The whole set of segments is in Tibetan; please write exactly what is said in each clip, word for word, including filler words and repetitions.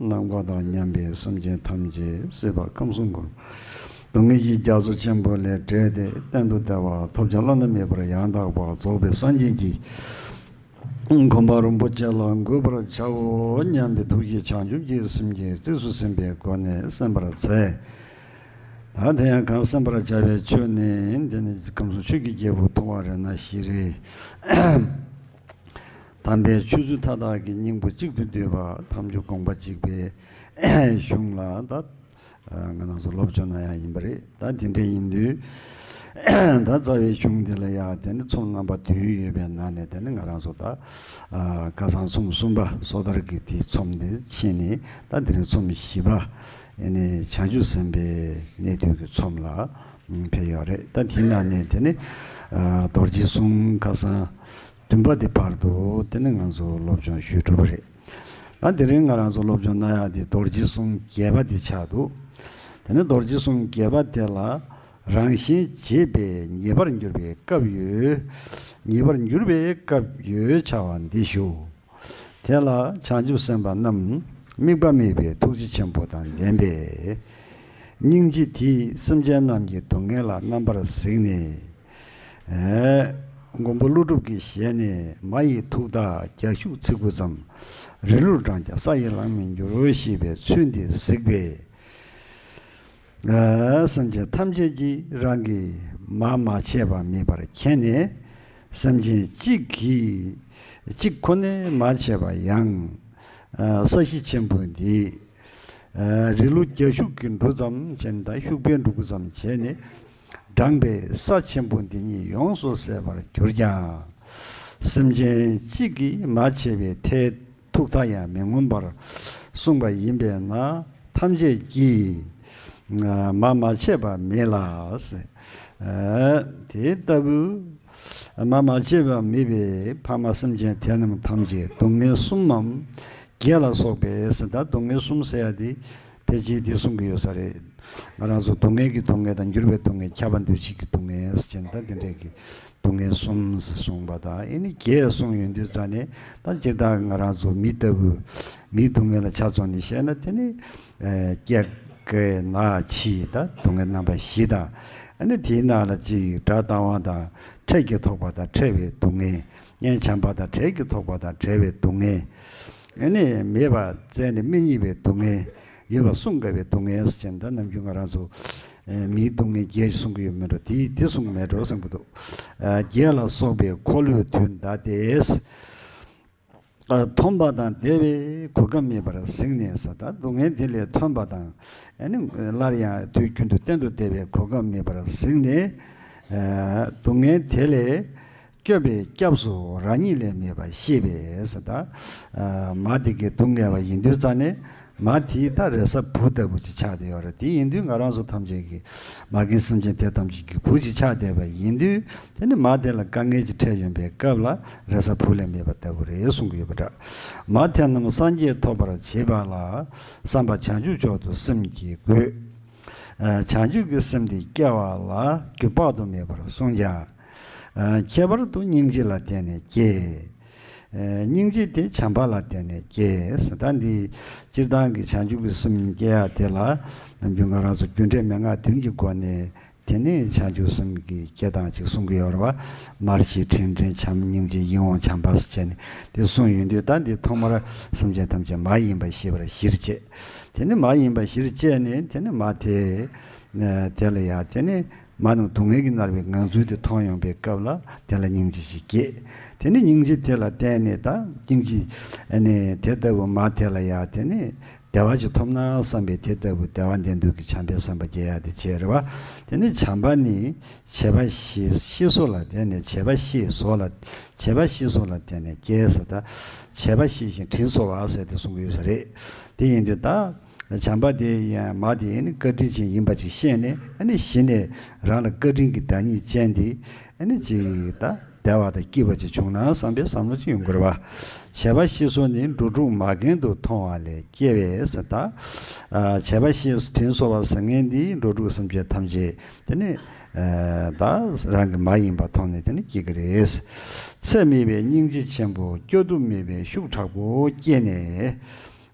ནམ་མཁའ་དང་མཉམ་པའི་སེམས་ཅན་ཐམས་ཅད་སྲིད་པ་ཁམས་གསུམ་མགོན། སྡུག་བསྔལ་གྱི་རྒྱ་མཚོ་ཆེན་པོ་ལས་བསྒྲལ་ཏེ་གཏན་དུ་བདེ་བ་ཐོབ་བྱ་བླ་ན་མེད་པར་ཡང་དག་པར་རྫོགས་པའི་སངས་རྒྱས་ཀྱི་གོ་འཕང་རིན་པོ་ཆེ་ལ་འགོད་པར་བྱའོ་སྙམ་པའི་ཐུགས་ཀྱིས་བྱང་ཆུབ་ཀྱི་སེམས་ཀྱིས་རྩིས་སུ་ཟིན་པའི་སྒོ་ནས་གསན་པར་མཛད། ད་དེ་ཡང་གང་གསན་པར་བྱ་བའི་ཆོས་ནི། དེ་ནི་ཁམས་གསུམ་ཆོས་ཀྱི་རྒྱལ་པོ་ཐུབ་དབང་རཏྣ་ཤྲཱི་དམ་པའི་ཆོས་ཚུལ་མཐའ་དག་གི་སྙིང་པོ་གཅིག་ཏུ་བསྡུས་པ་ཐམས་ཅད་དགོངས་པ་གཅིག་པའི་གཞུང་ལ་ད་ང་རང་ཚོ་སློབ་སྦྱོང་གནང་ཡ་ཡིན་པ་རེད། ད་དེ་འདྲ་ཡིན་དུས་ད་རྩ་བའི་གཞུང་འདི་ལ་ཡ་དེ་ནི་ཚོམས་རྣམ་པ་བདུན་ཡོད་པའི་ནང་ནས་དེ་ནི་ང་རང་ཚོ་ད་ཁ་སང་ཚོམས་གསུམ་པ་སོ་ཐར་གྱི་དེའི་ཚོམས་འདི་ཕྱིན་ནས་ད་དེ་རིང་ཚོམས་བཞི་པ་ཨེ་ནི་བྱང་ཆུབ་སེམས་དཔའི་གནས་དུས་ཀྱི་ཚོམས་ལ་ཕེབས་ཡོད་རེད། ད་དེའི་ནང་ནས་དེ་ནི་རྡོ་རྗེ་གསུམ་ཁ་སང་བདུན་པ་དེ་བར་དུ་དེ་ནི་ང་ཚོ་སློབ་སྦྱོང་ཞུས་གྲུབ་པ་རེད། ད་དེ་རིང་ང་རང་ཚོ་སློབ་སྦྱོང་གནང་ཡག་དེ་རྡོ་རྗེ་གསུམ་བརྒྱད་པ་དེ་ཆགས་འདུག་དེ་ནི་རྡོ་རྗེ་གསུམ་བརྒྱད་པ་དེ་ལ་རང་བཞིན་བརྗེད་པས་ཉེས་པར་འགྱུར་བའི་སྐབས་ཡོད། ཉེས་པར་འགྱུར་བའི་སྐབས་ཡོད་བྱ་བ་འདི་ཞུ། དེ་ལ་བྱང་ཆུབ་སེམས་དཔའ་རྣམས་དམིགས་པ་དམིགས་པའི་ཐུགས་རྗེ་ཆེན་པོ་དང་ལྡན་པས། སྙིང་རྗེ་དེས་སེམས་ཅན་རྣམས་ཀྱི་སྡུག་བསྔལ་ལ་རྣམ་པར་གཟིགས་ནས། མགོན་པོ་ཀླུ་སྒྲུབ་ཀྱི་ཞལ་ནས། མ་ཡི་ཐུགས་ཐག་རྒྱ་ཤུག་ཚིག་གུ་ཙམ། རི་ལུར་འགྲངས་ཀྱང་ས་ཡིས་ལང་མི་འགྱུར་ཞེས་པའི་ཚུལ་འདི་གཟིགས་པས། སེམས་ཅན་ཐམས་ཅད་ཀྱིས་རང་གིས་མ་མ་བྱས་པ་མེད་པར་མཁྱེན་ནས། སེམས་ཅན་གཅིག་གིས་གཅིག་ཁོ་ནས་མ་བྱས་པ་ཡང་། ས་གཞི་ཆེན་པོ་འདི་རི་ལུ་རྒྱ་ཤུག་གི་འབྲུ་ཙམ་བྱས་ནས། ད་ཤུག་པའི་འབྲུ་གུ་ཙམ་བྱས་ནས་འགྲངས་པས་ས་ཆེན་པོ་འདི་ཉིད་ཡོངས་སུ་ཟད་པར་གྱུར་ཀྱང་། སེམས་ཅན་གཅིག་གིས་མ་བྱས་པའི་མཐའི་ཐུགས་ཐག་ཡང་མི་ངོམས་པར་གསུངས་པ་ཡིན་པས་ན། ཐམས་ཅད་ཀྱིས་མ་མ་བྱས་པ་མེད་ལ། དེ་ལྟ་བུ་མ་མ་བྱས་པ་མེད་པའི་ཕ་མ་སེམས་ཅན་དེ་རྣམས་ཐམས་ཅད་སྡུག་བསྔལ་གསུམ་མམ་བརྒྱད་ལ་སོགས་པའི་ཟེར། ད་སྡུག་བསྔལ་གསུམ་ཟེར་ཡ་དེ་ཕལ་ཆེར་འདི་གསུང་གི་ཡོད་ས་རེད། ང་རང་ཚོ་སྡུག་བསྔལ་གྱི་སྡུག་བསྔལ་དང་འགྱུར་བའི་སྡུག་བསྔལ། ཁྱབ་པ་འདུ་བྱེད་ཀྱི་སྡུག་བསྔལ་ཟེར་ནས་ད་དེ་འདྲས་ཀྱི་སྡུག་བསྔལ་གསུམ་ཟེར་གསུངས་པ་དང་། ཨེ་ནི་བརྒྱད་གསུངས་ཡོང་དུས་ཙ་ནས་ད་སྤྱིར་བཏང་ང་རང་ཚོ་མི་ལྟ་བུ་མིའི་སྡུག་བསྔལ་ལ་ཆ་མཚོན་ནས་བཤད་ན། དེ་ནི་ཨེ་སྐྱེ་རྒ་ན་འཆི་ད་སྡུག་བསྔལ་རྣམ་པ་བཞི་དང་། ཨེ་ནི་དེའི་ནང་ལ་གཅིག་དགྲ་ལྟ་བ་དང་། འཕྲལ་གྱི་ཐོགས་པ་དང་འཕྲལ་བའི་སྡུག་བསྔལ། གཉེན་བྱམས་པ་དང་འཕྲལ་གྱི་ཐོགས་པ་དང་བྲལ་བའི་སྡུག་བསྔལ། ཨེ་ནི་མེད་པ་བཙལ་ནས་མི་རྙེད་པའི་སྡུག་བསྔལ། ཡོད་པ་བསྲུང་དཀའ་བའི་སྡུག་བསྔལ་ཟེར་ནས། ད་ནམ་རྒྱུན་ང་རང་ཚོ་ཨེ་མིའི་སྡུག་བསྔལ་བརྒྱད་ཅེས་གསུང་གི་ཡོད་མེད་འགྲོ། དེ་དེ་གསུང་གི་མེད་འགྲོ་བསམ་གྱི་འདུག་ཨ་བརྒྱད་ལ་སོགས་པའི་འཁོར་ལོས་དུས་འདའ་སྟེ། ཨ་མཐོང་བ་དང་བདེ་བའི་གོ་སྐབས་མེད་པར་གཟིགས་ནས་ཟེར། ད་སྡུག་བསྔལ་དེ་ལས་ཐོན་པ་དང་། ཨ་ནི་སླར་ཡང་དུས་རྒྱུན་དུ་གཏན་དུ་བདེ་བའི་གོ་སྐབས་མེད་པར་གཟིགས་ནས། ཨ་སྡུག་བསྔལ་དེ་ལས་སྐྱོབ་པའི་སྐྱབས་སུ་རང་ཉིད་ལས་མེད་པ་ཤེས་པས་ཟེར། ད་ཨ་མ་དེ་གིས་སྡུག་བསྔལ་བ་ཡིན་དུས་ཙ་ནས། མ་དེ་ད་རེ་ས་བུ་ལྟ་བུ་ཅིག་ཆགས་བསྡད་ཡོད་རེད། དེ་ཡིན་དུས་ང་རང་ཚོ་ཐམས་ཅད་ཀྱིས། མ་རྒན་སེམས་ཅན་དེ་ཐམས་ཅད་ཀྱི་བུ་ཅིག་ཆགས་བསྡད་པ་ཡིན་དུས། དེ་ནི་མ་དེ་ལ་དཀའ་ངལ་ཅིག་འཕྲད་ཡོང་པའི་སྐབས་ལ་རེ་ས་བུ་ལས་མེད་པ་ལྟ་བུ་རེད་གསུང་གི་ཡོད་པ་འདྲ། མ་དེ་རྣམས་སངས་རྒྱས་ཐོབ་པར་བྱེད་པ་ལ། བསམ་པ་བྱང་ཆུབ་མཆོག་ཏུ་སེམས་བསྐྱེད་དགོས། ཨ་བྱང་ཆུབ་ཀྱི་སེམས་དེ་སྐྱེ་བ་ལ་རྒྱུ་དཔག་ཏུ་མེད་པར་གསུངས་ཀྱང་། ཨ་ཁྱད་པར་དུ་སྙིང་རྗེ་ལ་བརྟེན་ནས་སྐྱེ། ཨ་སྙིང་རྗེ་དེ་བྱམས་པ་ལ་བརྟེན་ནས་སྐྱེ་ཟེར། ད་འདི་སྤྱིར་བཏང་གི་བྱང་ཆུབ་ཀྱི་སེམས་སྐྱེ་ཡ་དེ་ལ་ནམ་རྒྱུན་ང་རང་ཚོ་རྒྱུ་འབྲས་མན་ངག་བདུན་གྱི་སྒོ་ནས། དེ་ནས་བྱང་ཆུབ་སེམས་ཀྱི་སྐྱེ་སྟངས་ཅིག་གསུང་གི་ཡོད་རེད་བ། མར་ཞི་དྲིན་དྲན་བྱམས་སྙིང་རྗེ་ཡིད་འོང་བྱམས་པ་ཟེར་བྱས་ནས་དེ་གསུངས་ཡོང་དུས། ད་འདི་ཐོག་མར་སེམས་ཅན་ཐམས་ཅད་མ་ཡིན་པ་ཤེས་པར་གཞིར་བཅས། དེ་ནི་མ་ཡིན་པ་གཞིར་བཅས་ནས་དེ་ནི་མ་དེ་དེ་ལ་ཡ་དེ་ནི་མ་རྣམས་སྡུག་བསྔལ་གྱིས་མནར་བའི་ངང་ཚུལ་དེ་མཐོང་ཡོང་པའི་སྐབས་ལ་དེ་ལ་སྙིང་རྗེ་ཞིག་སྐྱེས། དེ་ནི་སྙིང་རྗེ་དེ་ལ་བརྟེན་ནས། ད་སྙིང་རྗེ་ཨ་ནི་དེ་ལྟ་བུ་མ་དེ་ལ་ཡ་དེ་ནི་བདེ་བ་ཅིག་ཐོབ་ན་བསམ་པའི་དེ་ལྟ་བུ་བདེ་བ་ལྡན་འདུག་གི་བྱམས་པའི་བསམ་པ་སྐྱེ་ཡ་དེ་བྱས་རེད་བ། དེ་ནི་བྱམས་པ་ནི་བྱས་པ་ཤེས་ཤེས་སོ་ལ་བརྟེན་ནས། བྱས་པ་ཤེས་སོ་ལ་བྱས་པ་ཤེས་སོ་ལ་བརྟེན་ནས་སྐྱེས་ཟེར། ད་བྱས་པ་ཤེས་ཤིང་དྲིན་གཟོ་བ་ཟེར་དེ་གསུང་གི་ཡོད་ས་རེད། དེ་ཡིན་དུས་ད་བྱམས་པ་དེ་ཡང་མ་དེ་ནི་བཀའ་དྲིན་ཅན་ཡིན་པ་ཅིག་ཤེས་ནས། ཨ་ནི་གཞི་ནས་རང་ལ་བཀའ་དྲིན་གྱི་བདག་ཉིད་ཅན་དེ་ཨ་ནི་ཅིག་ད་བདེ་བ་དང་སྐྱིད་པ་ཅིག་བྱུང་ན་བསམ་པའི་བསམ་བློ་ཅིག་ཡོང་དགོས་རེད་བ། བྱས་པ་ཤེས་སོ་ནི་འགྲོ་དྲུག་མ་རྒན་དུ་མཐོང་བ་ལས་སྐྱེ་བས་ཟེར། ད་ཨ་བྱས་པ་ཤེས་དྲིན་གཟོ་བ་ཟེར་མཁན་འདི་འགྲོ་དྲུག་སེམས་ཅན་ཐམས་ཅད་དེ་ནི་ཨ་ད་རང་གི་མ་ཡིན་པ་མཐོང་ནས་དེ་ནི་སྐྱེ་གི་རེད། ཚད་མེད་པའི་སྙིང་རྗེ་ཆེན་པོ་སྐྱོ་གདུང་མེད་པའི་ཤུགས་དྲག་པོ་སྐྱེས་ནས།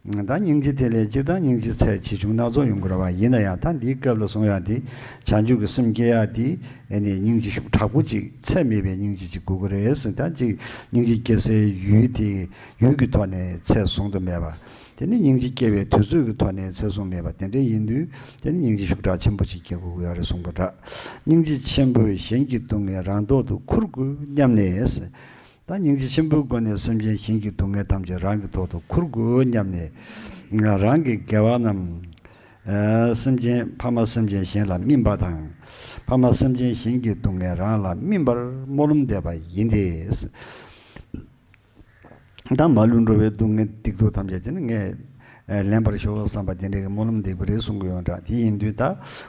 ད་སྙིང་རྗེ་དེ་ལས་སྤྱིར་བཏང་སྙིང་རྗེ་ཚད་ཇི་བྱུང་སྣ་ཚོགས་ཡོང་གི་རེད་བ། ཡིན་ན་ཡང་ད་འདིའི་སྐབས་ལ་གསུང་ཡག་དེ་བྱང་ཆུབ་ཀྱི་སེམས་སྐྱེ་ཡག་དེ་ཨེ་ནི་སྙིང་རྗེ་ཤུགས་དྲག་པོ་ཅིག་ཚད་མེད་པའི་སྙིང་རྗེ་ཅིག་དགོས་ཀྱི་རེད་ཟེར། ད་ཅིག་སྙིང་རྗེ་སྐྱེ་སའི་ཡུལ་དེ་ཡུལ་གྱི་ཐོག་ནས་ཚད་བཟུང་དུ་མེད་པ། དེ་ནི་སྙིང་རྗེ་སྐྱེ་བའི་དུས་ཚོད་ཀྱི་ཐོག་ནས་ཚད་བཟུང་མེད་པ་དེ་འདྲ་ཡིན་དུས། དེ་ནི་སྙིང་རྗེ་ཤུགས་དྲག་ཆེན་པོ་ཅིག་སྐྱེ་དགོས་ཀྱི་ཡོད་རེད་གསུངས་པ་འདྲ། སྙིང་རྗེ་ཆེན་པོས་གཞན་གྱི་སྡུག་བསྔལ་རང་ཐོག་ཏུ་ཁུར་དགོས་སྙམ་ནས། ད་སྙིང་རྗེ་ཆེན་པོའི་སྒོ་ནས་སེམས་ཅན་གཞན་གྱི་སྡུག་བསྔལ་ཐམས་ཅད་རང་གི་ཐོག་ཏུ་ཁུར་དགོས་སྙམ་ནས། རང་གི་དགེ་བ་རྣམས་ཨ་སེམས་ཅན་ཕ་མ་སེམས་ཅན་གཞན་ལ་སྨིན་པ་དང་། ཕ་མ་སེམས་ཅན་གཞན་གྱི་སྡུག་བསྔལ་རང་ལ་སྨིན་པར་སྨོན་ལམ་འདེབས་པ་ཡིན་ཏེ། ད་མ་ལུས་འགྲོ་བའི་སྡུག་བསྔལ་སྡིག་སྡུག་ཐམས་ཅད་དེ་ནི་ངས་ལེན་པར་ཤོག་བསམ་པ་དེ་འདྲའི་གི་སྨོན་ལམ་འདེབས་པ་རེད་གསུང་གི་ཡོད་འདྲ། དེ་ཡིན་དུས་ད་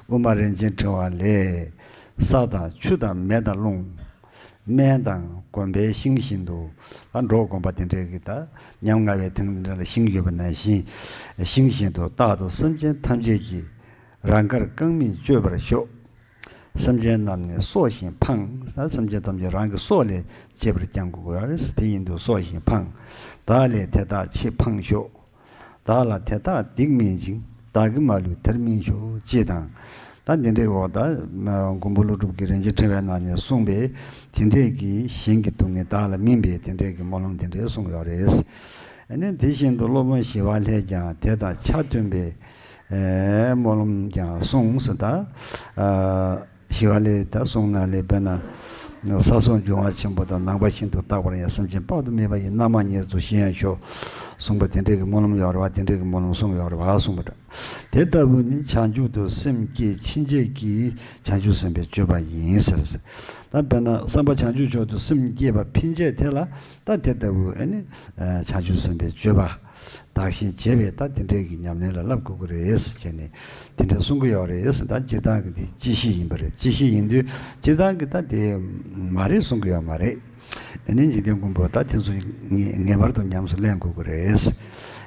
དབུ་མ་རིན་ཆེན་ཕྲེང་བ་ལས། ས་དང་ཆུ་དང་མེ་དང་རླུང་། སྨན་དང་གོམས་པའི་ཤིང་བཞིན་དུ། ད་འབྲོག་སྒོམ་པ་དེ་འདྲའི་གི་ད་ཉམ་ང་བའི་ཐང་དེ་འདྲ་ལ་ཤིང་ཡོད་པ་ནང་བཞིན། ཤིང་བཞིན་དུ་རྟག་ཏུ་སེམས་ཅན་ཐམས་ཅད་ཀྱི་རང་དགར་རྐང་མིན་གཅོད་པར་ཤོག། སེམས་ཅན་རྣམས་ནི་སྲོག་བཞིན་ཕངས། ད་སེམས་ཅན་ཐམས་ཅད་རང་གི་སྲོག་ལས་གཅེས་པར་བསྐྱང་དགོས་ཀྱི་རེད། དེ་ཡིན་དུས་སྲོག་བཞིན་ཕངས། བདག་ལས་དེ་དག་ཕྱིར་ཕངས་ཤོག། བདག་ལ་དེ་དག་སྡིག་མིན་འཇིགས། བདག་གི་མ་ལུས་དེར་སྨིན་ཤོག་ཅེས་དང་། ད་འདི་འདྲའི་འོག་ད་མ་མགོན་པོ་ཀླུ་སྒྲུབ་ཀྱིས་རིན་ཆེན་ཕྲེང་བའི་ནང་ནས་གསུངས་པའི་དེ་འདྲའི་གི་གཞན་གྱི་སྡུག་བསྔལ་བདག་ལ་སྨིན་པའི་དེ་འདྲའི་གི་སྨོན་ལམ་དེ་འདྲའི་གསུངས་ཡོད་རེད། ཨ་ནི་དེ་བཞིན་དུ་སློབ་དཔོན་ཞི་བ་ལྷས་ཀྱང་དེ་དང་ཆ་མཐུན་པའི་ཨེ་སྨོན་ལམ་ཀྱང་གསུངས་ཟེར། ད་ཨ་ཞི་བ་ལྷས་ད་གསུངས་ན་ལས་དཔེར་ན་ས་སོགས་འབྱུང་བ་ཆེན་པོ་དང་ནམ་མཁའ་བཞིན་དུ་རྟག་པར་ཡང་། སེམས་ཅན་དཔག་ཏུ་མེད་པ་ཡི་རྣམ་མང་ཉེར་འཚོ་ཞི་ཡང་ཤོག་གསུངས་པ་དེ་འདྲའི་གི་སྨོན་ལམ་ཡོད་རེད་བ། དེ་འདྲའི་གི་སྨོན་ལམ་གསུངས་ཡོད་རེད་བ་གསུངས་པ་འདྲ། དེ་ལྟ་བུ་ནི་བྱང་ཆུབ་ཏུ་སེམས་བསྐྱེད་ཕྱིན་ཆད་ཀྱི་བྱང་ཆུབ་སེམས་དཔའི་སྤྱོད་པ་ཡིན་ཟེར། ད་དཔེར་ན་བསམ་པ་བྱང་ཆུབ་མཆོག་ཏུ་སེམས་བསྐྱེད་པ་ཕྱིན་ཆད་དེ་ལ་ད་དེ་ལྟ་བུ་ཨ་ནི་བྱང་ཆུབ་སེམས་དཔའི་སྤྱོད་པ། བདག་གཞན་བརྗེ་བའི་ད་དེ་འདྲའི་གི་ཉམས་ལེན་ལ་བསླབ་དགོས་ཀྱི་རེད་ཟེར་བྱས་ནས་དེ་འདྲ་གསུང་གི་ཡོད་རེད་ཟེར། ད་སྤྱིར་བཏང་གི་དེ་སྤྱི་བཤད་ཡིན་པ་རེད། སྤྱི་བཤད་ཡིན་དུས་སྤྱིར་བཏང་གི་ད་དེ་མ་རེད་གསུང་གི་ཡོད་མ་རེད། ཨ་ནི་འཇིག་རྟེན་མགོན་པོ་ད་དེ་ཚོ་ངེས་ངེས་པར་དུ་ཉམས་སུ་ལེན་དགོས་ཀྱི་རེད།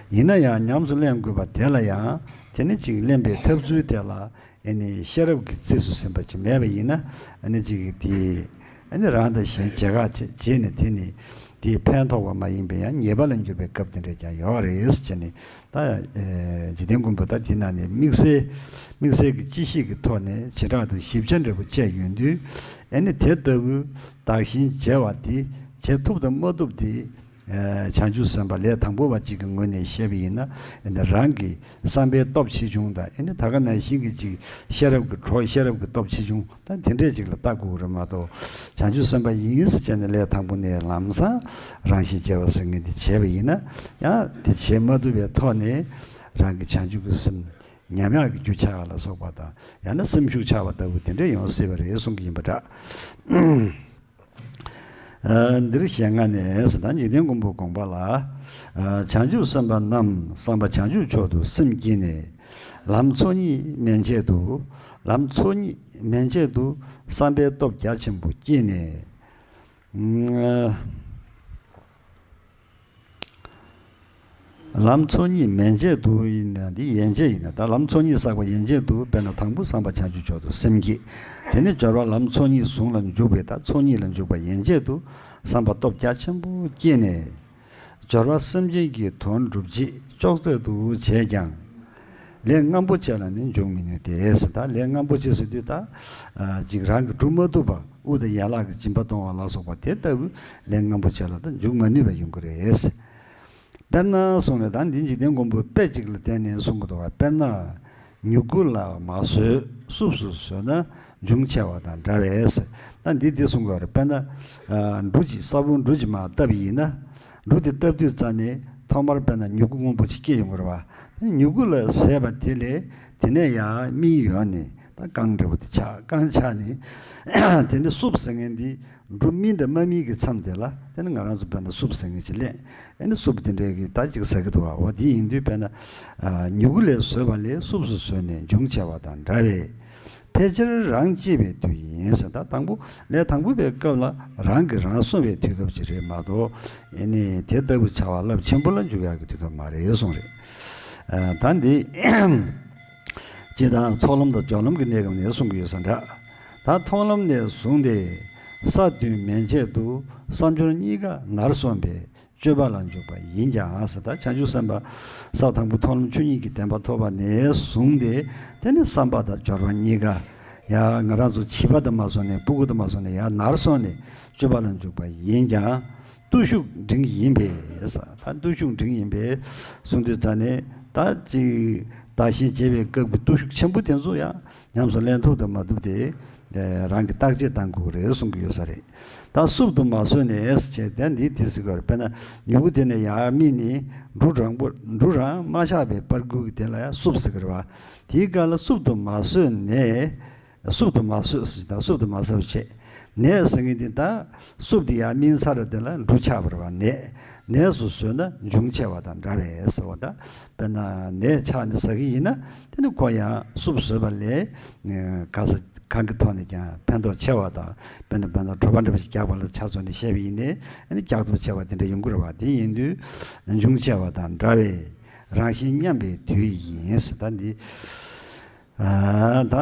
ཡིན་ན་ཡང་ཉམས་སུ་ལེན་དགོས་པ་དེ་ལ་ཡང་དེ་ནི་ཅིག་ལེན་པའི་ཐབས་ཚུལ་དེ་ལ་ཨ་ནི་ཤེས་རབ་ཀྱི་རྩིས་སུ་ཟིན་པ་ཅིག་མེད་པ་ཡིན་ན། ཨ་ནི་ཅིག་དེ་ཨ་ནི་རང་དང་གཞན་བྱེ་བྲག་བྱས་བྱས་ནས་དེ་ནི་དེས་ཕན་ཐོགས་པ་མ་ཡིན་པའི་ཡང་ཉེས་པ་ལ་འགྱུར་བའི་སྐབས་དེ་འདྲ་ཀྱང་ཡོད་རེད་ཟེར་ནས། ད་ཨེ་འཇིག་རྟེན་མགོན་པོ་ད་དེ་ནང་ནས་དམིགས་བསལ་དམིགས་བསལ་གྱི་སྤྱི་བཤད་ཀྱི་ཐོག་ནས་བྱེ་བྲག་ཏུ་ཞིབ་ཆ་འདྲ་པོ་བཅས་ཡོང་དུས། ཨ་ནི་དེ་ལྟ་བུའི་བདག་གཞན་བརྗེ་བ་དེ་བྱེད་ཐུབ་དང་མ་ཐུབ་དེ། ཨེ་བྱང་ཆུབ་སེམས་དཔའ་ལས་དང་པོ་བ་གཅིག་གི་ངོས་ནས་བཤད་པ་ཡིན་ན། ཨ་ནི་རང་གི་བསམ་པའི་སྟོབས་ཆེ་ཆུང་དང་། ཨ་ནི་ད་ག་ནང་བཞིན་གྱི་ཅིག་ཤེས་རབ་ཀྱི་གྲོགས་ཤེས་རབ་ཀྱི་སྟོབས་ཆེ་ཆུང་ད་དེ་འདྲས་ཅིག་ལ་ལྟ་དགོས་ཀྱི་རེད་མ་གཏོགས། བྱང་ཆུབ་སེམས་དཔའ་ཡིན་ཟེར་བྱས་ནས་ལས་དང་པོ་ནས་ལམ་སང་རང་གཞན་བརྗེ་བ་ཟེར་མཁན་དེ་བྱས་པ་ཡིན་ན་ཡང་དེ་བྱེད་མ་ཐུབ་པའི་ཐོག་ནས་རང་གི་བྱང་ཆུབ་ཀྱི་སེམས་ཉམས་ཡག་གི་རྒྱུ་ཆགས་ལ་སོགས་པ་དང་། ཡང་ན་སེམས་ཤུགས་ཆག་པ་ལྟ་བུ་དེ་འདྲས་ཡོང་སྲིད་པ་རེད་གསུང་གི་ཡིན་པ་འདྲ། ཨ་འདིར་ཞལ་སྔ་ནས་ཟེར། ད་འཇིག་རྟེན་མགོན་པོ་དགོངས་པ་ལ། ཨ་བྱང་ཆུབ་སེམས་དཔའ་རྣམས་བསམ་པ་བྱང་ཆུབ་མཆོག་ཏུ་སེམས་བསྐྱེད་ནས། ལམ་ཚོགས་གཉིས་མན་ཆད་དུ། ལམ་ཚོགས་གཉིས་མན་ཆད་དུ་བསམ་པའི་སྟོབས་རྒྱ་ཆེན་པོ་བསྐྱེད་ནས། ཨ་ལམ་ཚོགས་གཉིས་མན་ཆད་དུ་ཡིན་ན་འདི་ཡན་ཆད་ཡིན་ན། ད་ལམ་ཚོགས་གཉིས་བསགས་པ་ཡན་ཆད་དུ། དཔེར་ན་དང་པོ་བསམ་པ་བྱང་ཆུབ་མཆོག་ཏུ་སེམས་བསྐྱེད། དེ་ནས་སྦྱོར་བ་ལམ་ཚོགས་གཉིས་ཟུང་ལ་འཇུག་པའི་ད་ཚོགས་གཉིས་ལ་འཇུག་པ་ཡན་ཆད་དུ་བསམ་པ་སྟོབས་རྒྱ་ཆེན་པོ་བསྐྱེད་ནས། སྦྱོར་བ་སེམས་ཅན་གྱི་དོན་སྒྲུབ་ཆེད་ཅོག་ཙེ་དུ་བྱས་ཀྱང་། ལས་རྔམ་པོ་ཆེ་ལ་ནི་འཇུག་མི་ནུས་ཏེ་ཟེར། ད་ལས་རྔམ་པོ་ཆེ་ཟེར་དུས་ད་ཨ་ཅིག་རང་གིས་སྒྲུབ་མ་ཐུབ་པ། དབུགས་དང་ཡན་ལག་གི་སྦྱིན་པ་གཏོང་བ་ལ་སོགས་པ་དེ་ལྟ་བུ་ལས་རྔམ་པོ་ཆེ་ལ་ད་འཇུག་མ་ནུས་པ་ཡོང་གི་རེད། དཔེར་ན་གསུངས་ནས་ད་འདི་འཇིག་རྟེན་མགོན་པོས་དཔེ་གཅིག་ལ་བརྟེན་ནས་གསུང་གི་འདུག་བ། དཔེར་ན། མྱུ་གུ་ལ་མ་ཟོས་གསུབས་སུ་ཟོས་ན་འབྱུང་ཆེ་བ་དང་འདྲ་བས། ད་འདི་འདི་གསུང་གི་ཡོད་རེད། དཔེར་ན། ཨ་འབྲུ་གཅིག་ས་བོན་འབྲུ་གཅིག་མར་བཏབ་ཡིན་ན། འབྲུ་དེ་བཏབ་དུས་ཙ་ནས་ཐོག་མར་དཔེར་ན་མྱུ་གུ་སྔོན་པོ་ཅིག་སྐྱེས་ཡོང་གི་རེད་བ། མྱུ་གུ་ལ་ཟས་པ་དེ་ལས་དེ་ནས་ཡར་སྨིན་ཡོང་ནས་ད་རྐང་འདྲ་པོ་དེ་ཆགས། རྐང་ཆགས་ནས་དེ་ནས་གསུབས་ཟེར་མཁན་འདི། འབྲུ་སྨིན་དང་མ་སྨིན་གྱི་མཚམས་དེ་ལ་དེ་ནི་ང་རང་ཚོ་དཔེར་ན་གསུབ་ཟེར་མཁན་ཅིག་ལེན། ཨེ་ནི་གསུབ་དེ་འདྲའི་གི་ད་ཅིག་ཟ་གི་འདུག་བ། འོ་དེ་ཡིན་དུས་དཔེར་ན། ཨ་མྱུ་གུ་ལས་ཟོས་པ་ལས་གསུབས་སུ་ཟོས་ནས་འབྱུང་ཆེ་བ་དང་འདྲ་བས། ཕལ་ཆེར་རང་གཅེས་པའི་དུས་ཡིན་ཟེར། ད་དང་པོ་ལས་དང་པོ་པའི་སྐབས་ལ་རང་གིས་རང་གསོ་བའི་དུས་སྐབས་ཅིག་རེད་མ་གཏོགས། ཨེ་ནི་དེ་ལྟ་བུ་བྱ་བ་རླབས་ཆེན་པོ་ལ་འཇུག་ཡག་གི་དུས་སྐབས་མ་རེད་གསུངས་རེད། ཨ་ད་འདི། སྤྱིར་བཏང་ཚོགས་ལམ་དང་སྦྱོར་ལམ་གྱི་གནས་སྐབས་ནས་གསུང་གི་ཡོད་ས་འདྲ། ད་མཐོང་ལམ་ནས་བཟུང་སྟེ། ས་བདུན་མན་ཆད་དུ་བསམ་སྦྱོར་གཉིས་ཀ་ནར་སོན་པས་ སྤྱོད་པ་ལ་འཇུག་པ་ཡིན་ཀྱང་ཟེར། ད་བྱང་ཆུབ་སེམས་དཔའ་ས་དང་པོ་མཐོང་ལམ་ཆོས་ཉིད་ཀྱི་བདེན་པ་ཐོབ་པ་ནས་བཟུང་སྟེ། དེ་ནི་བསམ་པ་དང་སྦྱོར་བ་གཉིས་ཀ་ཡང་ང་རང་ཚོ་བྱིས་པ་དང་མ་སོང་ནས་སྤུ་གུ་དང་མ་སོང་ནས་ཡང་ནར་སོང་ནས་སྤྱོད་པ་ལ་འཇུག་པ་ཡིན་ཀྱང་བརྟུལ་ཞུགས་འབྲིང་ཡིན་པས་ཟེར། ད་བརྟུལ་ཞུགས་འབྲིང་ཡིན་པས་གསུངས་དུས་ཙ་ནས་ད་ཅིག་བདག་གཞན་བརྗེ་བའི་སྐབས་ཀྱི་བརྟུལ་ཞུགས་ཆེན་པོ་དེ་ཚོ་ཡང་ཉམས་སུ་ལེན་ཐུབ་དང་མ་ཐུབ་དེ་རང་གིས་བརྟག་དཔྱད་བཏང་དགོས་ཀྱི་རེད་གསུང་གི་ཡོད་ས་རེད། ད་བསུབ་ཏུ་མ་གསོལ་ནས་ཟེར་བྱས་དེ་འདི་དེ་ཟེར་གྱི་ཡོད་རེད། དཔེར་ན་མྱུ་གུ་དེ་ནས་ཡར་སྨིན་ནས་འབྲུ་རིང་པོ་འབྲུ་རིང་མ་ཆགས་པའི་པར་འགུལ་གྱི་དེ་ལ་ཡང་བསུབ་ཟེར་གྱི་རེད་བ། དེའི་སྐབས་ལ་བསུབ་ཏུ་མ་གསོལ་ནས། བསུབ་ཏུ་མ་གསོལ་ཟེར་དང་བསུབ་ཏུ་མ་གསོལ་བྱས། ནས་ཟེར་མཁན་དེ་ད་བསུབ་སྟེ་ཡར་སྨིན་ཚར་དེ་ལ་འབྲུ་ཆགས་པ་རེད་བ། ནས་ནས་སུ་གསོལ་ན་འབྱུང་ཆེ་བ་དང་འདྲ་བས་ཟེར་བ་དང་། དཔེར་ན་ནས་ཆགས་ནས་ཟ་གི་ཡིན་ན་དེ་ནི་ཁོ་ཡང་བསུབ་བཟོས་པ་ལས་ག་ས་གང་གི་ཐོག་ནས་ཀྱང་ཕན་ཐོགས་ཆེ་བ་དང་། དཔེར་ན་དཔེར་ན་གྲོད་པ་འདྲ་བ་ཞིག་རྒྱགས་པ་ལ་ཆ་མཚོན་ནས་བཤད་པ་ཡིན་ནའི་ཨ་ནི་རྒྱགས་ཐོག་ཆེ་བ་དེ་འདྲ་ཡོང་གི་རེད་བ། དེ་ཡིན་དུས་འབྱུང་ཆེ་བ་དང་འདྲ་བས་རང་བཞིན་མཉམ་པའི་དུས་ཡིན་ཟེར། ད་འདི་ད་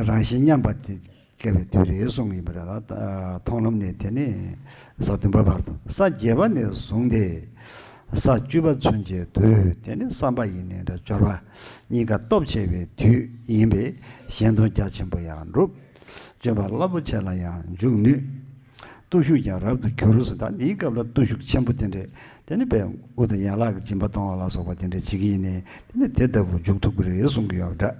རང་བཞིན་མཉམ་པ་དེ། སྐྱེ་བའི་དུས་རེད་གསུངས་ཡིན་པ་རེད། ད་མཐོང་ལམ་ནས་དེ་ནས་ས་བདུན་པ་བར་དུ། ས་བརྒྱད་པ་ནས་བཟུང་སྟེ་ས་བཅུ་པ་ཚུན་ཆད་དུ། དེ་ནི་བསམ་པ་ཡིས་ནི་འདྲ་སྦྱོར་བ་གཉིས་ཀ་སྟོབས་ཆེ་བའི་དུས་ཡིན་པས་གཞན་དོན་རྒྱ་ཆེན་པོ་ཡང་འགྲུབ། སྤྱོད་པ་རླབས་པོ་ཆེ་ལ་ཡང་འཇུག་ནུས། བརྟུལ་ཞུགས་ཀྱང་རབ་ཏུ་གྱུར་ཟེར། ད་འདིའི་སྐབས་ལ་བརྟུལ་ཞུགས་ཆེན་པོ་དེ་འདྲས། དེ་ནི་དཔེ་དབུ་དང་ཡན་ལག་གི་སྦྱིན་པ་གཏོང་བ་ལ་སོགས་པ་དེ་འདྲས་བྱེད་ཀྱི་ཡིན་ནའི་དེ་ནི་དེ་ལྟ་བུ་འཇུག་ཐུབ་ཀྱི་རེད་གསུང་གི་ཡོད་པ་འདྲ།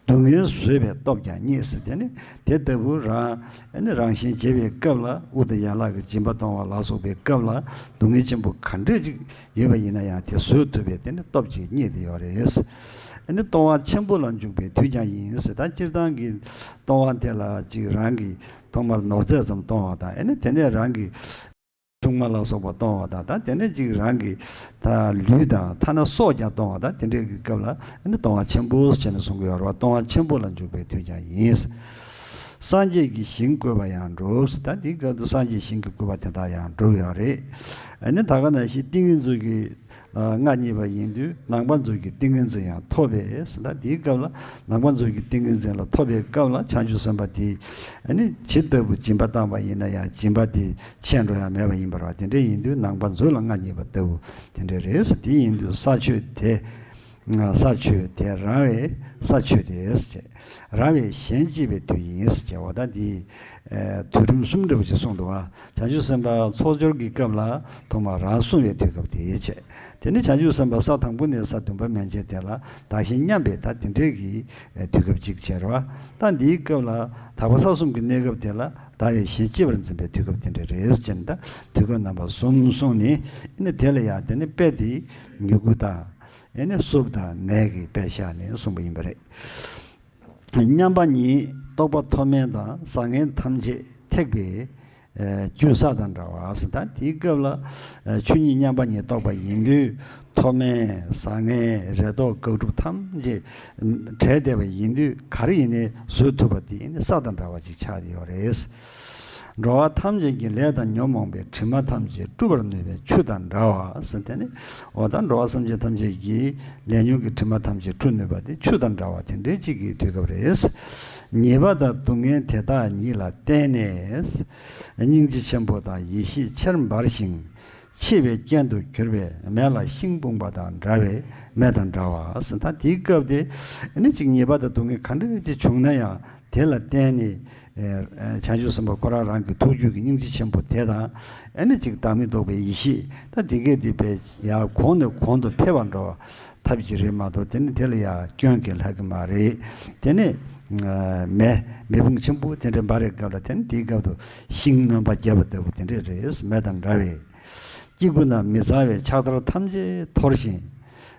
སྡུག་བསྔལ་བཟོད་པའི་སྟོབས་ཀྱང་རྙེད་ཟེར། དེ་ནི་དེ་ལྟ་བུ་རང་ཨ་ནི་རང་གཞན་བརྗེ་བའི་སྐབས་ལ་དབུ་དང་ཡན་ལག་གི་སྦྱིན་པ་གཏོང་བ་ལ་སོགས་པའི་སྐབས་ལ་སྡུག་བསྔལ་ཆེན་པོ་ག་འདྲས་ཅིག་ཡོད་པ་ཡིན་ན་ཡང་དེ་བཟོད་ཐུབ་པའི་དེ་ནི་སྟོབས་ཅིག་རྙེད་དེ་ཡོད་རེད། ཨ་ནི་གཏོང་བ་ཆེན་པོ་ལ་འཇུག་པའི་དུས་ཀྱང་ཡིན་ཟེར། ད་སྤྱིར་བཏང་གི་གཏོང་བ་དེ་ལ་ཅིག་རང་གིས་ཐོག་མར་ནོར་རྫས་ཙམ་གཏོང་བ་དང་། ཨ་ནི་དེ་ནས་རང་གིས་ཆུང་མ་ལ་སོགས་པ་གཏོང་བ་དང་། ད་དེ་ནས་ཅིག་རང་གི་ད་ལུས་དང་ཐ་ན་སྲོག་ཀྱང་གཏོང་བ་དང་། དེ་འདྲའི་གི་སྐབས་ལ་ཨ་ནི་གཏོང་བ་ཆེན་པོ་ཟེར་ནས་གསུང་གི་ཡོད་རེད་བ། གཏོང་བ་ཆེན་པོ་ལ་འཇུག་པའི་དུས་ཀྱང་ཡིན། སངས་རྒྱས་ཀྱི་ཞིང་བཀོད་པ་ཡང་འགྲུབ། ད་འདིའི་སྐབས་སུ་སངས་རྒྱས་ཞིང་གི་བཀོད་པ་དེ་དག་ཡང་འགྲུབ་ཡོད་རེད། ཨ་ནི་ད་ག་ནང་བཞིན་ཏིང་ངེ་འཛིན་གྱི་ལྔ་རྙེད་པ་ཡིན་དུས་ནང་པ་མཛོད་ཀྱི་ཏིང་ངེ་འཛིན་ཡང་ཐོབ་པས་ཟེར། ད་འདིའི་སྐབས་ལ་ནང་པ་མཛོད་ཀྱི་ཏིང་ངེ་འཛིན་ལ་ཐོབ་པའི་སྐབས་ལ་བྱང་ཆུབ་སེམས་དཔའ་དེས་ཨ་ནི་ཇི་ལྟ་བུ་སྦྱིན་པ་བཏང་བ་ཡིན་ན་ཡང་སྦྱིན་པ་དེ་ཆད་འགྲོ་ཡ་མེད་པ་ཡིན་པ་རེད་བ། དེ་འདྲ་ཡིན་དུས་ནང་པ་མཛོད་ལ་ལྔ་རྙེད་པ་ལྟ་བུ་དེ་འདྲ་རེད་ཟེར། དེ་ཡིན་དུས་ས་ཆོས་དེ་ས་ཆོས་དེ་རང་བས་ས་ཆོས་དེ་ཟེར། རང་བས་གཞན་གཅེས་པའི་དུས་ཡིན་ཟེར་བྱས་པ། ད་འདི་དུས་རིམ་གསུམ་འདྲ་བོ་ཞིག་གསུངས་འདུག་བ། བྱང་ཆུབ་སེམས་དཔའ་ཚོགས་སྦྱོར་གྱི་སྐབས་ལ་ཐོག་མར་རང་བསྲུང་བའི་དུས་སྐབས་དེ་བྱས། དེ་ནས་བྱང་ཆུབ་སེམས་དཔའ་ས་དང་པོ་ནས་ས་བདུན་པ་མན་ཆད་དེ་ལ་བདག་གཞན་མཉམ་པའི་ད་དེ་འདྲའི་གི་དུས་སྐབས་གཅིག་བྱས་རེད་བ། ད་འདིའི་སྐབས་ལ་དག་པ་ས་གསུམ་གྱི་གནས་སྐབས་དེ་ལ་བདག་བས་གཞན་གཅེས་པར་འཛིན་པའི་དུས་སྐབས་དེ་འདྲ་རེད་ཟེར་ནས། ད་དུས་སྐབས་རྣམ་པ་གསུམ་གསུངས་ནས་ཨ་ནི་དེ་ལ་ཡང་དེ་ནི་དཔེ་དེ་མྱུ་གུ་དང་ཨ་ནི་བསུབ་དང་ནས་ཀྱི་དཔེ་བཞག་ནས་གསུངས་པ་ཡིན་པ་རེད། མཉམ་པ་ཉིད་རྟོགས་པ་མཐོ་དམན་དང་བཟང་ངན་ཐམས་ཅད་ཐེག་པའི་རྒྱུ་ས་དང་འདྲ་བ་ཟེར། ད་དེའི་སྐབས་ལ་ཆོས་ཉིད་མཉམ་པ་ཉིད་རྟོགས་པ་ཡིན་དུས་མཐོ་དམན་བཟང་ངན་རེ་དོགས་དགག་སྒྲུབ་ཐམས་ཅད་བྲལ་བསྡད་པ་ཡིན་དུས་ག་རེ་ཡིན་ནའི་བཟོད་ཐུབ་པ་དེ་ནི་ས་དང་འདྲ་བ་ཅིག་ཆགས་ཡོད་རེད། འགྲོ་བ་ཐམས་ཅད་ཀྱི་ལས་དང་ཉོན་མོངས་པའི་དྲི་མ་ཐམས་ཅད་བཀྲུ་བར་ནུས་པའི་ཆུ་དང་འདྲ་བ་ཟེར། དེ་ནི་འོ་ད་འགྲོ་བ་སེམས་ཅན་ཐམས་ཅད་ཀྱི་ལས་ཉོན་གྱི་དྲི་མ་ཐམས་ཅད་བཀྲུ་ནུས་པ་དེ་ཆུ་དང་འདྲ་བ་དེ་འདྲའི་གཅིག་གི་དུས་སྐབས་རེད། ཉེས་པ་དང་སྡུག་བསྔལ་དེ་དག་ཉིད་ལ་བརྟེན་ནས་སྙིང་རྗེ་ཆེན་པོ་དང་ཡེ་ཤེས་ཆེར་འབར་ཞིང་། འཆི་བའི་རྐྱེན་དུ་གྱུར་པའི་མེ་ལ་ཤིང་སྤུངས་པ་དང་འདྲ་བའི་མེ་དང་འདྲ་བ་ཟེར། ད་དེའི་སྐབས་དེ་ཨ་ནི་ཅིག་ཉེས་པ་དང་སྡུག་བསྔལ་ག་འདྲ་ཅིག་བྱུང་ན་ཡང་དེ་ལ་བརྟེན་ནས་ཨ་བྱང་ཆུབ་སེམས་དཔའ་ཁོ་རང་རང་གི་ཐུགས་རྒྱུད་ཀྱི་སྙིང་རྗེ་ཆེན་པོ་དེ་དང་ཨ་ནི་ཅིག་བདག་མེད་རྟོགས་པའི་ཡེ་ཤེས། ད་དེ་གས་དེ་དཔེ་ཡར་གོང་ནས་གོང་དུ་འཕེལ་བར་འགྲོ་བ་ཐབས་ཀྱིས་རེད་མ་གཏོགས་དེ་ནི་དེ་ལ་ཡང་སྐྱོན་གྱིས་ལྷག་གི་མ་རེད། དེ་ནས་མེ་མེ་དཔུང་ཆེན་པོ་དེ་འདྲ་འབར་བའི་སྐབས་ལ་དེ་ནི་དེའི་སྐབས་སུ་ཤིང་སྣོན་པ་བརྒྱབ་པ་ལྟ་བུ་དེ་འདྲ་རེད། མེ་དང་འདྲ་བའི། སྐྱེ་དགུ་རྣམས་མི་གཙང་བའི་ཕྱག་དར་ཐམས་ཅད་འཐོར་ཞིང་།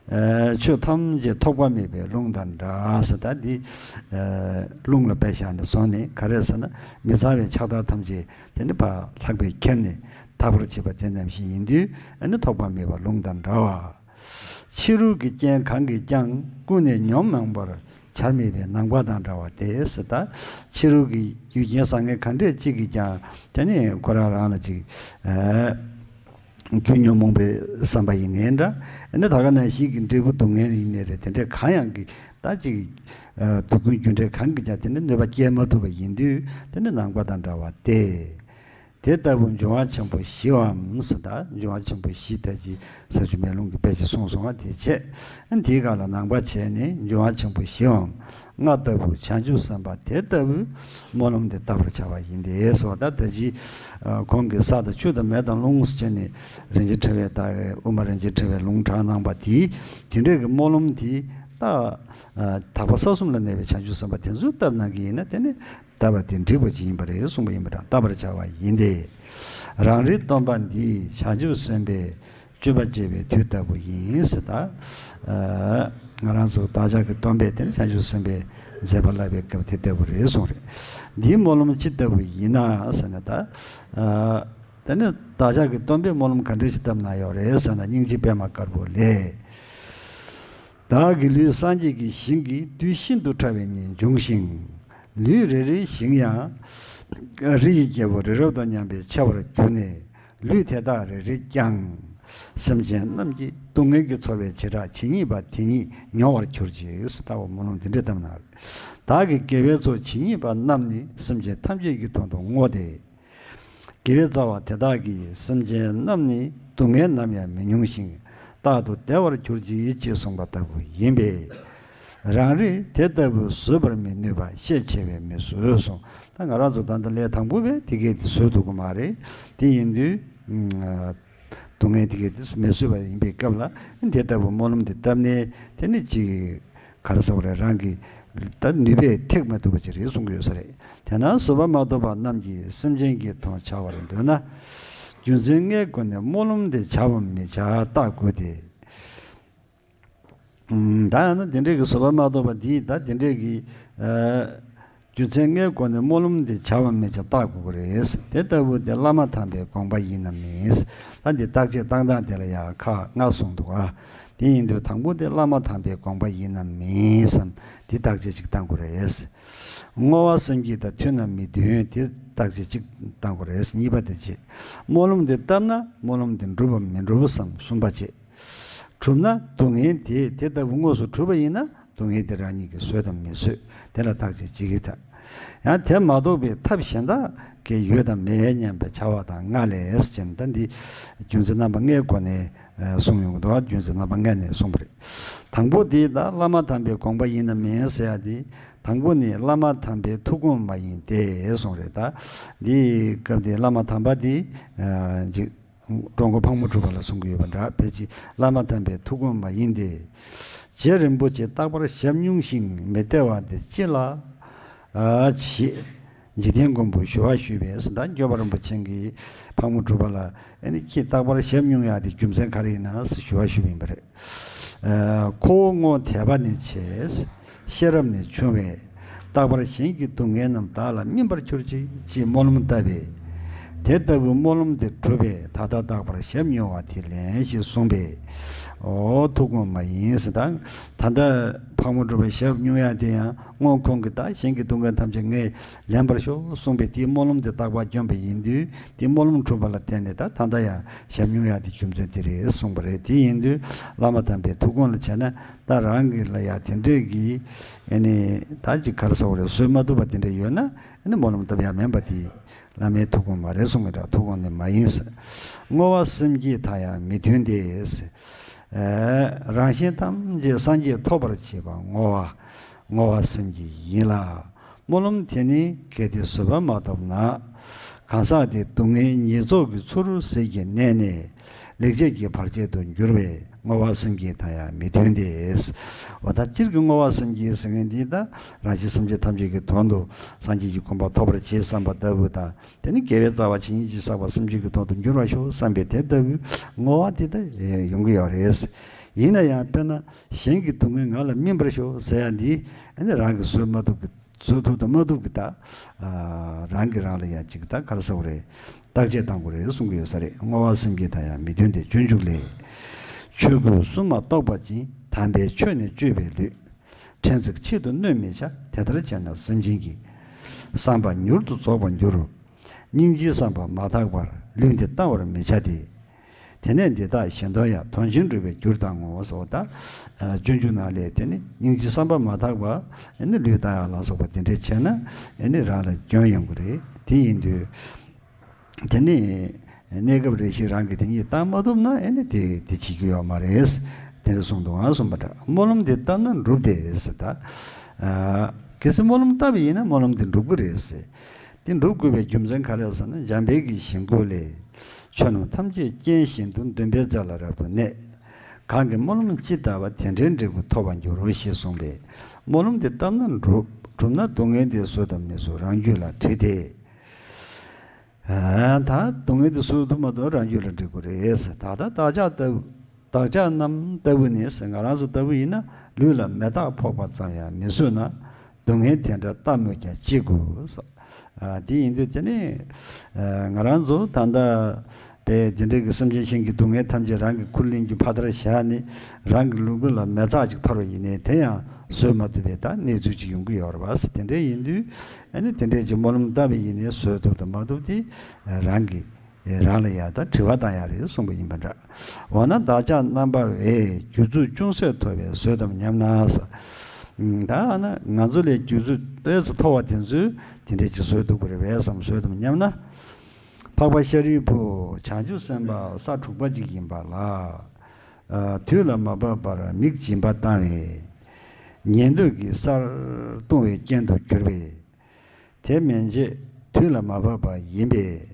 ཆོས་ཐམས་ཅད་ཐོགས་པ་མེད་པའི་རླུང་དང་འདྲ་ཟེར། ད་འདི་རླུང་ལ་དཔེ་བཞག་ནས་སོང་ནས་ག་རེ་ཟེར་ན་མི་གཙང་བའི་ཕྱག་དར་ཐམས་ཅད་དེ་ནི་ཕར་ལྷགས་པས་ཁྱེར་ནས་དག་པར་བྱེད་པ་དེ་ཙམ་ཞིག་ཡིན་དུས་ཨ་ནི་ཐོགས་པ་མེད་པ་རླུང་དང་འདྲ་བ། ཕྱི་རོལ་གྱི་རྐྱེན་གང་གིས་ཀྱང་ཀུན་ནས་ཉོན་མོངས་པར་བྱར་མེད་པའི་ནམ་མཁའ་དང་འདྲ་བ་སྟེ་ཟེར། ད་ཕྱི་རོལ་གྱི་རྒྱུ་རྐྱེན་བཟང་ངན་གང་འདྲས་གཅིག་གིས་ཀྱང་དེ་ནི་ཁོ་རང་རང་ལ་ཅིག་རྒྱུ་ཉོན་མོངས་པའི་བསམ་པ་ཡིན་ནའི་འདྲ། ཨ་ནི་ད་ག་ནང་བཞིན་གྱི་འབྲས་བུ་སྡུག་བསྔལ་ཡིན་ནའི་རེད། དེ་འདྲས་གང་ཡང་གི་ད་ཅིག་སྡུག་ཀུན་རྒྱུ་འབྲས་གང་གིས་ཀྱང་དེ་ནི་གནོད་པ་སྐྱེལ་མ་ཐུབ་པ་ཡིན་དུས་དེ་ནི་ནམ་མཁའ་དང་འདྲ་བ་སྟེ། དེ་ལྟ་བུ་འབྱུང་བ་ཆེན་པོ་བཞིའམ་ཟེར། ད་འབྱུང་བ་ཆེན་པོ་བཞི་ད་ཅི་ས་བཅུ་མེ་ལོང་གི་དཔེ་ཅིག་གསུངས་སོང་བ། དེ་བྱས་དེའི་སྒང་ལ་ནང་པ་བྱས་ནས་འབྱུང་བ་ཆེན་པོ་བཞིའམ་ལྔ་ལྟ་བུ་བྱང་ཆུབ་སེམས་དཔའ་དེ་ལྟ་བུའི་སྨོན་ལམ་དེ་བཏབ་པར་བྱ་བ་ཡིན་ཏེ་ཟེར་བ། ད་ད་ཅི་ཁོང་གིས་ས་དང་ཆུ་དང་མེ་དང་རླུང་ཟེར་བྱས་ནས་རིན་ཆེན་ཕྲེང་བའི་ད་དབུ་མ་རིན་ཆེན་ཕྲེང་བའི་ལུང་དྲངས་གནང་བ་དེ་དེ་འདྲའི་གི་སྨོན་ལམ་དེ་ད་དག་པ་ས་གསུམ་ལ་གནས་པའི་བྱང་ཆུབ་སེམས་དཔའ་དེ་ཚོས་བཏབ་གནང་གི་ཡིན་ན་དེ་ནི། བཏབ་པ་དེ་འགྲིག་པ་ཅིག་ཡིན་པ་རེད་གསུངས་པ་ཡིན་པ་འདྲ། བཏབ་པར་བྱ་བ་ཡིན་ཏེ། རང་རིག་སྟོང་པ་འདི་བྱང་ཆུབ་སེམས་དཔའི་སྤྱོད་པ་སྤྱད་པའི་དུས་ལྟ་བུ་ཡིན་ཟེར། ད་ང་རང་ཚོ་བདག་ཅག་གི་སྟོན་པས་དེ་ནི་བྱང་ཆུབ་སེམས་དཔའི་མཛད་པ་བསླབ་པའི་སྐབས་དེ་ལྟ་བུ་རེད་གསུངས་རེད། འདིའི་སྨོན་ལམ་ཅི་ལྟ་བུ་ཡིན་ན་ཟེར་ན། ད་དེ་ནི་བདག་ཅག་གི་སྟོན་པས་སྨོན་ལམ་ག་འདྲ་ཞིག་བཏབ་གནང་ཡོད་རེད་ཟེར་ན། སྙིང་རྗེ་པད་མ་དཀར་པོ་ལས། བདག་གི་ལུས་སངས་རྒྱས་ཀྱི་ཞིང་གི་རྡུལ་ཤིན་ཏུ་ཕྲ་བའི་ཉིད་འབྱུང་ཞིང་། ལུས་རེ་རེའི་ཞིང་ཡང་། རི་ཡི་རྒྱལ་པོ་རི་རབ་དང་མཉམ་པའི་ཆེ་བར་གྱུར་ནས། ལུས་དེ་དག་རེ་རེས་ཀྱང་། སེམས་ཅན་རྣམས་ཀྱི་སྡུག་བསྔལ་གྱི་ཚོར་བའི་བྱེ་བྲག་ཇི་སྙེད་པ་དེ་ཉིད་མྱོང་བར་གྱུར་ཅིག་ཟེར། ལྟ་བུ་སྨོན་ལམ་འདི་འདྲ་བཏབ་ན། བདག་གི་དགེ་བའི་ཚོགས་ཇི་སྙེད་པ་རྣམས་ནི་སེམས་ཅན་ཐམས་ཅད་ཀྱི་དོན་དུ་བསྔོ་སྟེ། དགེ་བའི་རྩ་བ་དེ་དག་གིས་སེམས་ཅན་རྣམས་ནི་སྡུག་བསྔལ་ནམ་ཡང་མི་མྱོང་ཞིང་རྟག་ཏུ་བདེ་བར་གྱུར་ཅིག་ཅེས་གསུངས་པ་ལྟ་བུ་ཡིན་པས། རང་རིག་དེ་ལྟ་བུ་བཟོད་པར་མི་ནུས་པ་ཤས་ཆེ་བས་མི་བཟོད་གསུངས། ད་ང་རང་ཚོ་ད་ལྟ་ལས་དང་པོ་བས་དེ་གས་དེ་བཟོད་ཐུབ་ཀྱི་མ་རེད། དེ་ཡིན་དུས། སྡུག་བསྔལ་དེ་གས་དེ་མི་བཟོད་པ་ཡིན་པའི་སྐབས་ལ་དེ་ལྟ་བུ་སྨོན་ལམ་དེ་བཏབ་ནས་དེ་ནི་ཅིག་ག་རེ་ཟེར་བ་རེད། རང་གི་ད་ནུས་པས་ཐེག་མ་ཐུབ་པ་ཅིག་རེད་གསུང་གི་ཡོད་ས་རེད། དེས་ན་བཟོད་པ་མ་ཐོབ་པ་རྣམས་ཀྱིས་སེམས་ཅན་གྱི་དོན་བྱ་བར་འདོད་ན། རྒྱུ་མཚན་ལྔའི་སྒོ་ནས་སྨོན་ལམ་དེ་བྱ་བར་མི་བྱ་བརྟག་དགོས་ཏེ། ད་ཡང་ན་དེ་འདྲའི་གི་བཟོད་པ་མ་ཐོབ་པ་འདིས་ད་དེ་འདྲའི་གི་རྒྱུ་མཚན་ལྔའི་སྒོ་ནས་སྨོན་ལམ་དེ་བྱ་བར་མི་བྱ་བརྟག་དགོས་ཀྱི་རེད། དེ་ལྟ་བུ་དེ་བླ་མ་དམ་པའི་དགོངས་པ་ཡིན་ནམ་མིན། ད་འདི་བརྟག་དཔྱད་བཏང་སྟངས་དེ་ལ་ཡང་ཁག་ལྔ་གསུངས་འདུག་ཨ། དེ་ཡིན་དུས་དང་པོ་དེ་བླ་མ་དམ་པའི་དགོངས་པ་ཡིན་ནམ་མིན་བསམ་དེ་བརྟག་དཔྱད་ཅིག་བཏང་དགོས་རེད། བསྔོ་བ་སེམས་བསྐྱེད་དང་མཐུན་ནམ་མི་མཐུན་དེ་བརྟག་དཔྱད་ཅིག་བཏང་དགོས་རེད། གཉིས་པ་དེ་བྱེད། སྨོན་ལམ་དེ་བཏབ་ན་སྨོན་ལམ་དེ་འགྲུབ་བམ་མི་འགྲུབ་བསམ་གསུམ་པ་བྱེད། གྲུབ་ན་སྡུག་བསྔལ་དེ་དེ་ལྟ་བུ་དངོས་སུ་གྲུབ་པ་ཡིན་ན་སྡུག་བསྔལ་དེ་རང་ཉིད་ཀྱིས་བཟོད་དམ་མི་བཟོད་དེ་ལ་བརྟག་དཔྱད་བྱེད་ཀྱི་ད། ཡང་དེ་མ་གཏོགས་པའི་ཐབས་གཞན་དག་གི་ཡོད་དམ་མེད་སྙམ་པའི་བྱ་བ་དང་ལྔ་ལས་ཅེས་ད་འདི་རྒྱུ་མཚན་རྣམ་པ་ལྔའི་སྒོ་ནས་གསུངས་ཡོང་གི་འདུག་རྒྱུ་མཚན་རྣམ་པ་ལྔ་ནས་གསུངས་པ་རེད། དང་པོ་དེ་ད་བླ་མ་དམ་པའི་དགོངས་པ་ཡིན་ནམ་མིན་ཟེར་ཡ་དེ། དང་པོ་ནི་བླ་མ་དམ་པའི་ཐུགས་དགོངས་མ་ཡིན་ཏེ་གསུངས་རེད། ད་འདི་སྐབས་དེ་བླ་མ་དམ་པ་དེ་ཅིག་འགྲོ་མགོན་ཕག་མོ་གྲུ་པ་ལ་གསུང་གི་ཡོད་པ་འདྲ། ཕལ་ཆེར་བླ་མ་དམ་པའི་ཐུགས་དགོངས་མ་ཡིན་ཏེ། རྗེ་རིན་པོ་ཆེ་རྟག་པར་ཞབས་བསྙུང་ཞིང་མི་སྟེར་བ་དེ་ཅི་ལ་ཨ་བྱེད། འཇིག་རྟེན་མགོན་པོ་ཞུ་བ་ཞུས་པས་ཟེར། ད་འགྱོད་པ་རིན་པོ་ཆེ་གིས་ཕག་མོ་གྲུ་པ་ལ་ཨ་ནི་ཁྱེད་རྟག་པར་ཞབས་བསྙུང་ཡག་དེ་རྒྱུ་མཚན་ག་རེ་ཡིན་ན་ཟེར་ཞུ་བ་ཞུས་པ་ཡིན་པ་རེད། ཁོ་བོ་ངོ་དད་པ་ནི་ཆེ། ཤེས་རབ་ནི་ཆུང་བས། རྟག་པར་གཞན་གྱི་སྡུག་བསྔལ་རྣམས་བདག་ལ་སྨིན་པར་གྱུར་ཅིག་ཅེས་སྨོན་ལམ་བཏབ་པས། དེ་ལྟ་བུའི་སྨོན་ལམ་དེ་གྲུབ་པས་ད་ལྟ་རྟག་པར་ཞབས་བསྙུང་བ་དེ་ལེན་ཞེས་གསུངས་པས། འོ་ཐུགས་དགོངས་མ་ཡིན་ཟེར། ད་ད་ལྟ་ཕག་མོ་གྲུ་པའི་ཞབས་བསྙུང་ཡག་དེ་ཡང་སྔོན་ཁོང་གིས་ད་གཞན་གྱི་སྡུག་བསྔལ་ཐམས་ཅད་ངས་ལེན་པར་ཤོག་གསུངས་པས་དེའི་སྨོན་ལམ་དེ་རྟག་པར་བསྐྱོན་པ་ཡིན་དུས་དེའི་སྨོན་ལམ་གྲུབ་པ་ལ་བརྟེན་ནས་ད་ད་ལྟ་ཡང་ཞབས་བསྙུང་ཡག་དེ་རྒྱུ་མཚན་དེ་རེད་གསུངས་པ་རེད། དེ་ཡིན་དུས་བླ་མ་དམ་པའི་ཐུགས་དགོངས་ལ་བྱས་ན། ད་རང་གི་ལ་ཡ་དེ་འདྲས་ཀྱི་ཨེ་ནི་ད་ཅིག་ག་རེ་ཟེར་དགོས་རེད། བཟོད་མ་ཐུབ་པ་དེ་འདྲས་ཡོད་ན་ཨེ་ནི་སྨོན་ལམ་བཏབ་ཡ་མིན་པ་དེ་བླ་མའི་ཐུགས་དགོངས་མ་རེད་གསུང་གི་འདྲ། ཐུགས་དགོངས་ནི་མ་ཡིན་ཟེར། བསྔོ་བ་སེམས་བསྐྱེད་དང་ཡང་མི་མཐུན་ཏེ་ཟེར། རང་གཞན་ཐམས་ཅད་སངས་རྒྱས་ཐོབ་པར་བྱེད་པ་བསྔོ་བ་བསྔོ་བ་སེམས་བསྐྱེད་ཡིན་ལ། སྨོན་ལམ་དེ་ནི་གལ་ཏེ་བཟོད་པ་མ་ཐོབ་ན། གང་ཟག་དེ་སྡུག་བསྔལ་ཉེས་ཚོགས་ཀྱི་ཚུལ་ཟད་ཀྱི་གནས་ནས་ལེགས་སྤྱད་ཀྱི་བར་ཆད་དུ་འགྱུར་བས་བསྔོ་བ་སེམས་བསྐྱེད་དང་ཡང་མི་མཐུན་ཏེ། འོ་ད་སྤྱིར་གྱི་བསྔོ་བ་སེམས་བསྐྱེད་ཟེར་མཁན་འདི་ད་རང་གཞན་སེམས་ཅན་ཐམས་ཅད་ཀྱི་དོན་དུ་སངས་རྒྱས་ཀྱི་གོ་འཕང་ཐོབ་པར་བྱེད་བསམ་པ་ལྟ་བུ་དང་། དེ་ནི་དགེ་བའི་རྩ་བ་ཇི་སྙེད་ཅིག་བསགས་པ་སེམས་ཅན་གྱི་དོན་དུ་འགྱུར་བར་ཤོག་བསམ་པའི་དེ་ལྟ་བུའི་བསྔོ་བ་དེ་ད་ཡོང་གི་ཡོད་རེད། ཡིན་ན་ཡང་དཔེར་ན་གཞན་གྱི་སྡུག་བསྔལ་ང་ལ་སྨིན་པར་ཤོག་ཟེར་ཡ་འདི་ཨ་ནི་རང་གིས་བཟོད་མ་ཐུབ་ཀྱི། བཟོད་ཐུབ་དང་མ་ཐུབ་ཀྱི་ད། རང་གིས་རང་ལ་ཡང་ཅིག་ད་ག་རེ་ཟེར་དགོས་རེད། བརྟག་དཔྱད་བཏང་དགོས་རེད་གསུང་གི་ཡོད་ས་རེད། བསྔོ་བ་སེམས་བསྐྱེད་དང་ཡང་མི་མཐུན་ཏེ། སྤྱོད་འཇུག་ལས། ཆོས་སྐུ་གསུམ་མ་རྟོགས་པ་ཅིན། དམ་པའི་ཆོས་ནི་སྤྱོད་པའི་ལུས། ཕྲན་ཚེགས་ཆེད་དུ་གནོད་མི་བྱ། དེ་ལྟར་བྱས་ན་སེམས་ཅན་གྱི། བསམ་པ་མྱུར་དུ་རྫོགས་པར་འགྱུར། སྙིང་རྗེའི་བསམ་པ་མ་དག་པར། ལུས་འདི་བཏང་བར་མི་བྱ་སྟེ། དེ་ནས་འདི་དག་གཞན་དོན་ཡང་། དོན་ཆེན་སྒྲུབ་པའི་རྒྱུར་བཏང་ངོ་། ཟེར་བ་ད། སྤྱོད་འཇུག་ནང་ལས་དེ་ནི་སྙིང་རྗེ་བསམ་པ་མ་དག་པ། ཨེ་ནི་ལུས་བཏང་ཡག་ལ་སོགས་པ་དེ་འདྲས་བྱས་ན་ཨེ་ནི་རང་ལ་སྐྱོན་ཡོང་གི་རེད། དེ་ཡིན་དུས་ དེ་ནི་གནས་སྐབས་རེ་ཞིག་རང་གིས་དེ་ཉིད་བཏང་མ་ཐུབ་ན་ཨེ་ནི་དེ་དེ་བྱེད་རྒྱུ་ཡོད་མ་རེད། དེ་འདྲ་གསུངས་འདུག་ཨང་། གསུངས་པ་འདྲ། སྨོན་ལམ་འདི་བཏབ་ན་འགྲུབ་སྟེ་ཟེར། ད་ཨ་གལ་སྲིད་སྨོན་ལམ་བཏབ་པ་ཡིན་ན་སྨོན་ལམ་འདི་འགྲུབ་ཀྱི་རེད་ཟེར། འདི་འགྲུབ་དགོས་པའི་རྒྱུ་མཚན་ག་རེ་ཟེར་ན། འཇམ་དཔལ་གྱི་ཞིང་ཁམས་ལས། ཆོས་རྣམས་ཐམས་ཅད་རྐྱེན་བཞིན་དུ། འདུན་པའི་རྩེ་ལ་རབ་ཏུ་གནས། གང་གིས་སྨོན་ལམ་ཅི་བཏབ་པ། དེ་འདྲའི་འབྲས་བུ་ཐོབ་པར་འགྱུར་རོ་ཞེས་གསུངས་པས། སྨོན་ལམ་འདི་བཏབ་ན་འགྲུབ། གྲུབ་ན་སྡུག་བསྔལ་འདི་བཟོད་དམ་མི་བཟོད་རང་རྒྱུད་ལ་དྲིས་ཏེ། ཨ་ད་སྡུག་བསྔལ་འདི་བཟོད་ཐུབ་མ་ཐུབ་རང་རྒྱུད་ལ་འདྲི་དགོས་རེད་ཟེར། ད་ལྟ་བདག་ཅག་ལྟ་བུ། བདག་ཅག་རྣམས་ལྟ་བུ་ནི་ཟེར། ང་རང་ཚོ་ལྟ་བུ་ཡིན་ན་ལུས་ལ་མེ་སྟག་ཕོག་པ་ཙམ་ཡང་མི་བཟོད་ན། སྡུག་བསྔལ་དེ་འདྲ་ལྟ་སྨོས་ཀྱང་ཅི་དགོས་ཟེར། ཨ་དེ་ཡིན་དུས་དེ་ནི་ཨ་ང་རང་ཚོ་ད་ལྟ་པའི་དེ་འདྲའི་གི་སེམས་ཅན་གཞན་གྱི་སྡུག་བསྔལ་ཐམས་ཅད་རང་གི་ཁུར་ལེན་རྒྱུ་ཕར་དར་བཞག་ནས། རང་གི་ལུས་པོ་ལ་མེ་སྟག་ཅིག་ཐོར་བ་ཡིན་ནའི་དེ་ཡང་བཟོད་མ་ཐུབ་པའི་ད་གནས་ཚུལ་ཅིག་ཡོང་གི་ཡོད་རེད་པ་ཟེར། དེ་འདྲ་ཡིན་དུས་ཨ་ནི་དེ་འདྲའི་ཅིག་སྨོན་ལམ་བཏབ་པ་ཡིན་ནའི་བཟོད་ཐུབ་དང་མ་ཐུབ་དེ་རང་གི་རང་ལ་ཡང་ད་དྲི་བ་བཏང་ཡག་རེད་གསུངས་པ་ཡིན་པ་འདྲ། འོ་ན་བདག་ཅག་རྣམ་པ་བས་རྒྱུ་ཚོགས་ཅུང་ཟད་ཐོབ་པས་བཟོད་དམ་སྙམ་ན་ཟེར། ད་ཨ་ན་ང་ཚོ་ལས་རྒྱུ་ཚོགས་ཏོག་ཙམ་མཐོ་བ་དེ་ཚོས་དེ་འདྲས་ཅིག་བཟོད་ཐུབ་ཀྱི་རེད་པས་བསམ། བཟོད་དམ་སྙམ་ན། འཕགས་པ་ཤཱ་རིའི་བུ། བྱང་ཆུབ་སེམས་དཔའ་ས་དྲུག་པ་ཅིག་ཡིན་པ་ལ། ཨ་དུས་ལ་མ་བབ་པར་མིག་སྦྱིན་པ་བཏང་བས། ཉན་ཐོས་ཀྱི་སར་ལྟུང་བའི་རྐྱེན་དུ་གྱུར་པས། དེ་མན་ཆད་དུས་ལ་མ་བབ་པ་ཡིན་པས།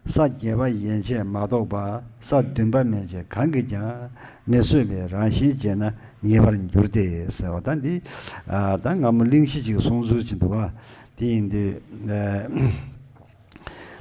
ས་བརྒྱད་པ་ཡན་ཆད་མ་གཏོགས་པ། ས་བདུན་པ་མན་ཆད་གང་གིས་ཀྱང་མི་བཟོད་པའི་རང་བཞིན་བྱས་ན་ཉེས་པར་འགྱུར་ཏེ་ཟེར་བ་ད་འདི། ཨ་ད་སྔ་མོ་གླེང་གཞི་ཅིག་གསུངས་ཚུལ་ཅིག་འདུག་པ། དེ་ཡིན་དུས་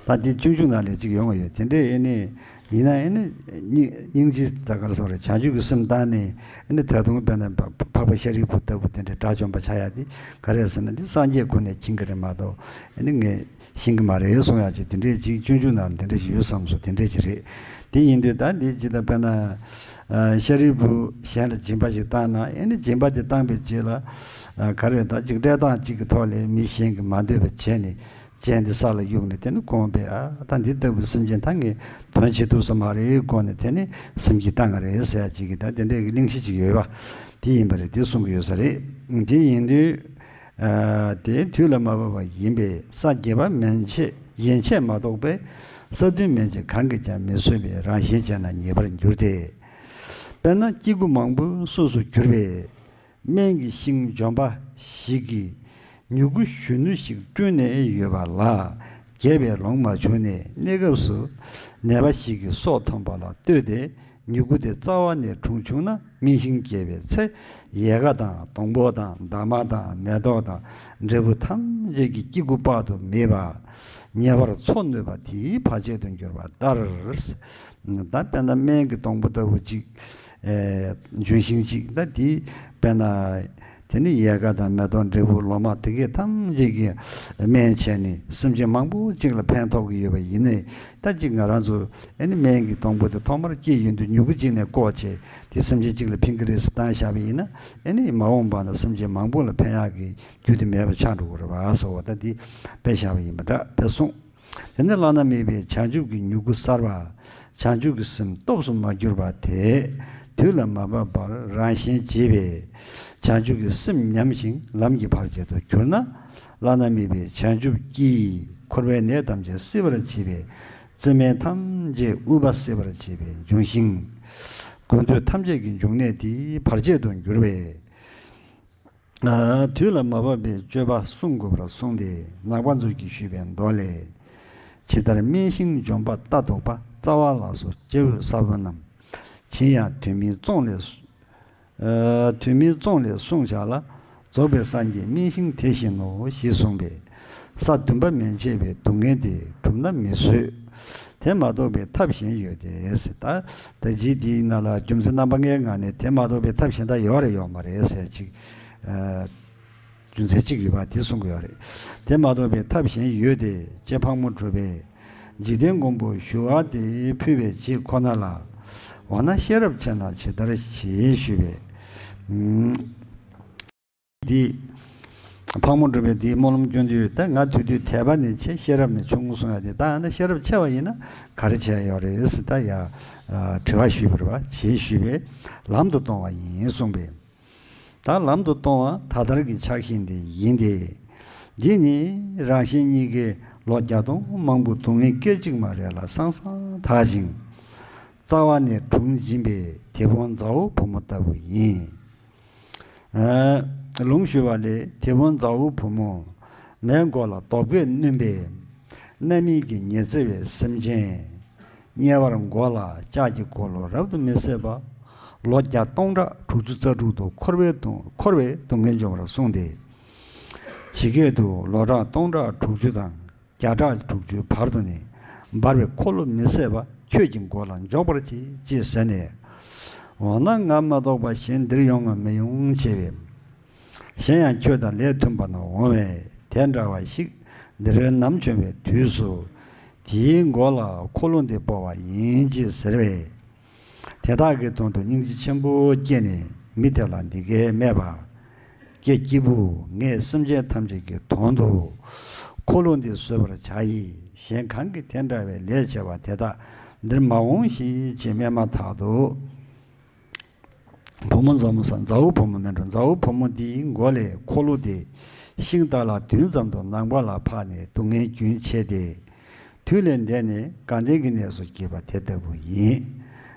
ཨ་ད་འདི་སྤྱོད་འཇུག་ནང་ལས་ཅིག་ཡོང་བ་ཡོད། དེ་འདྲས་ཨེ་ནི་ཡིན་ན་ཨེ་ནི་སྙིང་སྙིང་རྗེ་ད་ག་རེ་ཟེར་རེད། བྱང་ཆུབ་ཀྱི་སེམས་བཏང་ནས་ཨེ་ནི་ད་དུང་དཔེར་ན་འཕགས་པ་ཤཱ་རིའི་བུ་ལྟ་བུ་དེ་འདྲས་དགྲ་བཅོམ་པ་ཆགས་ཡག་དེ་ག་རེ་ཟེར་ན། འདི་སངས་རྒྱས་ཁོ་ནས་མཁྱེན་གྱི་རེད་མ་གཏོགས་ཨེ་ནི་ངས་ཤེས་ཀྱི་མ་རེད་གསུང་ཡག་ཅིག་དེ་འདྲས་ཅིག་སྤྱོད་འཇུག་ནང་ལ་དེ་འདྲས་ཅིག་ཡོད་བསམ་སོང་། དེ་འདྲས་ཅིག་རེད། དེ་ཡིན་དུས་ད་འདི་ཇི་ལྟར་དཔེར་ན་ཨ་ཤཱ་རིའི་བུ་གཞན་ལ་སྦྱིན་པ་ཅིག་བཏང་ན་ཨེ་ནི་སྦྱིན་པ་དེ་བཏང་པའི་རྗེས་ལ་ཨ་ག་རེ་ད་ཅིག་སྤྲད་སྟངས་ཅིག་གི་ཐོག་ལས་མི་གཞན་གྱིས་མ་འདོད་པ་བྱས་ནས་སྤྱན་དེ་ས་ལ་གཡུགས་ནས། དེ་ནི་ཁོང་པས་ཨ་ད་འདི་ལྟ་བུའི་སེམས་ཅན་ད་ངས་དོན་བྱེད་ཐུབ་ས་མ་རེད་དགོངས་ནས། དེ་ནི་སེམས་བསྐྱེད་བཏང་གི་རེད་ཟེར་ཡག་ཅིག་གི་ད་དེ་འདྲའི་གི་གླེང་གཞི་ཅིག་ཡོད་པ་དེ་ཡིན་པ་རེད། དེ་གསུང་གི་ཡོད་ས་རེད། དེ་ཡིན་དུས་ཨ་དེ་དུས་ལ་མ་བབ་པ་ཡིན་པས། ས་བརྒྱད་པ་མན་ཆད་ཡན་ཆད་མ་གཏོགས་པའི་ས་བདུན་མན་ཆད་གང་གིས་ཀྱང་མི་བཟོད་པའི་རང་བཞིན་བྱས་ན་ཉེས་པར་འགྱུར་ཏེ། དཔེར་ན་སྐྱེ་དགུ་མང་པོའི་གསོས་སུ་གྱུར་པའི་སྨན་གྱི་ཤིང་ལྗོན་པ་ཞིག་གིས་མྱུ་གུ་གཞོན་ནུ་ཞིག་བསྐྲུན་ནས་ཡོད་པ་ལ། རྒྱས་པའི་ལོང་མ་བྱུང་ནས་གནས་སྐབས་སུ་ནད་པ་ཞིག་གི་སྲོག་ཐོན་པ་ལ་ལྟོས་ཏེ། མྱུ་གུ་དེ་རྩ་བ་ནས་གྲུང་བྱུང་ན། སྨིན་ཞིང་རྒྱས་པའི་ཚེ། ཡལ་ག་དང་སྡོང་པོ་དང་འདབ་མ་དང་མེ་ཏོག་དང་འབྲས་བུ་ཐམས་ཅད་ཀྱིས་སྐྱེ་དགུ་དཔག་ཏུ་མེད་པ་ཉེ་བར་འཚོ་ནུས་པ་དེའི་བར་ཆད་དུ་འགྱུར་བ་ལྟར། ད་དཔེར་ན་སྨན་གྱི་སྡོང་པོ་ལྟ་བུ་ཅིག་ཨེ་ལྗོན་ཤིང་ཅིག་ད་དེ་དཔེར་ན་དེ་ནི་ཡལ་ག་དང་མེ་ཏོག་འབྲས་བུ་ལོ་མ་དེ་གས་ཐམས་ཅད་ཀྱིས་སྨན་བྱས་ནས་སེམས་ཅན་མང་པོ་ཅིག་ལ་ཕན་ཐོགས་ཀྱི་ཡོད་པ་ཡིན་ནའི། ད་ཅིག་ང་རང་ཚོ་ཨེ་ནི་སྨན་གྱི་སྡོང་པོ་དེ་ཐོག་མར་སྐྱེས་ཡོང་དུས་མྱུ་གུ་ཅིག་ནས་བཀོག་བྱས་དེ་སེམས་ཅན་གཅིག་ལ་ཕན་གྱི་རེད་ཟེར་བཏང་བཞག་པ་ཡིན་ན། ཨེ་ནི་མ་འོངས་པ་ན་སེམས་ཅན་མང་པོ་ལ་ཕན་ཡག་གི་རྒྱུ་དེ་མེད་པ་ཆགས་འགྲོ་གི་རེད་པ་ཟེར་བ་ད་དེ་དཔེ་བཞག་པ་ཡིན་པ་འདྲ་དཔེ་གསུངས། དེ་ནས་བླ་ན་མེད་པའི་བྱང་ཆུབ་ཀྱི་མྱུ་གུ་གསར་པ། བྱང་ཆུབ་ཀྱི་སེམས་སྟོབས་སུ་མ་གྱུར་པ་དེ་དུས་ལ་མ་བབ་པར་རང་གཞན་བརྗེས་པས། བྱང་ཆུབ་ཀྱི་སེམས་ཉམས་ཤིང་ལམ་གྱི་བར་ཆད་དུ་གྱུར་ན། བླ་ན་མེད་པའི་བྱང་ཆུབ་ཀྱིས་འཁོར་བའི་ནད་ཐམས་ཅད་སེལ་བར་བྱེད་པས། རྩི་སྨན་ཐམས་ཅད་དབུལ་བ་སེལ་བར་བྱེད་པའི་འབྱུང་ཞིང་། དགོས་འདོད་ཐམས་ཅད་ཀྱི་འབྱུང་གནས་དེའི་བར་ཆད་དུ་འགྱུར་བས། དུས་ལ་མ་བབ་པའི་སྤྱོད་པ་བསྲུང་དགོས་པར་གསུངས་ཏེ། ནག་པ་མཛོད་ཀྱིས་ཞུས་པའི་མདོ་ལས། ཇི་ལྟར་སྨན་ཤིང་ལྗོན་པ་ལྟ་དོག་པ། རྩ་བ་ལ་སོགས་སྐྱེ་བོའི་ས་བོན་རྣམས། བྱིན་ཡང་དུས་མིན་བཙོང་ལས། དུས་མིན་བཙོང་ལས་བསྲུང་བྱ་ལ། རྫོགས་པའི་སངས་རྒྱས་སྨན་ཤིང་དེ་བཞིན་ནོ། ཞེས་གསུངས་པས། ས་བདུན་པ་མན་ཆད་པའི་སྡུག་བསྔལ་དེ་གྲུབ་ན་མི་བཟོད། དེ་མ་གཏོགས་པའི་ཐབས་གཞན་ཡོད་དེ་ཟེར། ད་ད་ཅི་དེའི་ནང་ལ་རྒྱུ་མཚན་རྣམ་པ་ལྔའི་ངང་ནས་དེ་མ་གཏོགས་པའི་ཐབས་གཞན་དག་ཡོད་རེད་ཡོད་མ་རེད་ཟེར་ཅིག་རྒྱུ་མཚན་གཅིག་ཡོད་པ་དེ་གསུང་གི་ཡོད་རེད། དེ་མ་གཏོགས་པའི་ཐབས་གཞན་ཡོད་དེ། ཅེས་ཕག་མོ་གྲུ་པས་འཇིག་རྟེན་མགོན་པོ་ཞུ་བ་དེ་ཕུལ་བའི་རྗེས་ཁོ་ན་ལ། འོ་ན་ཤེས་རབ་ཆེ་ན་ཇི་ལྟར་བྱེད་ཞུས་པས། འདི་ཕག་མོ་གྲུ་པས་འདིའི་སྨོན་ལམ་སྐྱོན་དུས་ད་ང་དུས་དུས་དད་པ་ནི་ཆེ་ཤེས་རབ་ནི་ཆུང་གསུང་ཡ་དེ། ད་ཡང་ན་ཤེས་རབ་ཆེ་བ་ཡིན་ན་ག་རེ་བྱས་ཡོད་རེད་ཟེར་ད་ཡ་དྲི་བ་ཞུས་པ་རེད་པ། བྱེད་ཞུས་པས་ལམ་དུ་གཏོང་བ་ཡིན་གསུངས་པས། ད་ལམ་དུ་གཏོང་བ་ད་ལྟར་གྱི་ཕྱག་ཤེས་འདི་ཡིན་ཏེ། འདི་ནི་རང་གཞན་གཉིས་ཀའི་ལོ་བརྒྱ་སྟོང་མང་པོ་སྡུག་བསྔལ་སྐད་ཅིག་མ་རེ་ལ་སང་སང་དག་ཅིང་། རྩ་བ་ནས་གྲོངས་བཞིན་པའི་དེད་དཔོན་མཛའ་བོ་བུ་མོ་ལྟ་བུ་ཡིན། ལུང་ཞུ་བ་ལས། དེད་དཔོན་མཛའ་བོ་བུ་མོ། མའི་མགོ་ལ་རྡོ་སྦིས་བསྣུན་པའི་རྣམ་སྨིན་གྱི་ཉི་ཚེ་བའི་སེམས་ཅན། དམྱལ་བར་མགོ་ལ་ལྕགས་ཀྱི་འཁོར་ལོ་རབ་ཏུ་མི་བཟད་པ། ལོ་བརྒྱ་སྟོང་ཕྲག་དྲུག་ཅུ་རྩ་དྲུག་ཏུ་འཁོར་བའི་སྡུག་འཁོར་བའི་སྡུག་བསྔལ་འབྱུང་བར་གསུངས་ཏེ། ཇི་སྐད་དུ། ལོ་གྲངས་སྟོང་ཕྲག་དྲུག་ཅུ་དང་། བརྒྱ་ཕྲག་དྲུག་ཅུའི་བར་དུ་ནི། འབར་བའི་འཁོར་ལོ་མི་བཟད་པ། ཁྱོད་ཀྱི་མགོ་ལ་འཇོག་པར་བྱེད། ཅེས་ཟེར་ནས། འོ་ན་ང་མ་གཏོགས་པ་གཞན་འདིར་ཡོང་ང་མི་ཡོང་ཞེས་པས། གཞན་ཡང་ཁྱོད་དང་ལས་མཐུན་པ་ན་འོང་བས། དེ་འདྲ་བ་ཞིག་འདིར་ནམ་བྱོན་པའི་དུས་སུ། དེའི་མགོ་ལ་འཁོར་ལོ་འདི་སྤོ་བ་ཡིན། ཅེས་ཟེར་བས། དེ་དག་གི་དོན་དུ་སྙིང་རྗེ་ཆེན་པོ་སྐྱེས་ནས་མི་དེ་ལ་འདི་སྐད་སྨྲས་པ། ཀྱེ་སྐྱེས་བུ། ངས་སེམས་ཅན་ཐམས་ཅད་ཀྱི་དོན་དུ་འཁོར་ལོ་འདི་བཟོད་པར་བྱ་ཡི། གཞན་གང་གིས་དེ་འདྲ་བའི་ལས་བྱས་པ་དེ་དག་འདིར་མ་འོང་ཞིག་ཅེས་སྨྲས་མ་ཐག་ཏུ། བུ་མོ་མཛའ་མོ་ས་མཛའ་བོ་བུ་མོ་མིན་འགྲོ། མཛའ་བོ་བུ་མོ་འདིའི་མགོ་ལས་འཁོར་ལོ་དེ་ཤིང་རྟ་ལ་བདུན་ཙམ་དུ་ནང་པ་ལ་འཕགས་ནས་སྡུག་བསྔལ་རྒྱུན་ཆད་དེ། དུས་ལས་འདས་ནས་དགའ་ལྡན་གྱི་གནས་སུ་སྐྱེས་པ་དེ་ལྟ་བུ་ཡིན།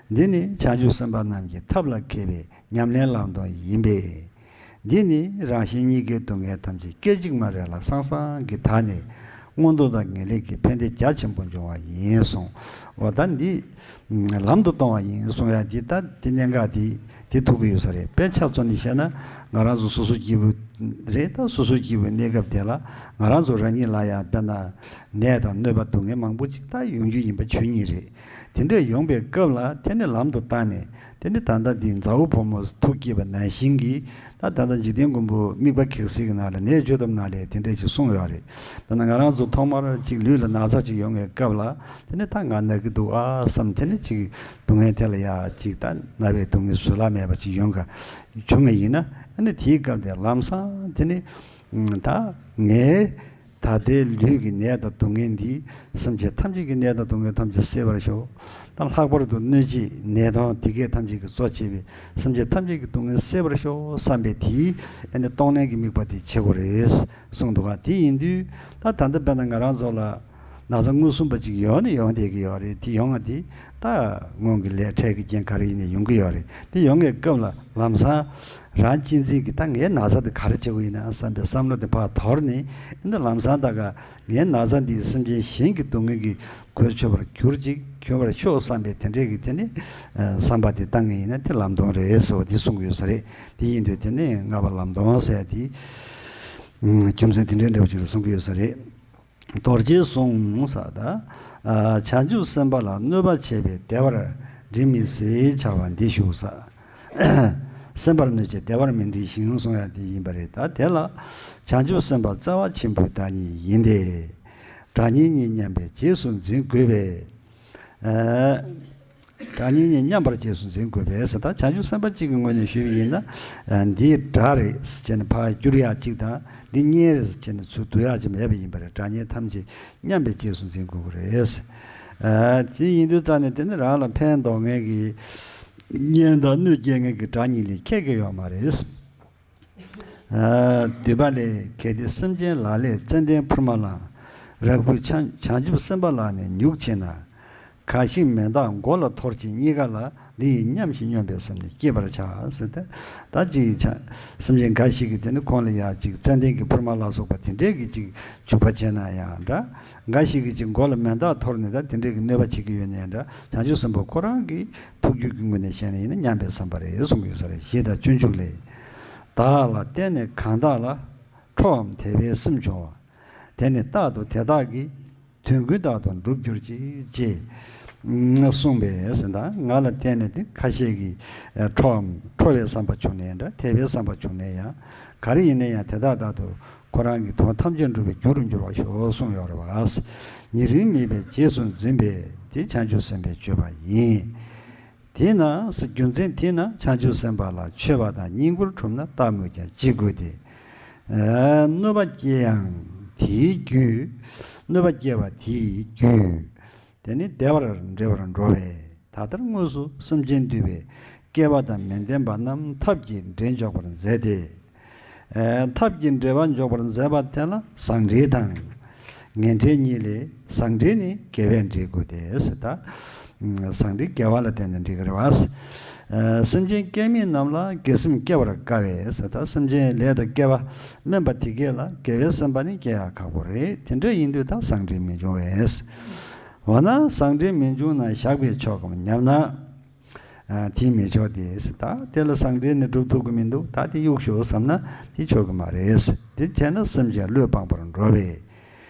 འདི་ནི་བྱང་ཆུབ་སེམས་དཔའ་རྣམས་ཀྱི་ཐབས་ལ་མཁས་པའི་ཉམས་ལེན་ལམ་སྟོན་ཡིན་པས། འདི་ནི་རང་གཞན་གཉིས་ཀའི་སྡུག་བསྔལ་ཐམས་ཅད་སྐད་ཅིག་མ་རེ་ལ་སང་སང་གི་དག་ནས་མངོན་མཐོ་དང་ངེས་ལེགས་ཀྱི་ཕན་བདེ་རྒྱ་ཆེན་པོ་འབྱུང་བ་ཡིན་གསུངས། འོ་ད་འདི་ལམ་དུ་གཏོང་བ་ཡིན་གསུང་ཡ་འདི། ད་འདི་གནད་འགག་འདི་འདི་ཐུག་གི་ཡོད་ས་རེད། དཔེ་ཆ་ཚོ་ནས་བཤད་ན་ང་རང་ཚོ་སོ་སོ་སྐྱེས་བུ་རེད། ད་སོ་སོ་སྐྱེས་བུ་གནས་སྐབས་དེ་ལ་ང་རང་ཚོ་རང་ཉིད་ལ་ཡང་དཔེར་ན་ནད་དང་གནོད་པ་སྡུག་བསྔལ་མང་པོ་ཅིག་ད་ཡོང་རྒྱུ་ཡིན་པ་ཆོས་ཉིད་རེད། དེ་འདྲ་ཡོང་པའི་སྐབས་ལ་དེ་ནི་ལམ་དུ་བཏང་ནས། དེ་ནི་ད་ལྟ་འདི་མཛའ་བོ་བུ་མོ་ཐུགས་བསྐྱེད་པ་ནང་བཞིན་གྱི། ད་ད་ལྟ་འཇིག་རྟེན་མགོན་པོ་དམིགས་པ་ཁེགས་སེལ་གྱི་ནང་ལ་ནད་བཅོས་ཐབས་ནང་ལས་དེ་འདྲས་ཅིག་གསུངས་ཡོད་རེད། ད་ནི་ང་རང་ཚོ་ཐོག་མར་ཅིག་ལུས་ལ་ན་ཚ་ཅིག་ཡོང་བའི་སྐབས་ལ། དེ་ནི་ད་ང་ན་གི་འདུག་ཨ་བསམ། དེ་ནི་ཅིག་སྡུག་བསྔལ་དེ་ལ་ཡ་ཅིག་ད་ན་བའི་སྡུག་བསྔལ་བཟོད་གླགས་མེད་པ་ཅིག་ཡོང་ག་བྱུང་བ་ཡིན་ན། ཨ་ནི་དེའི་སྐབས་དེ་ལམ་སང་དེ་ནི་ད་ངའི་ད་ལྟའི་ལུས་ཀྱི་ནད་དང་སྡུག་བསྔལ་འདིས་སེམས་ཅན་ཐམས་ཅད་ཀྱི་ནད་དང་སྡུག་བསྔལ་ཐམས་ཅད་སེལ་བར་ཤོག། ད་ལྷག་པར་དུ་གནོད་བྱེད་ནད་དང་དེ་སྐད་ཐམས་ཅད་ཀྱིས་གཙོ་བྱས་པའི་སེམས་ཅན་ཐམས་ཅད་ཀྱི་སྡུག་བསྔལ་སེལ་བར་ཤོག་བསམ་པའི་དེའི་ཨ་ནི་གཏོང་ལེན་གྱི་དམིགས་པ་དེ་བྱེད་དགོས་རེད་གསུངས་འདུག་ག་དེ་ཡིན་དུས་ད་ད་ལྟ་དཔེར་ན་ང་རང་ཚོ་ལ་ན་ཚ་མངོན་སུམ་པ་ཅིག་ཡོང་ནས་ཡོང་བསྡད་ཀྱི་ཡོད་རེད། དེ་ཡོང་བ་དེ་ད་སྔོན་གྱི་ལས་འཕྲལ་གྱི་རྐྱེན་ག་རེ་ཡིན་ནས་ཡོང་གི་ཡོད་རེད། དེ་ཡོང་བའི་སྐབས་ལ་ལམ་སང་རང་གཅེས་འཛིན་གྱིས་ད་ངའི་ན་ཚ་དེ་ག་རེ་བྱེད་དགོས་ཡིན་ན་བསམ་པའི་བསམ་བློ་དེ་ཕར་དོར་ནས། ཨ་ནི་ལམ་སང་ད་ག་ངའི་ན་ཚ་འདིས་སེམས་ཅན་གཞན་གྱི་སྡུག་བསྔལ་གྱི་གོས་ཆོད་པར་གྱུར་ཅིག་གྱུར་པར་ཤོག་བསམ་པའི་དེ་འདྲའི་གི་དེ་ནི་བསམ་པ་དེ་བཏང་ངེས་ཡིན་ན་དེ་ལམ་སྟོན་རེད་ཟེར་བ་དེ་གསུང་གི་ཡོད་ས་རེད། དེ་ཡིན་དུས་དེ་ནི་ལྔ་པ་ལམ་སྟོན་ཟེར་ཡ་དེ་རྒྱུ་མཚན་དེ་འདྲའི་འདྲ་པོ་ཅིག་ལ་གསུང་གི་ཡོད་ས་རེད། རྡོ་རྗེས་གསུངས་ས་ད། བྱང་ཆུབ་སེམས་དཔའ་ལ་གནོད་པ་བྱས་པའི་བདེ་བར་འདྲི་མི་སྲིད་བྱ་བ་འདི་ཞུ་ས། སེམས་པར་གནོད་བྱེད་བདེ་བར་མི་འདྲི་ཞིང་གསུང་ཡ་དེ་ཡིན་པ་རེད། ད་དེ་ལ་བྱང་ཆུབ་སེམས་དཔའ་རྩ་བ་ཆེན་པོའི་བདག་ཉིད་ཡིན་ཏེ། དགྲ་གཉེན་ཉིད་མཉམ་པའི་རྗེས་སུ་འཛིན་དགོས་པས། དགྲ་གཉེན་ཉིད་མཉམ་པར་རྗེས་སུ་འཛིན་དགོས་པས་ཟེར། ད་བྱང་ཆུབ་སེམས་དཔའ་གཅིག་གི་ངོས་ནས་ཞུས་པ་ཡིན་ན། འདི་དགྲ་རེད་ཟེར་བྱས་ནས་ཕར་བསྒྱུར་ཡ་གཅིག་དང་། འདི་གཉེན་རེད་ཟེར་བྱས་ནས་ཚུར་བསྡུ་ཡ་ཅིག་མེད་པ་ཡིན་པ་རེད། དགྲ་གཉེན་ཐམས་ཅད་མཉམ་པའི་རྗེས་སུ་འཛིན་དགོས་ཀྱི་རེད། དེ་ཡིན་དུས་ཙང་ནས་དེ་ནི་རང་ལ་ཕན་འདོགས་མཁན་གྱི་གཉེན་དང་གནོད་སྐྱེལ་མཁན་གྱི་དགྲ་གཉིས་ལས་ཁྱད་ཀྱི་ཡོད་མ་རེད། འདུས་པ་ལས། གལ་ཏེ་སེམས་ཅན་ལག་ལས་ཙན་དན་ཕུར་མ་བླངས། རག་ཕུད་བྱང་བྱང་ཆུབ་སེམས་དཔའ་ལག་ནས་ཉུག་བྱེད་ན། འགའ་ཞིག་མེ་མདག་མགོ་ལ་འཐོར་བྱེད་གཉིས་ཀ་ལ། འདི་ཡིས་མཉམ་ཞིང་སྙོམས་པའི་སེམས་ནི་བསྐྱེད་པར་བྱ་ཟེར་ཏེ། ད་ཅིག་བྱ་སེམས་ཅན་འགའ་ཞིག་གིས་དེ་ནི་ཁོང་ལ་ཡ་ཅིག་ཙན་དན་གྱི་ཕུར་མ་ལ་སོགས་པ་དེ་འདྲས་ཀྱི་ཅིག་བྱུག་པ་བྱས་ན་ཡང་འདྲ། འགའ་ཞིག་གིས་ཅིག་མགོ་ལ་མེ་མདག་འཐོར་ནས་ད་དེ་འདྲས་ཀྱི་གནོད་པ་བྱེད་ཀྱི་ཡོད་ནའི་འདྲ། བྱང་ཆུབ་སེམས་དཔའ་ཁོ་རང་གི་ཐུགས་རྒྱུད་ཀྱི་ངོས་ནས་བཤད་ན་ཡིན་ན་མཉམ་པའི་བསམ་པ་རེད་གསུང་གི་ཡོད་ས་རེད། ཞེས་དང་སྤྱོད་འཇུག་ལས། བདག་ལ་བརྟེན་ནས་གང་དག་ལ། ཁྲོའམ་དད་པའི་སེམས་བྱུང་བ། དེ་ནི་རྟག་ཏུ་དེ་དག་གི། དོན་ཀུན་རྟག་ཏུ་འགྲུབ་གྱུར་ཅིག་ཅེས་གསུངས་པས་ཟེར། ད་ང་ལ་བརྟེན་ནས་དེ་ཁ་ཤས་ཀྱིས་ཁྲོའམ་ཁྲོ་བའི་བསམ་པ་བྱུང་ནའི་འདྲ། དད་པའི་བསམ་པ་བྱུང་ནའི་ཡང་། ག་རེ་ཡིན་ན་ཡང་དེ་དག་རྟག་ཏུ་ཁོ་རང་གི་དོན་ཐམས་ཅད་འགྲུབ་པའི་རྒྱུ་རུ་འགྱུར་བར་ཤོག་གསུངས་ཡོད་རེད་བ། ཉེ་རིང་མེད་པའི་རྗེས་སུ་འཛིན་པས་དེ་བྱང་ཆུབ་སེམས་དཔའི་སྤྱོད་པ་ཡིན། དེས་ན་རྒྱུ་མཚན་དེས་ན་བྱང་ཆུབ་སེམས་དཔའ་ལ་མཆོད་པ་དང་བསྙེན་བཀུར་གྲུབ་ན་རྟག་སྨོས་ཀྱང་ཅི་དགོས་ཏེ། གནོད་པ་སྐྱེལ་ཡང་དེའི་རྒྱུ། གནོད་པ་སྐྱེལ་བ་དེའི་རྒྱུ། དེ་ནི་བདེ་བར་འབྲེལ་བར་འགྲོ་བས། ད་ལྟར་དངོས་སུ་སེམས་ཅན་འདུལ་བའི་སྐལ་བ་དང་མི་ལྡན་པ་རྣམས་ཐབས་ཀྱིས་འདྲེན་འཇོག་པར་མཛད་དེ། ཐབས་ཀྱིས་འབྲེལ་བ་འཇོག་པར་མཛད་པ་དེ་ལ་ཟང་འབྲེལ་དང་། ངེས་འབྲེལ་གཉིས་ལས་ཟང་འབྲེལ་ནི་དགེ་བས་འགྲིག་དགོས་ཏེ་ཟེར་ད། ཟང་འབྲེལ་དགེ་བ་ལ་བརྟེན་ནས་འགྲིག་གི་རེད་བ། སེམས་ཅན་སྐྱེ་མེད་རྣམས་ལ་དགེ་སེམས་སྐྱེ་བར་དཀའ་བས་ཟེར་ད། སེམས་ཅན་ལས་དང་སྐལ་བ་དམན་པ་དེ་གས་ལ་དགེ་བའི་སེམས་པ་ནི་སྐྱེ་ཡག་ཁག་པོ་རེད། དེ་འདྲ་ཡིན་དུས་ད་ཟང་འབྲེལ་མི་འབྱུང་བས། འོ་ན་ཟང་འབྲེལ་མི་འབྱུང་ན་བཞག་པས་ཆོག་གམ་སྙམ་ན། དེ་མི་ཆོག་སྟེ། ད་དེ་ལ་ཟང་འབྲེལ་ནི་སྒྲུབ་ཐུབ་ཀྱི་མི་འདུག་ད་དེ་གཡུག་ཞོག་བསམ་ན་དེ་ཆོག་གི་མ་རེད། དེ་བྱས་ན་སེམས་ཅན་བློས་སྤངས་པར་འགྲོ་བས།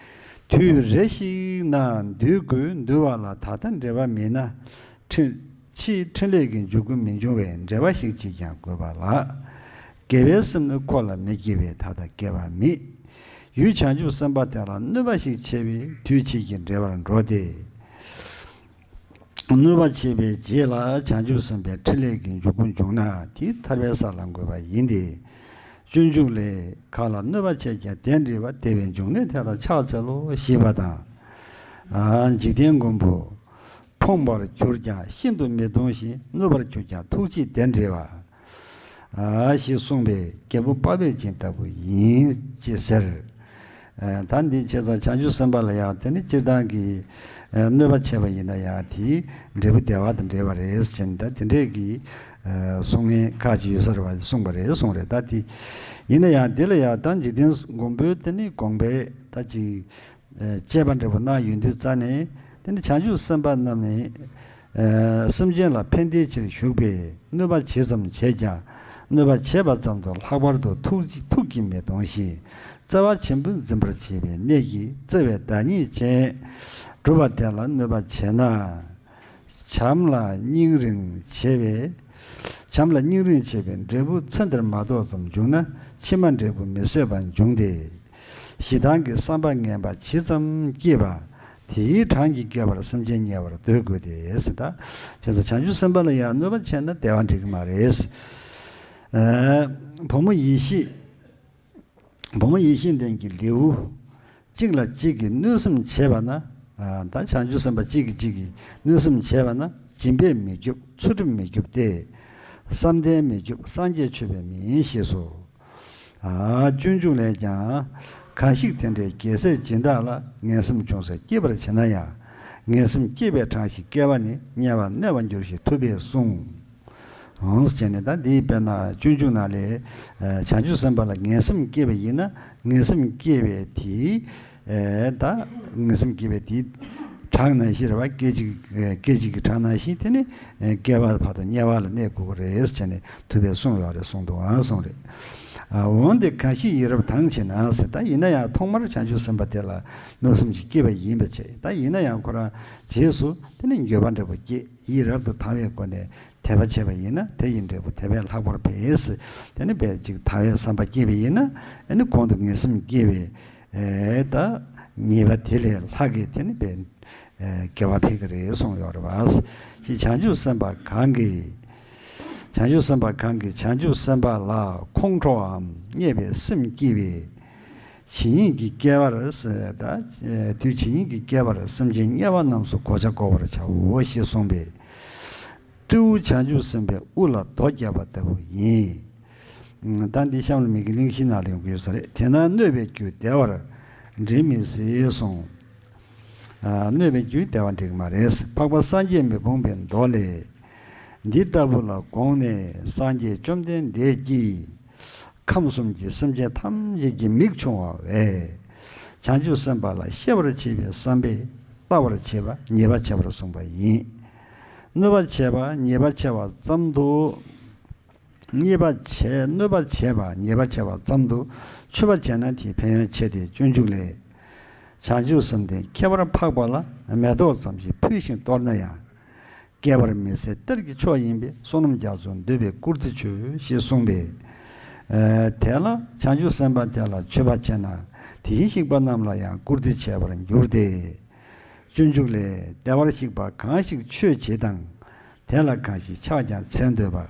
དུས་རེ་ཞིག་ན་འདུལ་དགོས་འདུལ་བ་ལ་ད་ལྟ་འབྲེལ་བ་མེད་ན། ཕྲིན་ཕྱིའི་ཕྲིན་ལས་ཀྱི་འཇུག་སྒོ་མི་འབྱུང་བས་འབྲེལ་བ་ཞིག་ཅིས་ཀྱང་དགོས་པ་ལགས། དགེ་བའི་སེམས་ནི་འཁོར་ལ་མི་སྐྱེ་བས་ད་ལྟ་སྐྱེ་བ་མེད། ཡུལ་བྱང་ཆུབ་སེམས་དཔའ་དེ་ལ་གནོད་པ་ཞིག་བྱས་པས་དུས་ཕྱིས་ཀྱི་འབྲེལ་བར་འགྲོ་སྟེ། གནོད་པ་བྱས་པའི་རྗེས་ལ་བྱང་ཆུབ་སེམས་དཔའི་ཕྲིན་ལས་ཀྱི་འཇུག་སྒོ་འབྱུང་ན་དེ་ཐར་པའི་ས་ལ་འགོད་པ་ཡིན་ཏེ། སྤྱོད་འཇུག་ལས། གང་ལ་གནོད་པ་བྱས་ཀྱང་དེ་འདྲི་བ། དེ་བས་འབྱུང་གནས་དེ་ལ་ཕྱག་འཚལ་ལོ་ཞེས་པ་དང་། འཇིག་རྟེན་མགོན་པོ། ཕོངས་པར་གྱུར་ཀྱང་ཤིན་ཏུ་མི་གདུང་ཞིང་། གནོད་པར་གྱུར་ཀྱང་ཐུགས་རྗེས་དེ་འདྲི་བ། ཞེས་གསུངས་པས་རྒྱལ་པོ་དཔའ་བོས་བྱིན་ལྟ་བུ་ཡིན་ཅེས་ཟེར། ད་འདི་བྱས་ཙང་བྱང་ཆུབ་སེམས་དཔའ་ལ་ཡང་དེ་ནི་སྤྱིར་བཏང་གི་གནོད་པ་བྱས་པ་ཡིན་ན་ཡང་དེའི་འབྲས་བུ་བདེ་བ་དང་འབྲེལ་བ་རེད་ཅེས་ད་དེ་འདྲས་ཀྱི་གསུང་ངན་ཁག་ཅིག་ཡོད་ས་རེད་བ། གསུངས་པ་རེད་གསུངས་རེད། ད་དེ་ཡིན་ན་ཡང་དེ་ལ་ཡང་ད་འཇིག་རྟེན་མགོན་པོས་དེ་ནི་དགོངས་པའི་ད་ཅིག་དཔྱད་པ་འདྲ་པོ་གནང་ཡོང་དུས་རྩ་ནས་དེ་ནི་བྱང་ཆུབ་སེམས་དཔའ་རྣམས་ནི། སེམས་ཅན་ལ་ཕན་བདེའི་ཕྱིར་ཞུགས་པས་གནོད་པ་ཇི་ཙམ་བྱས་ཀྱང་གནོད་པ་བྱས་པ་ཙམ་དུ་ལྷག་པར་དུ་ཐུགས་ཐུགས་ཀྱིས་མི་གདུང་ཞིང་། བརྩེ་བ་ཆེན་པོས་འཛིན་པར་བྱེད་པའི་གནད་ཀྱིས་བརྩེ་བའི་བདག་ཉིད་ཅན་གྲུབ་པ་དེ་ལ་གནོད་པ་བྱས་ན། བྱམས་ལ་སྙིང་རིང་བྱས་པས། བྱམས་ལ་སྙིང་རིང་བྱས་པའི་འབྲས་བུ་ཚེ་འདིར་མ་ཐོགས་ཙམ་བྱུང་ན་ཕྱི་མ་འབྲས་བུ་མི་བཟོད་པ་འབྱུང་སྟེ། ཞེ་སྡང་གི་བསམ་པ་ངན་པ་ཇི་ཙམ་སྐྱེས་པ། དེའི་གྲངས་ཀྱིས་བསྐལ་པར་སེམས་ཅན་དམྱལ་བར་སྡོད་དགོས་ཏེ་ཟེར་ད། བྱས་ཙང་བྱང་ཆུབ་སེམས་དཔའ་ལ་ཡང་གནོད་པ་བྱས་ན་བདེ་བ་འགྲིག་གི་མ་རེད། ཨ། བུ་མོ་ཡེ་ཤེས། བུ་མོ་ཡེ་ཤེས་ལྡན་གྱི་ལེའུ། གཅིག་ལ་གཅིག་གིས་གནོད་སེམས་བྱས་པ་ན། ཨ། ད་བྱང་ཆུབ་སེམས་དཔའ་གཅིག་གིས་གཅིག་གིས་གནོད་སེམས་བྱས་པ་ན་སྦྱིན་པས་མི་སྐྱོབ། ཚུལ་ཁྲིམས་མི་སྐྱོབ་སྟེ། བསམ་གཏན་མི་སྐྱོབ། སངས་རྒྱས་མཆོད་པས་མི་ཡིན་ཞེས་སོ། ཨ། སྤྱོད་འཇུག་ལས་ཀྱང་། གང་ཞིག་དེ་འདྲའི་རྒྱལ་སྲས་སྦྱིན་བདག་ལ། ངན་སེམས་ཅུང་ཟད་སྐྱེས་པར་བྱེད་ན་ཡང་། ངན་སེམས་སྐྱེས་པའི་གྲངས་ཤིག་བསྐལ་པ་ནི། དམྱལ་བར་གནས་པར་འགྱུར་ཞེས་ཐུབ་པས་གསུངས། འོང་ཟེར་ནས་ད་འདིའི་དཔེར་ན་སྤྱོད་འཇུག་ནང་ལས། བྱང་ཆུབ་སེམས་དཔའ་ལ་ངན་སེམས་སྐྱེས་པ་ཡིན་ན་ངན་སེམས་སྐྱེས་པའི་དེའི། ད་ངན་སེམས་སྐྱེས་པའི་དེའི་གྲངས་ནང་བཞིན་རེད་བ། སྐད་ཅིག་སྐད་ཅིག་གི་གྲངས་ནང་བཞིན་དེ་ནི་བསྐལ་པ་བར་དུ་དམྱལ་བ་ལ་གནས་དགོས་ཀྱི་རེད་ཟེར་ནས། ཐུབ་པས་གསུངས་ཡོད་རེད། གསུངས་འདུག་ཨང་གསུངས་རེད། འོན་ཏེ་གང་ཞིག་ཡིད་རབ་དྭངས་ཕྱིན་ན་ཟེར། ད་ཡིན་ན་ཡང་ཐོག་མར་བྱང་ཆུབ་སེམས་དཔའ་དེ་ལ་གནོད་སེམས་ཅིག་སྐྱེས་པ་ཡིན་པ་བྱས། ད་ཡིན་ན་ཡང་ཁོ་རང་རྗེས་སུ་དེ་ནི་འགྱོད་པ་འདྲ་པོ་སྐྱེས། ཡིད་རབ་ཏུ་དྭངས་པའི་སྒོ་ནས་དད་པ་བྱས་པ་ཡིན་ན་དེ་ཡི་འབྲས་བུ་དེ་བས་ལྷག་པར་འཕེལ། དེ་ནི་བས་ཅིག་དང་བའི་བསམ་པ་སྐྱེས་པ་ཡིན་ན་ཨ་ནི་གོང་དུ་ངན་སེམས་སྐྱེས་པའི་ད་ཉེས་པ་དེ་ལས་ལྷག་གི་དེ་ནི་བས། དགེ་བ་འཕེལ་གྱི་རེད་གསུངས་ཡོད་རེད་བ། ཞེས་བྱང་ཆུབ་སེམས་དཔའ་གང་གིས། བྱང་ཆུབ་སེམས་དཔའ་གང་གིས་བྱང་ཆུབ་སེམས་དཔའ་ལ་ཁོང་ཁྲོའམ་བརྙས་པའི་སེམས་སྐྱེས་པས། ཇི་སྙེད་ཀྱི་བསྐལ་པར་ཟེར་ད། དུས་ཇི་སྙེད་ཀྱི་བསྐལ་པར་སེམས་ཅན་དམྱལ་བ་རྣམས་སུ་གོ་ཆ་བགོ་བར་བྱའོ་ཞེས་གསུངས་པས། སྤྲེའུ་བྱང་ཆུབ་སེམས་དཔའི་དབུ་ལ་རྡོ་བརྒྱབ་པ་ལྟ་བུ་ཡིན། ད་འདི་གཤམ་ལ་མི་དགེ་གླེང་གཞི་ནང་ལ་ཡོང་གི་ཡོད་ས་རེད། དེས་ན་གནོད་པའི་རྒྱུ་བདེ་བར་འདྲེན་མི་སྲིད་གསུངས། གནོད་པའི་རྒྱུ་བདེ་བར་འགྲིག་མ་རེད། འཕགས་པ་སངས་རྒྱས་མི་ཕམ་པའི་མདོ་ལས། འདི་ལྟ་བུ་ལ་དགོངས་ནས་སངས་རྒྱས་བཅོམ་ལྡན་འདས་ཀྱིས། ཁམས་གསུམ་གྱི་སེམས་ཅན་ཐམས་ཅད་ཀྱི་མིག་ཕྱུང་བ་བས། བྱང་ཆུབ་སེམས་དཔའ་ལ་གཤེ་བར་བྱེད་པའི་བསམ་པས་ལྟ་བར་བྱེད་པ་ཉེས་པ་བྱེད་པར་གསུངས་པ་ཡིན། གནོད་པ་བྱེད་པ་ཉེས་པ་བྱེད་པ་ཙམ་དུ། ཉེས་པ་བྱས་གནོད་པ་བྱས་པ་ཉེས་པ་བྱས་པ་ཙམ་དུ་ཆུད་པ་བྱས་ན་དེའི་ཕན་ཡོན་ཆེ་སྟེ། སྤྱོད་འཇུག་ལས། བྱང་ཆུབ་སེམས་ལྡན་ཁྱད་པར་འཕགས་པ་ལ་མེ་ཏོག་ཙམ་ཞིག་ཕུལ་ཞིང་གཏོར་ན་ཡང་། བསྐལ་པར་མི་ཟད་གཏེར་གྱི་མཆོག་ཡིན་པས། བསོད་ནམས་རྒྱ་མཚོ་འདུས་པའི་བཀུར་སྟི་ཆེ་ཞེས་གསུངས་པས། དེ་ལ་བྱང་ཆུབ་སེམས་དཔའ་དེ་ལ་མཆོད་པ་བྱས་ན་དེ་བཞིན་གཤེགས་པ་རྣམས་ལ་ཡང་བཀུར་སྟི་བྱས་པར་འགྱུར་ཏེ། སྤྱོད་འཇུག་ལས། བདེ་བར་གཤེགས་པ་གང་ཞིག་མཆོད་བྱེད་དང་། དེ་ལ་གང་ཞིག་ཕྱག་ཀྱང་འཚལ་འདོད་པ།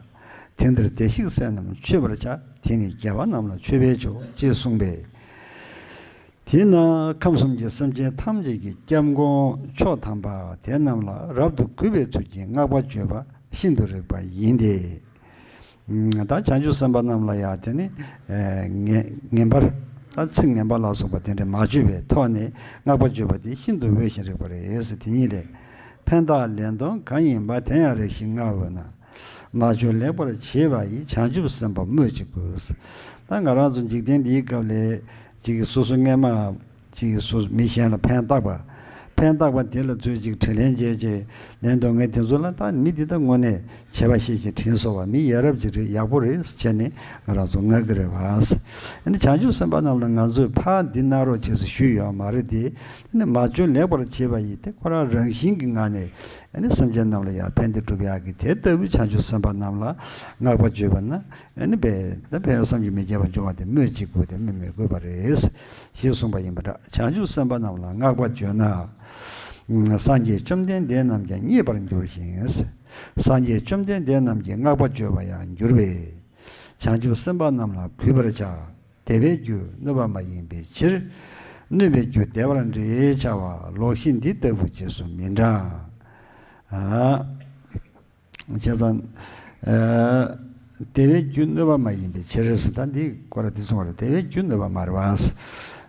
དེ་འདིར་བདེ་གཤེགས་སྲས་རྣམས་མཆོད་པར་བྱ། དེ་ནི་རྒྱལ་བ་རྣམས་ལ་མཆོད་པས་ཆོག་ཅེས་གསུངས་པས། དེས་ན་ཁམས་གསུམ་གྱི་སེམས་ཅན་ཐམས་ཅད་ཀྱི་སྐྱབས་མགོན་མཆོག་དམ་པ་དེ་རྣམས་ལ་རབ་ཏུ་གུས་པའི་ཚུལ་གྱིས་བསྔགས་པ་བརྗོད་པ་ཤིན་ཏུ་རིགས་པ་ཡིན་ཏེ། ད་བྱང་ཆུབ་སེམས་དཔའ་རྣམས་ལ་ཡང་དེ་ནི་ངེས་ངེས་པར་ད་ཚིག་ངན་པ་ལ་སོགས་པ་དེ་འདྲ་མ་བརྗོད་པའི་ཐོག་ནས་བསྔགས་པ་བརྗོད་པ་དེ་ཤིན་ཏུ་འོས་ཤིང་རིགས་པ་རེད། དེ་ཉིད་ལས། ཕན་བཏགས་ལན་སྟོང་གང་ཡིན་པ། དེ་ཡང་རེ་ཞིག་བསྔགས་འོས་ན། མ་བྱོན་ལེགས་པར་བྱེད་པ་ཡི། བྱང་ཆུབ་སེམས་དཔའ་སྨོས་ཅི་དགོས། ད་ང་རང་ཚོ་འཇིག་རྟེན་འདིའི་སྐབས་ལ་ཅིག་སོ་སོ་སྔས་མ་ཅིག་སོ་མི་གཞན་ལ་ཕན་བཏགས་པ། ཕན་བཏགས་པ་དེ་ལ་ཚུར་ཅིག་དྲིན་ལན་འཇལ་བྱས་ལན་སྟོང་མཁན་དེ་ཚོ་ལ། ད་མི་འདི་ད་དངོས་གནས་བྱས་པ་ཤེས་ཀྱི་དྲིན་གཟོ་བ་མི་ཡ་རབས་ཅིག་རེད། ཡག་པོ་རེད་བྱས་ནས་ང་རང་ཚོ་བསྔགས་ཀྱི་རེད་བ། ཨ་ནི་བྱང་ཆུབ་སེམས་དཔའ་རྣམས་ལ་ང་ཚོས་ཕར་འདི་གནང་རོགས་བྱེད་ཟེར་ཞུས་ཡོད་མ་རེད་དེ། ཨ་ནི་མ་བྱོན་ལེགས་པར་བྱེད་པ་ཡི་དེ་ཁོ་རང་རང་བཞིན་གྱི་ངང་ནས། ཨ་ནི་སེམས་ཅན་རྣམས་ལ་ཡང་ཕན་བདེ་སྒྲུབ་ཡག་གི་དེ་ལྟ་བུའི་བྱང་ཆུབ་སེམས་དཔའ་རྣམས་ལ་བསྔགས་པ་བརྗོད་པ་ན། ཨ་ནི་དཔེ་ད་ཕན་ཡོན་བསམ་གྱིས་མི་ཁྱབ་པ་འབྱུང་བ་དེ་སྨོས་ཅི་དགོས། དེ་སྨོས་མི་དགོས་པ་རེད། ཞེས་གསུངས་པ་ཡིན་པ་འདྲ། བྱང་ཆུབ་སེམས་དཔའ་རྣམས་ལ་བསྔགས་པ་བརྗོད་ན། སངས་རྒྱས་བཅོམ་ལྡན་འདས་རྣམས་ཀྱང་མཉེས་པར་འགྱུར་ཞིང་། སངས་རྒྱས་བཅོམ་ལྡན་འདས་རྣམས་ཀྱིས་བསྔགས་པ་བརྗོད་པ་ཡང་འགྱུར་བས། བྱང་ཆུབ་སེམས་དཔའ་རྣམས་ལ་གུས་པར་བྱ། བདེ་བའི་རྒྱུ་གནོད་པ་མ་ཡིན་པའི་ཕྱིར། གནོད་པའི་རྒྱུ་བདེ་བར་འདྲེས་བྱ་བ། ལོག་ཤེས་འདི་ལྟ་བུ་རྗེས་སུ་མི་འབྲང་། ཨ། བྱས་ཙང་། ཨ། བདེ་བའི་རྒྱུ་གནོད་པ་མ་ཡིན་པའི་ཕྱིར་ཟེར། ད་འདི་སྐོར་འདི་གསུངས་པ་རེད། བདེ་བའི་རྒྱུ་གནོད་པ་མ་རེད་བ།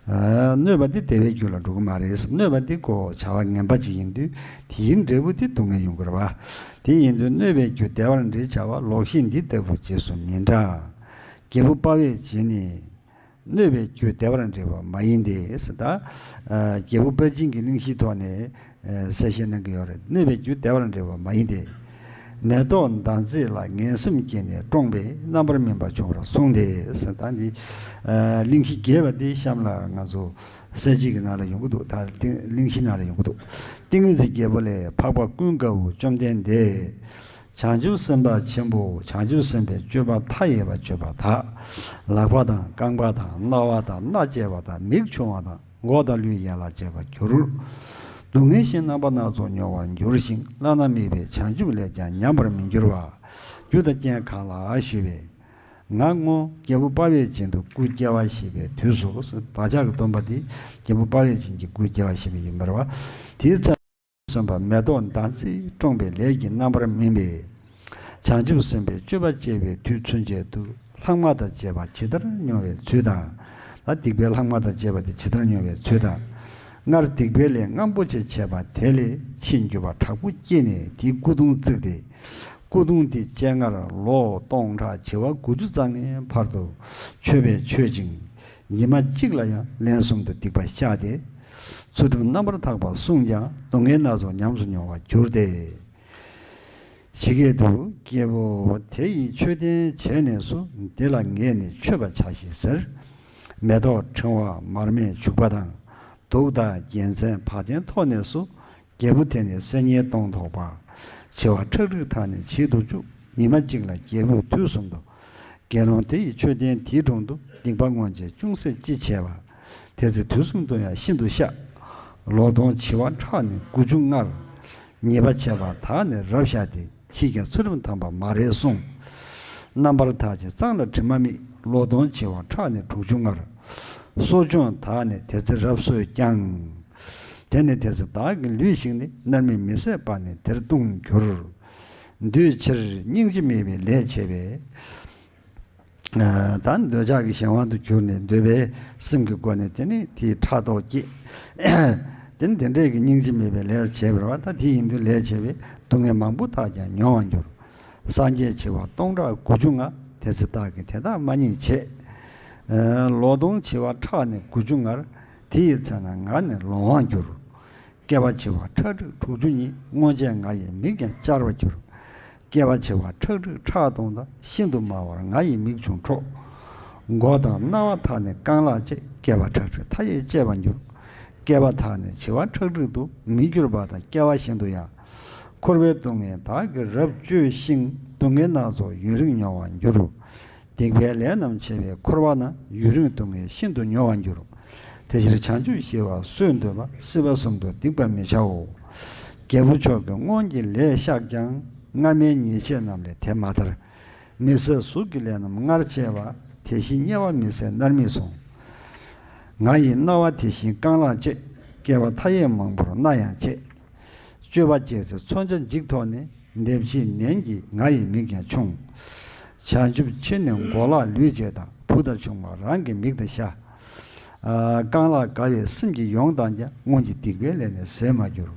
ཨ། གནོད་པ་འདི་བདེ་བའི་རྒྱུ་ལ་འགྲོ་གི་མ་རེད། གནོད་པ་འདི་ཁོ་བྱ་བ་ངན་པ་ཅིག་ཡིན་དུས་དེའི་འབྲས་བུ་འདི་སྡུག་བསྔལ་ཡོང་གི་རེད་བ། དེ་ཡིན་དུས་གནོད་པའི་རྒྱུ་བདེ་བར་འདྲེས་བྱ་བ། ལོག་ཤེས་འདི་ལྟ་བུ་རྗེས་སུ་མི་འབྲང་། རྒྱལ་པོ་དཔའ་བོས་བྱས་ནས། གནོད་པའི་རྒྱུ་བདེ་བར་འདྲེས་པ་མ་ཡིན་ཏེ་ཟེར། ད་རྒྱལ་པོ་དཔལ་ཆེན་གྱི་གླེང་གཞིའི་ཐོག་ནས་གསལ་བཤད་གནང་གི་ཡོད་རེད། གནོད་པའི་རྒྱུ་བདེ་བར་འདྲེས་པ་མ་ཡིན་ཏེ། མེ་ཏོག་མདངས་མཛེས་ལ་ངན་སེམས་སྐྱེས་ནས་བཀྲོངས་པས་རྣམ་པར་སྨིན་པ་བྱུང་བར་གསུངས་ཏེ་ཟེར། ད་འདི་གླེང་གཞི་རྒྱས་པ་འདི་གཤམ་ལ་ང་ཚོ་གསལ་བྱེད་ཀྱི་ནང་ལ་ཡོང་གི་འདུག་ད་གླེང་གཞི་ནང་ལ་ཡོང་གི་འདུག་ཏིང་ངེ་འཛིན་རྒྱལ་པོ་ལས། འཕགས་པ་ཀུན་དགའ་བོ་བཅོམ་ལྡན་འདས། བྱང་ཆུབ་སེམས་དཔའ་ཆེན་པོ། བྱང་ཆུབ་སེམས་དཔའི་སྤྱོད་པ་མཐའ་ཡས་པ་སྤྱོད་པ་དག་ལག་པ་དང་རྐང་པ་དང་རྣ་བ་དང་སྣ་བཅས་པ་དང་མིག་ཕྱུང་བ་དང་མགོ་དང་ལུས་ཡན་ལག་བཅས་པ་འགྱུར། སྡུག་བསྔལ་ཞིང་རྣམ་པ་སྣ་ཚོགས་མྱོང་བར་འགྱུར་ཞིང་བླ་ན་མེད་པའི་བྱང་ཆུབ་ལས་ཀྱང་ཉམས་པར་མི་འགྱུར་བ། རྒྱུ་དང་རྐྱེན་གང་ལགས་ཞུས་པས། ང་སྔོན་རྒྱལ་པོ་དཔའ་བོས་བྱིན་དུ་སྐུ་སྐྱེ་བ་བཞེས་པའི་དུས་སུ། བདག་ཅག་གི་སྟོན་པ་དེ་རྒྱལ་པོ་དཔའ་བོས་བྱིན་གྱིས་སྐུ་སྐྱེ་བ་བཞེས་པ་ཡིན་པ་རེད་བ། དེའི་ཚེ། སོན་པ་མེ་ཏོག་མདངས་མཛེས་བཀྲོངས་པའི་ལས་ཀྱི་རྣམ་པར་སྨིན་པས། བྱང་ཆུབ་སེམས་དཔའི་སྤྱོད་པ་སྤྱད་པའི་དུས་ཚུན་ཆད་དུ་ལྷག་མ་དང་བཅས་པ་ཇི་ལྟར་མྱོང་བའི་ཚུལ་དང་། ད་སྡིག་པའི་ལྷག་མ་དང་བཅས་པ་དེ་ཇི་ལྟར་མྱོང་བའི་ཚུལ་དང་། སྔར་སྡིག་པའི་ལས་རྔམ་པོ་ཆེ་བྱས་པ་དེ་ལས་ཕྱིས་འགྱུར་བ་དྲག་པོ་སྐྱེས་ནས་དེའི་སྐུ་གདུང་བརྩིགས་ཏེ། སྐུ་གདུང་དེ་སྤྱན་སྔར་ལོ་སྟོང་ཕྲག་བྱེ་བ་དགུ་བཅུ་རྩ་ལྔའི་བར་དུ་མཆོད་པས་མཆོད་ཅིང་། ཉི་མ་གཅིག་ལ་ཡང་ལན་གསུམ་དུ་སྡིག་པ་བཤགས་ཏེ། ཚུལ་ཁྲིམས་རྣམ་པར་དག་པ་བསྲུངས་ཀྱང་སྡུག་བསྔལ་སྣ་ཚོགས་ཉམས་སུ་མྱོང་བར་གྱུར་ཏེ། ཇི་སྐད་དུ། རྒྱལ་པོ་དེ་ཡི་མཆོད་རྟེན་བྱས་ནས་སུ། འདི་ལ་ངས་ནི་མཆོད་པ་བྱ་ཞེས་ཟེར། མེ་ཏོག་ཕྲེང་བ་མར་མེ་བྱུག་པ་དང་། གདུགས་དང་རྒྱལ་མཚན་བ་དན་ཐོགས་ནས་སུ། རྒྱལ་པོ་དེ་ནི་སེམས་ཉིད་སྟོང་ཐོག་པ། བྱེ་བ་ཁྲག་ཁྲིག་དག་ནི་བྱེད་དུ་བཅུག་ཉི་མ་གཅིག་ལ་རྒྱལ་པོས་དུས་གསུམ་དུ། དགེ་སློང་དེ་ཡི་མཆོད་རྟེན་དེའི་དྲུང་དུ་སྡིག་པ་སྔོན་ཆད་ཅུང་ཟད་ཅི་བྱས་པ། དེ་ཚེ་དུས་གསུམ་དུ་ཡང་ཤིན་ཏུ་བཤགས། ལོ་སྟོང་བྱེ་བ་ཕྲག་ནི་དགུ་བཅུ་སྔར། ཉེས་པ་བྱས་པ་དག་ནི་རབ་བཤགས་ཏེ། ཕྱིས་ཀྱང་ཚུལ་ཁྲིམས་དམ་པ་མ་རེག་གསུངས། རྣམ་པར་ཐར་ཅིང་གཙང་ལ་དྲི་མ་མེད། ལོ་སྟོང་བྱེ་བ་ཕྲག་ནི་དྲུག་ཅུ་སྔར། གསོ་སྦྱོང་དག་ནི་དེ་ཚེ་རབ་གསོས་ཀྱང་། དེ་ནི་དེ་ཚེ་བདག་གི་ལུས་ཞིག་ནི། མནར་མེད་མི་བཟད་པ་ནི་དེར་ལྟུང་འགྱུར། འདུས་ཕྱིར་སྙིང་རྗེ་མེད་པའི་ལས་བྱས་པས། ཨ། ད་འདོད་ཆགས་ཀྱི་གཞན་དབང་དུ་གྱུར་ནས་འདོད་པའི་སེམས་ཀྱི་སྒོ་ནས་དེ་ནི་དེའི་ཕྲག་དོག་སྐྱེས། དེ་ནི་དེ་འདྲས་ཀྱི་སྙིང་རྗེ་མེད་པའི་ལས་བྱས་པ་རེད་བ། ད་དེ་ཡིན་དུས་ལས་བྱས་པས་སྡུག་བསྔལ་མང་པོ་དག་ཀྱང་མྱོང་བར་འགྱུར། སངས་རྒྱས་བྱེ་བ་སྟོང་ཕྲག་དགུ་བཅུ་ལྔ། དེ་ཚེ་བདག་གིས་དེ་དག་མ་རྙེད་བྱས། ཨ། ལོ་སྟོང་བྱེ་བ་ཕྲག་ནི་དགུ་བཅུ་སྔར། དེ་ཡི་ཚེ་ན་ང་ནི་ལོང་བར་འགྱུར། བསྐལ་པ་བྱེ་བ་ཁྲག་ཁྲིག་དྲུག་ཅུ་ཉིད། སྔོན་ཆད་ང་ཡི་མིག་ཀྱང་བཅར་བར་གྱུར། བསྐལ་པ་བྱེ་བ་ཁྲག་ཁྲིག་ཕྲག་སྟོང་དང་། ཤིན་ཏུ་དམའ་བར་ང་ཡི་མིག་ཕྱུང་འཕྲོག་མགོ་དང་རྣ་བ་དག་ནི་རྐང་ལག་བཅད། བསྐལ་པ་ཁྲག་ཁྲིག་མཐའ་ཡས་བཅད་པར་འགྱུར། བསྐལ་པ་དག་ནི་བྱེ་བ་ཁྲག་ཁྲིག་ཏུ། མི་འགྱུར་བ་དང་བསྐལ་བ་བཞིན་དུ་ཡང་། འཁོར་བའི་སྡུག་བསྔལ་དག་གིས་རབ་བཅོས་ཤིང་། སྡུག་བསྔལ་སྣ་ཚོགས་ཡུན་རིང་མྱོང་བར་འགྱུར། སྡིག་པའི་ལས་རྣམས་བྱས་པའི་འཁོར་བ་ན། ཡུན་རིང་སྡུག་བསྔལ་ཤིན་ཏུ་མྱོང་བར་འགྱུར། དེ་ཕྱིར་བྱང་ཆུབ་ཞི་བ་སུས་འདོད་པ། སྲིད་པ་གསུམ་དུ་སྡིག་པ་མི་བྱའོ། རྒྱལ་པོ་མཆོག་གིས་སྔོན་གྱི་ལས་བཤགས་ཀྱང་། སྔ་མའི་ཉེས་བྱས་རྣམས་ལས་དེ་མ་ཐར། མི་བཟད་གཟུགས་ཀྱི་ལས་རྣམས་སྔར་བྱས་པ། དེ་བཞིན་དམྱལ་བ་མི་བཟད་མནར་མེད་སོང་། ང་ཡི་རྣ་བ་དེ་བཞིན་རྐང་ལག་བཅད། བསྐལ་པ་མཐའ་ཡས་མང་པོར་སྣ་ཡང་བཅད། སྤྱོད་པ་སྤྱད་ཚེ་མཚོན་ཆ་འཇིག་ཐོགས་ནས། འདེབས་བྱེད་ནན་གྱིས་ང་ཡི་མིག་ཀྱང་ཕྱུང་། བྱང་ཆུབ་ཕྱིར་ནི་མགོ་ལག་ལུས་བྱེད་དང་། བུ་དང་ཆུང་མ་རང་གི་མིག་དང་ཤ། ཨ། རྐང་ལག་དགའ་བའི་སེམས་ཀྱིས་ཡོངས་བཏང་ཀྱང་། སྔོན་གྱི་སྡིག་པའི་ལས་ནི་ཟད་མ་གྱུར།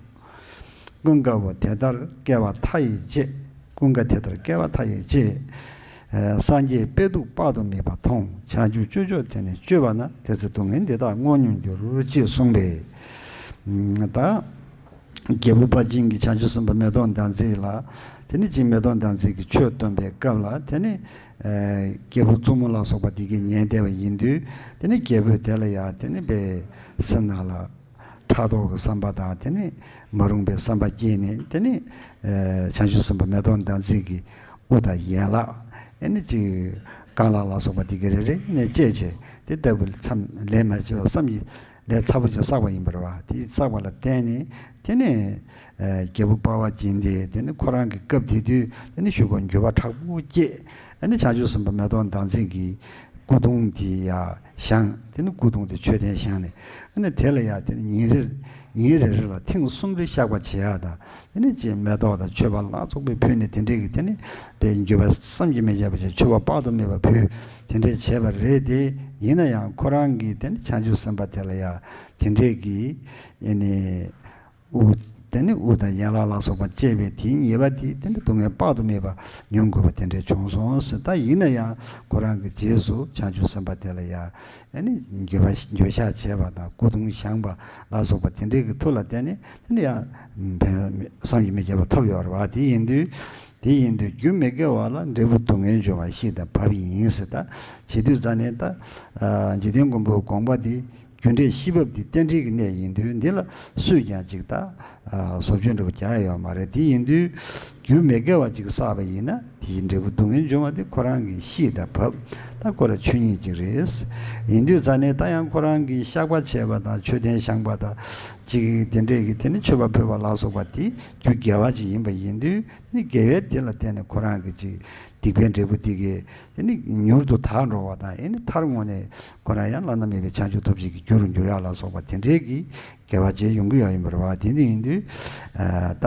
ཀུན་དགའ་བོ་དེ་ལྟར་སྐྱེ་བ་མཐའ་ཡས་བྱས། ཀུན་དགའ་དེ་ལྟར་སྐྱེ་བ་མཐའ་ཡས་བྱས། ཨ། སངས་རྒྱས་དཔལ་སྟུག་དཔག་ཏུ་མེད་པ་མཐོང་། བྱང་ཆུབ་སྤྱོད་མཆོག་དེ་ནི་སྤྱོད་པ་ན། དེ་ཚེ་སྡུག་བསྔལ་འདི་དག་མངོན་མྱོང་འགྱུར། ཅེས་གསུངས་པས། ད། རྒྱལ་པོ་དཔལ་ཆེན་གྱིས་བྱང་ཆུབ་སེམས་དཔའ་མེ་ཏོག་ཟླ་མཛེས་ལ། དེ་ནས་ཅིག་མེ་ཏོག་ཟླ་མཛེས་ཀྱིས་ཆོས་སྟོན་པའི་སྐབས་ལ། དེ་ནས་ཨེ། རྒྱལ་པོ་བཙུན་མོ་ལ་སོགས་པ་དེ་གིས་ཉན་བསྡད་པ་ཡིན་དུས། དེ་ནས་རྒྱལ་པོས་དེ་ལ་ཡང་དེ་ནས་པའི་སེམས་ནང་ལ་ཕྲག་དོག་གི་བསམ་པ་དང་། དེ་ནས་མ་རུངས་པའི་བསམ་པ་སྐྱེས་ནས། དེ་ནས་ཨེ། བྱང་ཆུབ་སེམས་དཔའ་མེ་ཏོག་ཟླ་མཛེས་ཀྱི་དབུ་དང་ཡན་ལག་ཨེ་ནི་ཅིག་རྐང་ལག་ལ་སོགས་པ་དེ་ག་རེ་རེ་ནས་བཅད་བྱས། དེ་ལྟ་བུ་མཚམས་ལས་མ་བྱས་པ་བསམ་གྱིས། ལས་ཚ་པོ་ཅིག་བསགས་པ་ཡིན་པ་རེད་པ། དེ་བསགས་པ་ལ་བརྟེན་ནས། དེ་ནས་ཨ། རྒྱལ་པོ་དཔའ་བ་ཅན་དེ། དེ་ནི་ཁོ་རང་གི་སྐབས་དེ་དུས་དེ་ནི་གཞུག་གུ་འགྱོད་པ་དྲག་པོ་སྐྱེས། ཨ་ནི་བྱང་ཆུབ་སེམས་དཔའ་མེ་ཏོག་ཟླ་མཛེས་ཀྱི་སྐུ་གདུང་དེ་ཡར་བཞེངས། དེ་ནི་སྐུ་གདུང་དེ་མཆོད་རྟེན་བཞེངས་ནས། ཨ་ནི་དེ་ལ་ཡང་དེ་ནི་ཉིན་རེར། ཉིན་རེ་རེ་ལ་ཐེངས་གསུམ་རེ་བཤགས་པ་བྱེད་ཡག་དང་། དེ་ནས་ཅིག་མེ་ཏོག་དང་མཆོད་པ་ལ་སོགས་པའི་ཕུལ་ནས། དེ་འདྲའི་གི་དེ་ནས་པའི་འགྱོད་པ་བསམ་གྱིས་མི་ཁྱབ་པ་ཅིག། མཆོད་པ་དཔག་ཏུ་མེད་པ་ཕུལ། དེ་འདྲའི་བྱས་པ་རེད་དེ། ཡིན་ན་ཡང་ཁོ་རང་གིས་དེ་ནས་བྱང་ཆུབ་སེམས་དཔའ་དེ་ལ་ཡང་དེ་འདྲའི་གི་ཨེ་ནི་དབུ། དེ་ནས་དབུ་དང་ཡན་ལག་ལ་སོགས་པ་བཅད་པའི་དེའི་ཉེས་པ་དེ། དེ་ནས་སྡུག་བསྔལ་དཔག་ཏུ་མེད་པ་མྱོང་དགོས་པ་དེ་འདྲ་བྱུང་སོང་ཟེར། ད་ཡིན་ན་ཡང་ཁོ་རང་གི་རྗེས་སུ་བྱང་ཆུབ་སེམས་དཔའ་དེ་ལ་ཡང་ཨ་ནི་འགྱོད་པ། འགྱོད་བཤགས་བྱས་པ་དང་། སྐུ་གདུང་བཞེངས་པ་ལ་སོགས་པ་དེ་འདྲའི་གི་མཐུ་ལ་བརྟེན་ནས། དེ་ནི་ཡང་ཕན་བསམ་གྱིས་མི་ཁྱབ་པ་ཐོབ་ཡོད་རེད་པ། དེ་ཡིན་དུས། དེ་ཡིན་དུས་རྒྱུ་མི་དགེ་བ་ལ། འབྲས་བུ་སྡུག་བསྔལ་འབྱུང་བ་ཤེས་དང་བབ་ཡིན་ཟེར། ད་བྱེད་དུས་ཙ་ནས་ད། ཨ། འཇིག་རྟེན་མགོན་པོའི་དགོངས་པ་འདི། རྒྱུ་འབྲས་ཤེས་བབ་འདི་རྟེན་འབྲེལ་གྱི་གནས་ཡིན་དུས། འདི་ལ་སུས་ཀྱང་ཅིག་ད། ཨ། བཟོ་བཅོས་འདྲ་པོ་རྒྱག་ཡ་ཡོད་མ་རེད། དེ་ཡིན་དུས་རྒྱུ་མི་དགེ་བ་ཅིག་བསགས་པ་ཡིན་ན། དེའི་འབྲས་བུ་སྡུག་བསྔལ་འབྱུང་བ་དེ་ཁོ་རང་གིས་ཤེས་དང་བབ། ད་ཁོ་རང་ཆོས་ཉིད་ཅིག་རེད། ཡིན་དུས་ཙ་ནས་ད་ཡང་ཁོ་རང་གིས་བཤགས་པ་བྱས་པ་དང་། མཆོད་རྟེན་བཞེངས་པ་དང་། ཅིག་དེ་འདྲས་ཀྱི་དེ་ནི་མཆོད་པ་ཕུལ་བ་ལ་སོགས་པ་དེ་རྒྱུ་དགེ་བ་ཅིག་ཡིན་པ་ཡིན་དུས། དེ་ནི་དགེ་བའི་དེ་ལ་བརྟེན་ནས་ཁོ་རང་གི་ཅིག་སྡིག་པའི་འབྲས་བུ་དེ་གས་དེ་ནི་མྱུར་དུ་དག་འགྲོ་བ་དང་། ཨེ་ནི་མཐར་དངོས་གནས་ཁོ་རང་ཡང་བླ་ན་མེད་པའི་བྱང་ཆུབ་ཐོབ་བྱེད་ཀྱི་རྒྱུ་རུ་འགྱུར་ཡག་ལ་སོགས་པ་དེ་འདྲའི་གི་དགེ་བ་བྱས་ཡོང་གི་ཡོད་ཡིན་པ་རེད་པ། དེ་འདི་ཡིན་དུས། ཨ། ད་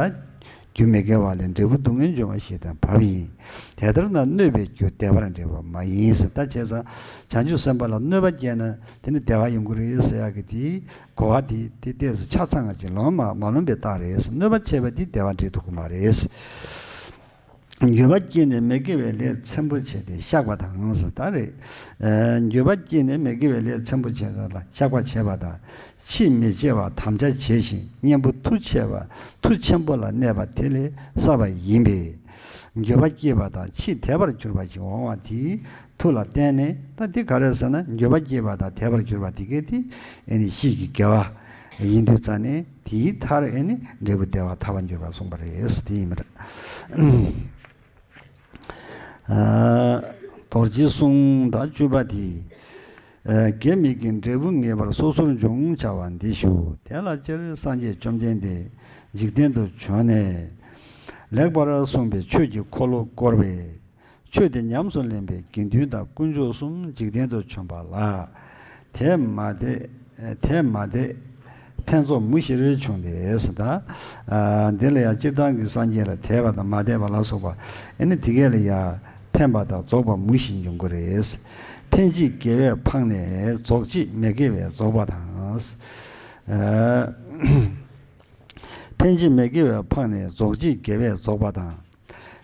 རྒྱུ་མི་དགེ་བ་ལས། འབྲས་བུ་སྡུག་བསྔལ་འབྱུང་བ་ཤེས་དང་བབ་ཡིན། དེ་ལྟར་ན་གནོད་པའི་རྒྱུ་བདེ་བར་འབྲེལ་བ་མ་ཡིན་ཟེར། ད་བྱས་ཙང་བྱང་ཆུབ་སེམས་དཔའ་ལ་གནོད་པ་སྐྱེལ་ན་དེ་ནི་བདེ་བ་ཡོང་གི་རེད་ཟེར་ཡག་གི་དེའི་གོ་བ་དེ། དེ་ཏོག་ཙམ་ཆ་ཚང་ཅིག་ལོང་མ་མ་ལོན་པའི་རྟགས་རེད་ཟེར། གནོད་པ་བྱས་པ་དེ་བདེ་བ་འབྲེལ་ཐུབ་ཀྱི་མ་རེད། འགྱོད་པ་སྐྱེས་ནས་མི་དགེ་བའི་ལས་ཚན་པོ་ཆེ་དེ་བཤགས་པ་དང་ཟེར། ད་རེད། ཨ། འགྱོད་པ་སྐྱེས་ནས་མི་དགེ་བའི་ལས་ཚན་པོ་ཆེ་དག་ལ་བཤགས་པ་བྱས་པ་དང་། ཕྱིས་མི་སྐྱེ་བར་དམ་བཅའ་བྱས་ཤིང་། གཉེན་པོ་མཐུ་ཆེ་བ། མཐུ་ཆེན་པོ་ལ་གནས་པ་དེ་ལས་བསགས་པ་ཡིན་པས། འགྱོད་པ་སྐྱེས་པ་དང་ཕྱིས་དེ་བར་གྱུར་པ་ཞིག་འོང་བ་དེའི་མཐུ་ལ་བརྟེན་ནས། ད་དེ་ག་རེ་ཟེར་ན། འགྱོད་པ་སྐྱེས་པ་དང་དེ་བར་གྱུར་པ་དེ་གས་དེ་ཨེ་ནི་ཤེས་ཀྱི་དགེ་བ་ཡིན་དུས་ཙ་ནས། དེའི་མཐར་ཨེ་ནི་འབྲས་བུ་བདེ་བ་ཐར་པར་འགྱུར་བར་གསུངས་པ་རེད། དེ་ཡིན་པ་རེད། ཨ། རྡོ་རྗེའི་གསུང་ད་བཅུ་པ་དེ། ཨ། དགེ་མི་དགེའི་འབྲས་བུ་ངེས་པར་སོ་སོར་འབྱུང་བྱ་བ་འདི་ཞུ། དེ་ལ་སྤྱིར་སངས་རྒྱས་བཅོམ་ལྡན་འདས་འཇིག་རྟེན་དུ་བྱོན་ནས། ལེགས་པར་གསུངས་པའི་ཆོས་ཀྱི་འཁོར་ལོ་བསྐོར་བས། ཆོས་དེ་ཉམས་སུ་ལེན་པའི་དགེ་འདུན་དང་དཀོན་མཆོག་གསུམ་འཇིག་རྟེན་དུ་བྱོན་པ་ལ། དེ་མ་དད། དེ་མ་དད། ཕན་ཚོགས་མུ་བཞིར་བྱུང་སྟེ་ཟེར། ད། ཨ། འདི་ལ་ཡང་སྤྱིར་བཏང་གི་སངས་རྒྱས་ལ་དད་པ་དང་མ་དད་པ་ལ་སོགས་པ། ཨེ་ནི་དེ་གས་ལ་ཡང་ཕན་པ་དང་རྫོགས་པ་མུ་བཞི་འབྱུང་གི་རེད། ཕན་བྱེད་དགེ་བས་འཕངས་ནས་རྫོགས་བྱེད་མི་དགེ་བས་རྫོགས་པ་དང་། ཨ། ཕན་བྱེད་མི་དགེ་བས་འཕངས་ནས་རྫོགས་བྱེད་དགེ་བས་རྫོགས་པ་དང་།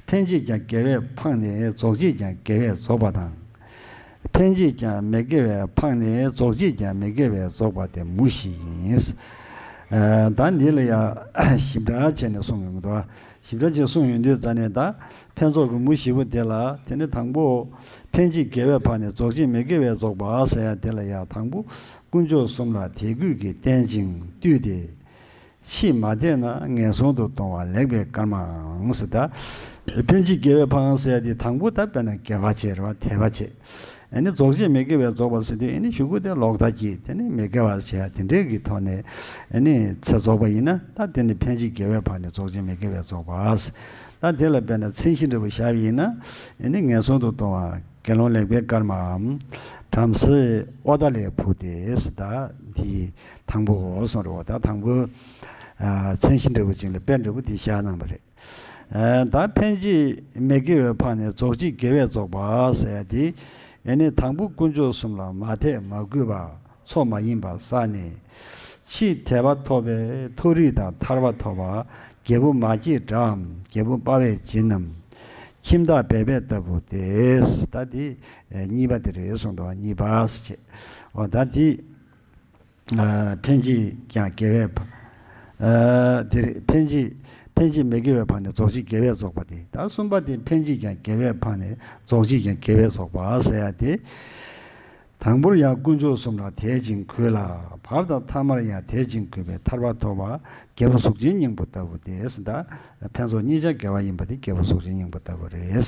ཕན་བྱེད་ཀྱང་དགེ་བས་འཕངས་ནས་རྫོགས་བྱེད་ཀྱང་དགེ་བས་རྫོགས་པ་དང་། ཕན་བྱེད་ཀྱང་མི་དགེ་བས་འཕངས་ནས་རྫོགས་བྱེད་ཀྱང་མི་དགེ་བས་རྫོགས་པ་སྟེ་མུ་བཞི་ཡིན། ཨ། ད་འདི་ལ་ཡང་ཞིབ་ཕྲ་བྱས་ནས་གསུངས་ཡོང་གི་འདུག་ཞིབ་ཕྲ་བྱས་གསུངས་ཡོང་དུས་ཙ་ནས། ད་ཕན་ཚོགས་ཀྱི་མུ་བཞི་པོ་དེ་ལ། དེ་ནི་དང་པོ་ཕན་བྱེད་དགེ་བས་འཕངས་ནས་རྫོགས་བྱེད་མི་དགེ་བས་རྫོགས་པ་ཟེར་ཡ་དེ་ལ་ཡང་དང་པོ་དཀོན་མཆོག་གསུམ་ལ་དད་གུས་ཀྱིས་བསྟེན་ཅིང་བཏུད་དེ། ཕྱིས་མ་དད་ན་ངན་སོང་དུ་ལྟུང་བ་ལེགས་པའི་སྐར་མའམ་ཟེར། ད་ཕན་བྱེད་དགེ་བས་འཕངས་ཟེར་ཡ་དེ་དང་པོ་ད་དཔེར་ན་དགེ་བ་བྱེད་རེད་པ། དད་པ་བྱེད། ཨ་ནི་རྫོགས་བྱེད་མི་དགེ་བས་རྫོགས་པ་ཟེར་དུས། ཨ་ནི་གཞུག་གུ་དེ་ལོག་ལྟ་སྐྱེས། དེ་ནི་མི་དགེ་བ་བྱེད་ཡ་དེ་འདྲས་ཀྱི་ཐོག་ནས་ཨ་ནི་ཚེ་རྫོགས་པ་ཡིན་ན། ད་དེ་ནི་ཕན་བྱེད་དགེ་བས་འཕངས་ནས་རྫོགས་བྱེད་མི་དགེ་བས་རྫོགས་པ་ཟེར། ད་དེ་ལ་དཔེར་ན་མཚན་གཞི་འདྲ་པོ་བཞག་པ་ཡིན་ན། ཨ་ནི་ངན་སོང་དུ་ལྟུང་བ། དགེ་སློང་ལེགས་པའི་སྐར་མའམ། བྲམ་ཟེ་ཨོ་ཏ་ལའི་བུ་སྟེ་ཟེར། ད་འདི་དང་པོ་གསུངས་རེད་པ། ད་དང་པོ། ཨ། མཚན་གཞི་འདྲ་པོ་ཅིག་ལ་དཔེ་འདྲ་པོ་འདི་བཞག་གནང་བ་རེད། ཨ་ད་འཕེན་བྱེད་མི་དགེ་བས་འཕངས་ནས་རྫོགས་བྱེད་དགེ་བས་རྫོགས་པ་ཟེར་ཡ་དེ། ཨེ་ནི་དང་པོ་དཀོན་མཆོག་གསུམ་ལ་མ་དད་མ་གུས་པ། མཚོ་མ་ཡིན་པ་བསགས་ནས། ཕྱིས་དད་པ་ཐོབ་པས་མཐོ་རིས་དང་ཐར་པ་ཐོབ་པ། རྒྱལ་པོ་མ་སྐྱེས་དགྲའམ་རྒྱལ་པོ་དཔའ་བའི་བྱིན་རྣམས། ཁྱིམ་བདག་སྦལ་པའི་ལྟ་བུ་སྟེ། ད་དེ་གཉིས་པ་དེ་རེད་གསུངས་འདུག་གཉིས་པ་ཟེར་བྱས། འོ་ད་དེ་འཕེན་བྱེད་ཀྱང་དགེ་བས་འཕངས། དེ་རེད། འཕེན་བྱེད་འཕེན་བྱེད་མི་དགེ་བས་འཕངས་ནས་རྫོགས་བྱེད་དགེ་བས་རྫོགས་པ་སྟེ། ད་གསུམ་པ་དེ་འཕེན་བྱེད་ཀྱང་དགེ་བས་འཕངས་ནས་རྫོགས་བྱེད་ཀྱང་དགེ་བས་རྫོགས་པ་ཟེར་ཡ་དེ། དང་པོར་ཡང་དཀོན་མཆོག་གསུམ་ལ་དད་ཅིང་གུས་ལ། བར་དང་ཐ་མར་ཡང་དད་ཅིང་གུས་པས་ཐར་པ་ཐོབ་པ། རྒྱལ་པོ་གཟུགས་ཅན་སྙིང་པོ་ལྟ་བུ་སྟེ། ད་ཕན་ཚུན་གཉིས་ཆ་དགེ་བ་ཡིན་པ་དེ་རྒྱལ་པོ་གཟུགས་ཅན་སྙིང་པོ་ལྟ་བུ་རེད།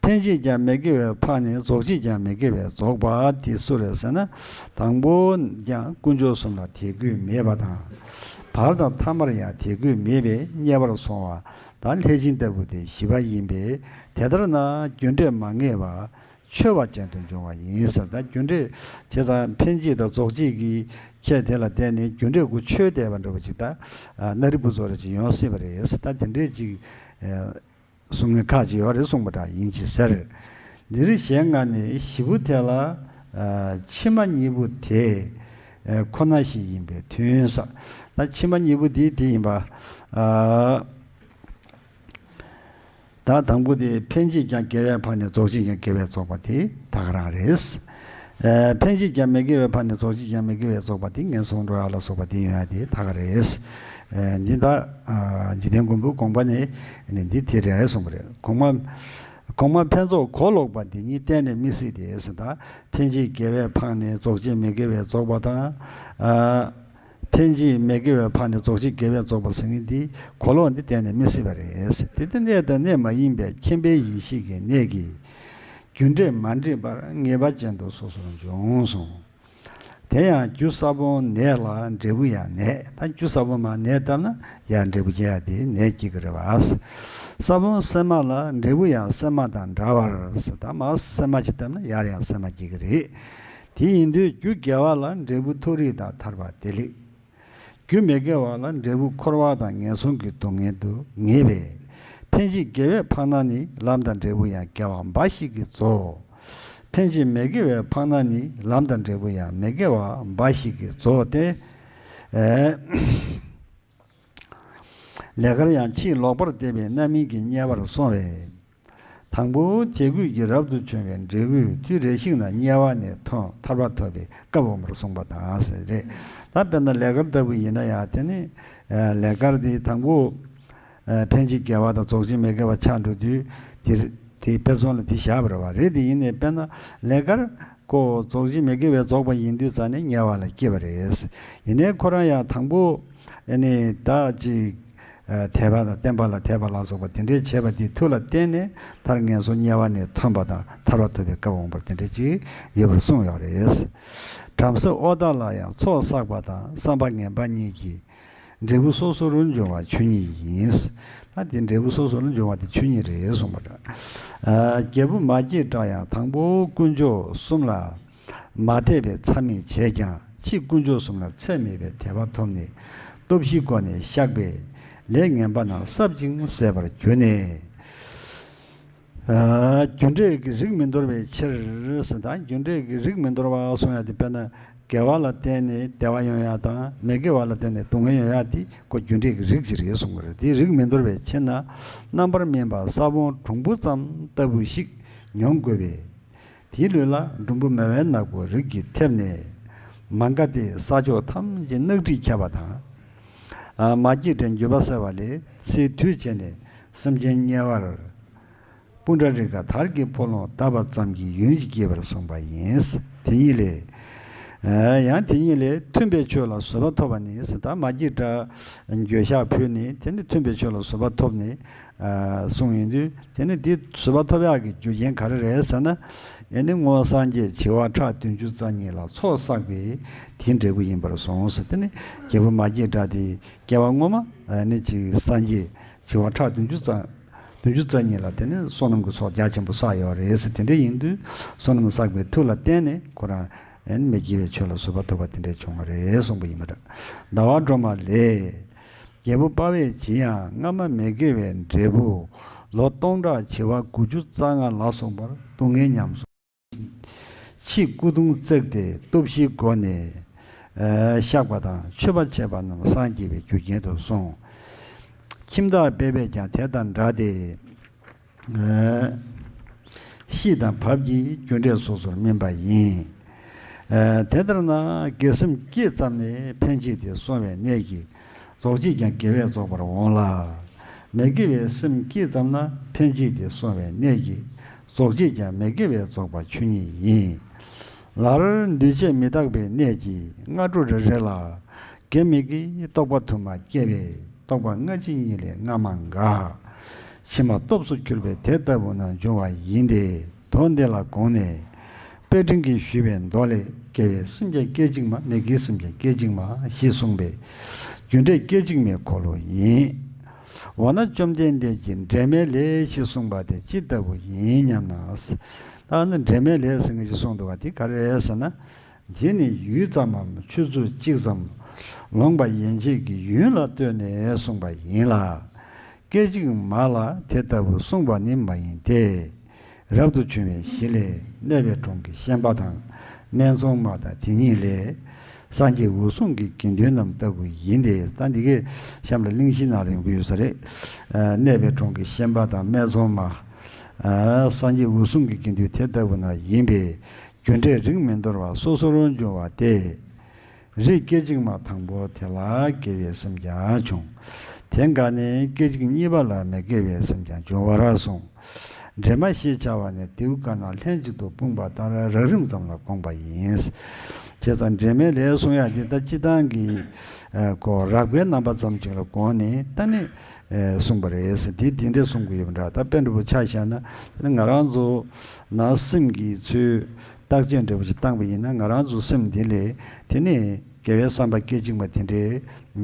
འཕེན་བྱེད་ཀྱང་མི་དགེ་བས་འཕངས་ནས་རྫོགས་བྱེད་ཀྱང་མི་དགེ་བས་རྫོགས་པ་དེ་སུ་རེད་ཟེར་ན། དང་པོ་ཡང་དཀོན་མཆོག་གསུམ་ལ་དད་གུས་མེད་པ་དང་། བར་དང་ཐ་མར་ཡང་དད་གུས་མེད་པས་དམྱལ་བར་སོང་བ་དང་། ལྷས་བྱིན་ལྟ་བུ་དེ་བཞི་པ་ཡིན་པས། དེ་ལྟར་ན་རྒྱུ་འབྲས་མ་ངེས་པ། འཆོལ་བ་ཅན་དུ་འབྱུང་བ་ཡིན་ཟེར། ད་རྒྱུ་འབྲས་བྱས་ཙང་འཕེན་བྱེད་དང་རྫོགས་བྱེད་ཀྱི་ཁྱད་དེ་ལ་བརྟེན་ནས་རྒྱུ་འབྲས་ཀུན་འཆོལ་བསྡད་པ་འདྲ་བོ་ཅིག་ད་ཨ་ནཱ་རིའི་བུ་ཚོ་རེ་ཅིག་ཡོང་སྲིད་པ་རེད་ཟེར། ད་དེ་འདྲས་ཅིག་ཨ་གསུང་མཁན་ཁག་ཅིག་ཡོད་རེད་གསུངས་པ་འདྲ་ཡིན་གྱི་ཟེར། འདིར་ཞལ་སྔ་ནས་བཞི་པོ་དེ་ལ་ཨ་ཕྱི་མ་གཉིས་པོ་དེ་ཨ་ཁོ་ན་བཞིན་ཡིན་པས་མཐུན་ས། ད་ཕྱི་མ་གཉིས་པོ་དེ་དེ་ཡིན་པ། ཨ། ད་དང་པོ་དེ་འཕེན་བྱེད་ཀྱང་དགེ་བས་འཕངས་ནས་རྫོགས་བྱེད་ཀྱང་དགེ་བས་རྫོགས་པ་དེ་ད་ག་རང་རེད། ཨ་འཕེན་བྱེད་ཀྱང་མི་དགེ་བས་འཕངས་ནས་རྫོགས་བྱེད་ཀྱང་མི་དགེ་བས་རྫོགས་པ་དེ་ངན་སོང་འགྲོ་ཡག་ལ་སོགས་པ་དེ་ཡོང་ཡག་དེ་ད་ག་རེད། ཨ་འདི་ད་ཨ་འཇིག་རྟེན་མགོན་པོའི་དགོངས་པ་ནི་ནི་འདི་དེ་རེད་གསུངས་པ་རེད། གོང་མ་གོང་མ་ཕན་ཚོགས་གོ་ལོག་པ་འདི་གཉིས་གཏན་ནས་མི་སྲིད་དེ་ཟེར། ད་འཕེན་བྱེད་དགེ་བས་འཕངས་ནས་རྫོགས་བྱེད་མི་དགེ་བས་རྫོགས་པ་དང་། ཨ། འཕེན་བྱེད་མི་དགེ་བས་འཕངས་ནས་རྫོགས་བྱེད་དགེ་བས་རྫོགས་པ་ཟེར་མཁན་འདི་གོ་ལོག་འདི་གཏན་ནས་མི་སྲིད་པ་རེད། དེ་ལྟར་གནས་དང་གནས་མ་ཡིན་པའི་མཁྱེན་པའི་ཡེ་ཤེས་ཀྱི་གནས་ཀྱིས་རྒྱུ་འབྲས་མ་འདྲེས་པར་ངེས་པ་ཅན་དུ་སོ་སོར་འབྱུང་གསུངས། དེ་ཡང་རྒྱུ་ས་བོན་ནས་ལ་འབྲས་བུ་ཡང་ནས། ད་རྒྱུ་ས་བོན་མར་ནས་བཏབ་ན་ཡར་འབྲས་བུ་སྐྱེ་ཡག་དེ་ནས་སྐྱེ་གི་རེད་བ། ས་བོན་སྲན་མ་ལ་འབྲས་བུ་ཡང་སྲན་མ་དང་འདྲ་བར་ཟེར། ད་མར་སྲན་མ་ཅིག་བཏབ་ན་ཡར་ཡང་སྲན་མ་སྐྱེ་གི་རེད། དེ་ཡིན་དུས་རྒྱུ་དགེ་བ་ལ་འབྲས་བུ་མཐོ་རིས་དང་ཐར་པ་བདེ་ལེགས། རྒྱུ་མི་དགེ་བ་ལ་འབྲས་བུ་འཁོར་བ་དང་ངན་སོང་གི་སྡུག་བསྔལ་དུ་ངེས་པས། འཕེན་བྱེད་དགེ་བས་འཕངས་ན་ནི་ལམ་དང་འབྲས་བུ་ཡང་དགེ་བ་འབའ་ཞིག་གིས་རྫོགས། འཕེན་བྱེད་མི་དགེ་བས་འཕངས་ན་ནི་ལམ་དང་འབྲས་བུ་ཡང་མི་དགེ་བ་འབའ་ཞིག་གིས་རྫོགས་ཏེ། ཨེ། ལས་ཀར་ཡང་ཕྱིས་ལོག་པར་བལྟས་པའི་རྣམ་སྨིན་གྱི་དམྱལ་བར་སོང་བས། དང་པོ་དད་གུས་ཀྱིས་རབ་ཏུ་བྱུང་བའི་འབྲས་བུས་དུས་རེ་ཞིག་ན་དམྱལ་བ་ནས་ཐོན་ཐར་པ་ཐོབ་པའི་སྐབས་འོང་བར་གསུངས་པ་དང་ཟེར་རེད། ད་དཔེར་ན་ལས་ཀར་ལྟ་བུ་ཡིན་ན་ཡང་དེ་ནི་ལས་ཀར་དེ་དང་པོ་འཕེན་བྱེད་དགེ་བ་དང་རྫོགས་བྱེད་མི་དགེ་བ་ཆགས་འགྲོ་དུས་དེ་དེ་དཔེ་མཚོན་ལ་དེ་བཞག་པ་རེད་བ། རེད་དེ་ཡིན་ནའི་དཔེར་ན་ལས་ཀར་ཁོ་རྫོགས་བྱེད་མི་དགེ་བས་རྫོགས་པ་ཡིན་དུས་ཙང་ནས་དམྱལ་བ་ལ་སྐྱེས་པ་རེད། ཡིན་ནའི་ཁོ་རང་ཡང་དང་པོ་ཨ་ནི་ད་ཅིག་ཨ་དད་པ་དང་བརྟན་པ་ལ་དད་པ་ལ་སོགས་པ་དེ་འདྲའི་བྱས་པ་དེའི་མཐུ་ལ་བརྟེན་ནས་མཐར་ངན་སོང་དམྱལ་བ་ནས་ཐོན་པ་དང་ཐར་པ་ཐོབ་པའི་སྐབས་འོང་བར་དེ་འདྲའི་ཅིག་ཡོད་པར་གསུངས་ཡོད་རེད། བྲམ་ཟེ་ཨོ་ཏ་ལ་ཡང་ཚོགས་བསགས་པ་དང་བསམ་པ་ངན་པ་གཉིས་ཀྱིས་འབྲས་བུ་སོ་སོར་འབྱུང་བ་ཆོས་ཉིད་ཡིན། ད་དེ་འབྲས་བུ་སོ་སོར་འབྱུང་བ་དེ་ཆོས་ཉིད་རེད་གསུངས་པ་འདྲ། ཨ་རྒྱལ་པོ་མ་སྐྱེས་དགྲ་ཡང་དང་པོ་དཀོན་མཆོག་གསུམ་ལ་མ་དད་པའི་མཚམས་མེད་བྱས་ཀྱང་ཕྱིས་དཀོན་མཆོག་གསུམ་ལ་ཚད་མེད་པའི་དད་པ་ཐོབ་ནས་སྟོབས་བཞིའི་སྒོ་ནས་བཤགས་པས་ལས་ངན་པ་རྣམས་བསྲབ་ཅིང་ཟད་པར་གྱུར་ནས། ཨ་རྒྱུ་འབྲས་ཀྱི་རིགས་མི་འདོར་བའི་ཕྱིར་ཟེར། ད་རྒྱུ་འབྲས་ཀྱི་རིགས་མི་འདོར་བ་གསུང་ཡ་དེ་དཔེར་ན་དགེ་བ་ལ་བརྟེན་ནས་བདེ་བ་ཡོང་ཡ་དང་མི་དགེ་བ་ལ་བརྟེན་ནས་སྡུག་བསྔལ་ཡོང་ཡ་དེ་ཁོ་རྒྱུ་འབྲས་ཀྱི་རིགས་ཅིག་རེད་གསུང་གི་རེད། དེའི་རིགས་མི་འདོར་བའི་ཕྱིར་ན་རྣམ་པར་སྨིན་པ་ས་བོན་གྲུང་པོ་ཙམ་ལྟ་བུ་ཞིག་མྱོང་དགོས་པས། དེའི་ལུས་ལ་འབྲུམ་བུ་མེ་བའི་ནག་པོ་རིགས་ཀྱིས་ཐེབས་ནས་མ་འགགས་ཏེ་ས་ཕྱོགས་ཐམས་ཅད་སྣག་ཁྲིས་ཁྱབ་པ་དང་། ཨ་མ་སྐྱེས་དགྲའི་འགྱོད་པ་བསལ་བ་ལས་ཚེའི་དུས་བྱས་ནས་སེམས་ཅན་དམྱལ་བར་སྤུན་ད་རི་ཀ་དར་གྱི་ཕོ་ལོང་བརྡབས་པ་ཙམ་གྱིས་ཡུན་གྱིས་སྐྱེས་པར་གསུངས་པ་ཡིན། དེ་ཉིད་ལས། ཨ་ཡང་དེ་ཉིད་ལས་མཐུན་པའི་ཆོས་ལ་བཟོད་པ་ཐོབ་པ་ནི་ཟེར། ད་མ་སྐྱེས་དགྲ་འགྱོད་བཤགས་ཕུལ་ནས་དེ་ནི་མཐུན་པའི་ཆོས་ལ་བཟོད་པ་ཐོབ་ནས་ཨ་གསུངས་ཡོང་དུས་དེ་ནི་འདི་བཟོད་པ་ཐོབ་ཡག་གི་རྒྱུ་རྐྱེན་ག་རེ་རེད་ཟེར་ན། ཨེ་ནི་སྔོན་སངས་རྒྱས་བྱེ་བ་ཕྲག་བདུན་ཅུ་རྩ་གཉིས་ལ་ཚོགས་བསགས་པའི་དེའི་འབྲས་བུ་ཡིན་པར་གསུངས་ཟེར། དེ་ནི་རྒྱལ་པོ་མ་སྐྱེས་དགྲ་དེ་སྐྱེ་བ་སྔོན་མ་ཨེ་ནི་ཅིག་སངས་རྒྱས་བྱེ་བ་ཕྲག་བདུན་ཅུ་རྩ་བདུན་ཅུ་རྩ་གཉིས་ལ་དེ་ནི་བསོད་ནམས་ཀྱི་ཚོགས་རྒྱ་ཆེན་པོ་བསགས་ཡོད་རེད་ཟེར། དེ་འདྲ་ཡིན་དུས་བསོད་ནམས་བསགས་པའི་མཐུ་ལ་བརྟེན་ནས་ཁོ་རང་ཨེ་ནི་མི་དགེ་བའི་ཆོས་ལ་བཟོད་པ་ཐོབ་པ་དེ་འདྲ་བྱུང་བ་རེད་གསུངས་པ་ཡིན་པ་འདྲ། ཟླ་བ་སྒྲོལ་མ་ལས། རྒྱལ་པོ་དཔའ་བོས་བྱིན་ཡང་སྔ་མ་མི་དགེ་བའི་འབྲས་བུ། ལོ་སྟོང་ཕྲག་བྱེ་བ་དགུ་བཅུ་རྩ་ལྔ་ལ་སོགས་པར་སྡུག་བསྔལ་ཉམས་སོ། ཕྱིས་སྐུ་གདུང་བརྩེགས་ཏེ་སྟོབས་བཞིའི་སྒོ་ནས་ཨ་གཤེགས་པ་དང་མཆོད་པ་བྱས་པ་རྣམས་སངས་རྒྱས་པའི་རྒྱུ་རྐྱེན་དུ་གསུངས། ཁྱིམ་བདག་དཔལ་བས་ཀྱང་དེ་དང་འདྲ་སྟེ། ཨ་ཤེས་དང་བབ་ཀྱིས་རྒྱུ་འབྲས་སོ་སོར་སྨིན་པ་ཡིན། ཨ་དེ་ལྟར་ན་དགེ་སེམས་སྐྱེས་ཙམ་ནས་འཕེན་བྱེད་དེ་བསྲུང་བའི་གནད་ཀྱིས་རྫོགས་བྱེད་ཀྱང་དགེ་བས་རྫོགས་པར་འོང་ལ། མི་དགེ་བའི་སེམས་སྐྱེས་ཙམ་ན་འཕེན་བྱེད་དེ་བསྲུང་བའི་གནད་ཀྱིས་རྫོགས་བྱེད་ཀྱང་མི་དགེ་བས་རྫོགས་པ་ཆོས་ཉིད་ཡིན། ལར་འདུས་བྱས་མི་རྟག་པའི་གནད་ཀྱིས་སྔ་དྲོ་རེ་རེ་ལ་དགེ་མི་དགེའི་རྟོག་པ་དུ་མ་སྐྱེ་བས་རྟོག་པ་སྔ་ཕྱི་གཉིས་ལས་སྔ་མ་འགག། ཕྱི་མ་སྟོབས་སུ་གྱུར་པའི་དེ་ལྟ་བུ་རྣམས་འབྱུང་བ་ཡིན་ཏེ། མདོ་འདི་ལ་དགོངས་ནས། དཔལ་སྤྲིན་གྱིས་ཞུས་པའི་མདོ་ལས། དགེ་བའི་སེམས་ཀྱང་སྐད་ཅིག་མ། མི་དགེའི་སེམས་ཀྱང་སྐད་ཅིག་མ་ཞེས་གསུངས་པས། རྒྱུ་འབྲས་སྐད་ཅིག་མའི་འཁོར་ལོ་ཡིན། འོ་ན་བཅོམ་ལྡན་འདས་ཀྱིས་འབྲེལ་མེད་ལས་ཞེས་གསུངས་པ་དེ་ཅི་ལྟ་བུ་ཡིན་སྙམ་ན། ད་ནི་འབྲེལ་མེད་ལས་ཟེར་མཁན་ཞིག་གསུངས་འདུག་བ། དེ་ག་རེ་རེད་ཟེར་ན། དེ་ནི་ཡུད་ཙམ་མམ་ཆུ་ཚོད་གཅིག་ཙམ་ལོངས་པ་ཡན་ཆད་ཀྱི་ཡུན་ལ་ལྟོས་ནས་གསུངས་པ་ཡིན་ལ། སྐད་ཅིག་མ་ལ་དེ་ལྟ་བུ་གསུངས་པ་ནི་མ་ཡིན་ཏེ། རབ་ཏུ་བྱུང་བའི་གཞི་ལས་གནས་པའི་གྲོང་གི་ཤན་པ་དང་སྨད་འཚོང་མ་དང་། དེ་ཉིད་ལས་སངས་རྒྱས་འོད་སྲུང་གི་དགེ་འདུན་རྣམས་ལྟ་བུ་ཡིན་ཏེ། ད་འདི་གའི་གཤམ་ལ་གླེང་གཞི་ནང་ལ་ཡོང་གི་ཡོད་ས་རེད། ཨ་གནས་པའི་གྲོང་གི་ཤན་པ་དང་སྨད་འཚོང་མ། ཨ་སངས་རྒྱས་འོད་སྲུང་གི་དགེ་འདུན་དེ་ལྟ་བུ་རྣམས་ཡིན་པས། རྒྱུ་འབྲས་རིགས་མི་འདོར་བ་སོ་སོར་འབྱུང་བ་སྟེ། རིགས་སྐད་ཅིག་མ་དང་པོ་དེ་ལ་དགེ་བའི་སེམས་ཀྱང་བྱུང་། དེ་འགགས་ནས་སྐད་ཅིག་གཉིས་པ་ལ་མི་དགེ་བའི་སེམས་ཀྱང་འབྱུང་བར་གསུངས། འདྲེས་མ་ཞེས་བྱ་བ་ནི་རྡེའུ་དཀར་ནག་ལྷན་ཅིག་ཏུ་སྤུངས་པ་ལྟར་རགས་རིམ་ཙམ་ལ་དགོངས་པ་ཡིན། བྱས་ཙང་འདྲེས་མའི་ལས་གསུང་ཡག་དེ་ད་སྤྱིར་བཏང་གི་ཨ་ཁོ་རགས་པའི་རྣམ་པ་ཙམ་ཅིག་ལ་དགོངས་ནས་ད་ནི་ཨ་གསུངས་པ་རེད། དེ་དེ་འདྲས་གསུང་གི་ཡོད་པ་འདྲ། ད་དཔེ་འདྲ་པོ་ཆ་བཞག་ན་ད་ནི་ང་རང་ཚོ་ནང་སེམས་ཀྱི་ཚུལ། བརྟག་དཔྱད་འདྲ་པོ་ཞིག་བཏང་པ་ཡིན་ན། ང་རང་ཚོ་སེམས་འདི་ལས་དེ་ནས་དགེ་བའི་བསམ་པ་སྐད་ཅིག་མ་དེ་འདྲའི་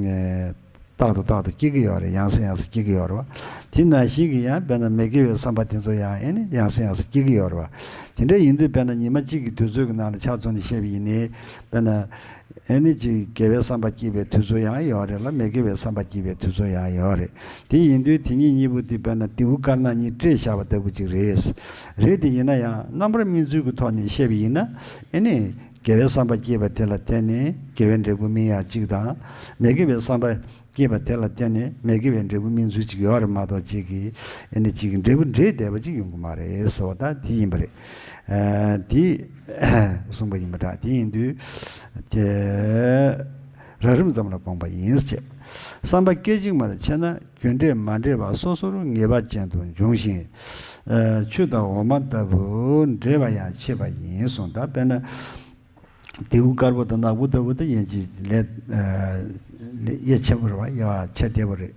ཨེ་རྟག་ཏུ་རྟག་ཏུ་སྐྱེ་གི་ཡོད་རེད། ཡང་སེ་ཡང་སེ་སྐྱེ་གི་ཡོད་རེད་བ། དེ་ནང་བཞིན་གྱི་ཡང་དཔེར་ན་མི་དགེ་བའི་བསམ་པ་དེ་ཚོ་ཡང་ཨེ་ནི་ཡང་སེ་ཡང་སེ་སྐྱེ་གི་ཡོད་རེད་བ། དེ་འདྲ་ཡིན་དུས་དཔེར་ན་ཉི་མ་གཅིག་གི་དུས་ཚོད་ཀྱི་ནང་ལ་ཆ་མཚོན་ནས་བཤད་པ་ཡིན་ནའི། དཔེར་ན་ཨེ་ནི་ཅིག་དགེ་བའི་བསམ་པ་སྐྱེས་པའི་དུས་ཚོད་ཡང་ཡོད་རེད་ལ། མི་དགེ་བའི་བསམ་པ་སྐྱེས་པའི་དུས་ཚོད་ཡང་ཡོད་རེད། དེ་ཡིན་དུས་དེ་གཉིས་གཉིས་པོ་དེ་དཔེར་ན་རྡེའུ་དཀར་ནག་གཉིས་སྤྲད་བཞག་པ་ལྟ་བུ་ཅིག་རེད། རེད་དེ་ཡིན་ན་ཡང་རྣམ་པར་སྨིན་ཚུལ་གྱི་ཐོག་ནས་བཤད་པ་ཡིན་ན། ཨེ་ནི་དགེ་བའི་བསམ་པ་སྐྱེས་པ་དེ་ལ་བརྟེན་ནས་དགེ་བའི་འབྲས་བུ་སྨིན་ཡག་གཅིག་དང་། མི་དགེ་བའི་བསམ་པ་སྐྱེས་པ་དེ་ལ་བརྟེན་ནས་མི་དགེ་བའི་འབྲས་བུ་སྨིན་ཚུལ་གཅིག་ཡོད་རེད་མ་གཏོགས། གཅིག་གིས་ཨེ་ནི་གཅིག་གི་འབྲས་བུ་འབྲས་བསྡད་པ་གཅིག་ཡོང་གི་མ་རེད་ཟེར་བ་ད་དེ་ཡིན་པ་རེད། ཨ་དེ་གསུངས་པ་ཡིན་པ་འདྲ། དེ་ཡིན་དུས་དེ་རགས་རིམ་ཙམ་ལ་དགོངས་པ་ཡིན་ཟེར། བསམ་པ་སྐད་ཅིག་མར་ཕྱེ་ན་རྒྱུ་འབྲས་མ་འདྲེས་པ་སོ་སོར་ངེས་པ་ཅན་དུ་འབྱུང་ཞིང་། ཨ་ཆུ་དང་འོ་མ་ལྟ་བུ་འདྲེས་པ་ཡང་མཆིས་པ་ཡིན་གསུངས། ད་དཔེར་ན། རྡེའུ་དཀར་པོ་དང་ནག་པོ་ལྟ་བུ་དེ་ཡན་ཆད་ལས་ཨ་ལས་དབྱེ་ཕྱེ་བོ་རེད་བ། དབྱེ་བ་ཕྱེ་བདེ་བོ་རེད།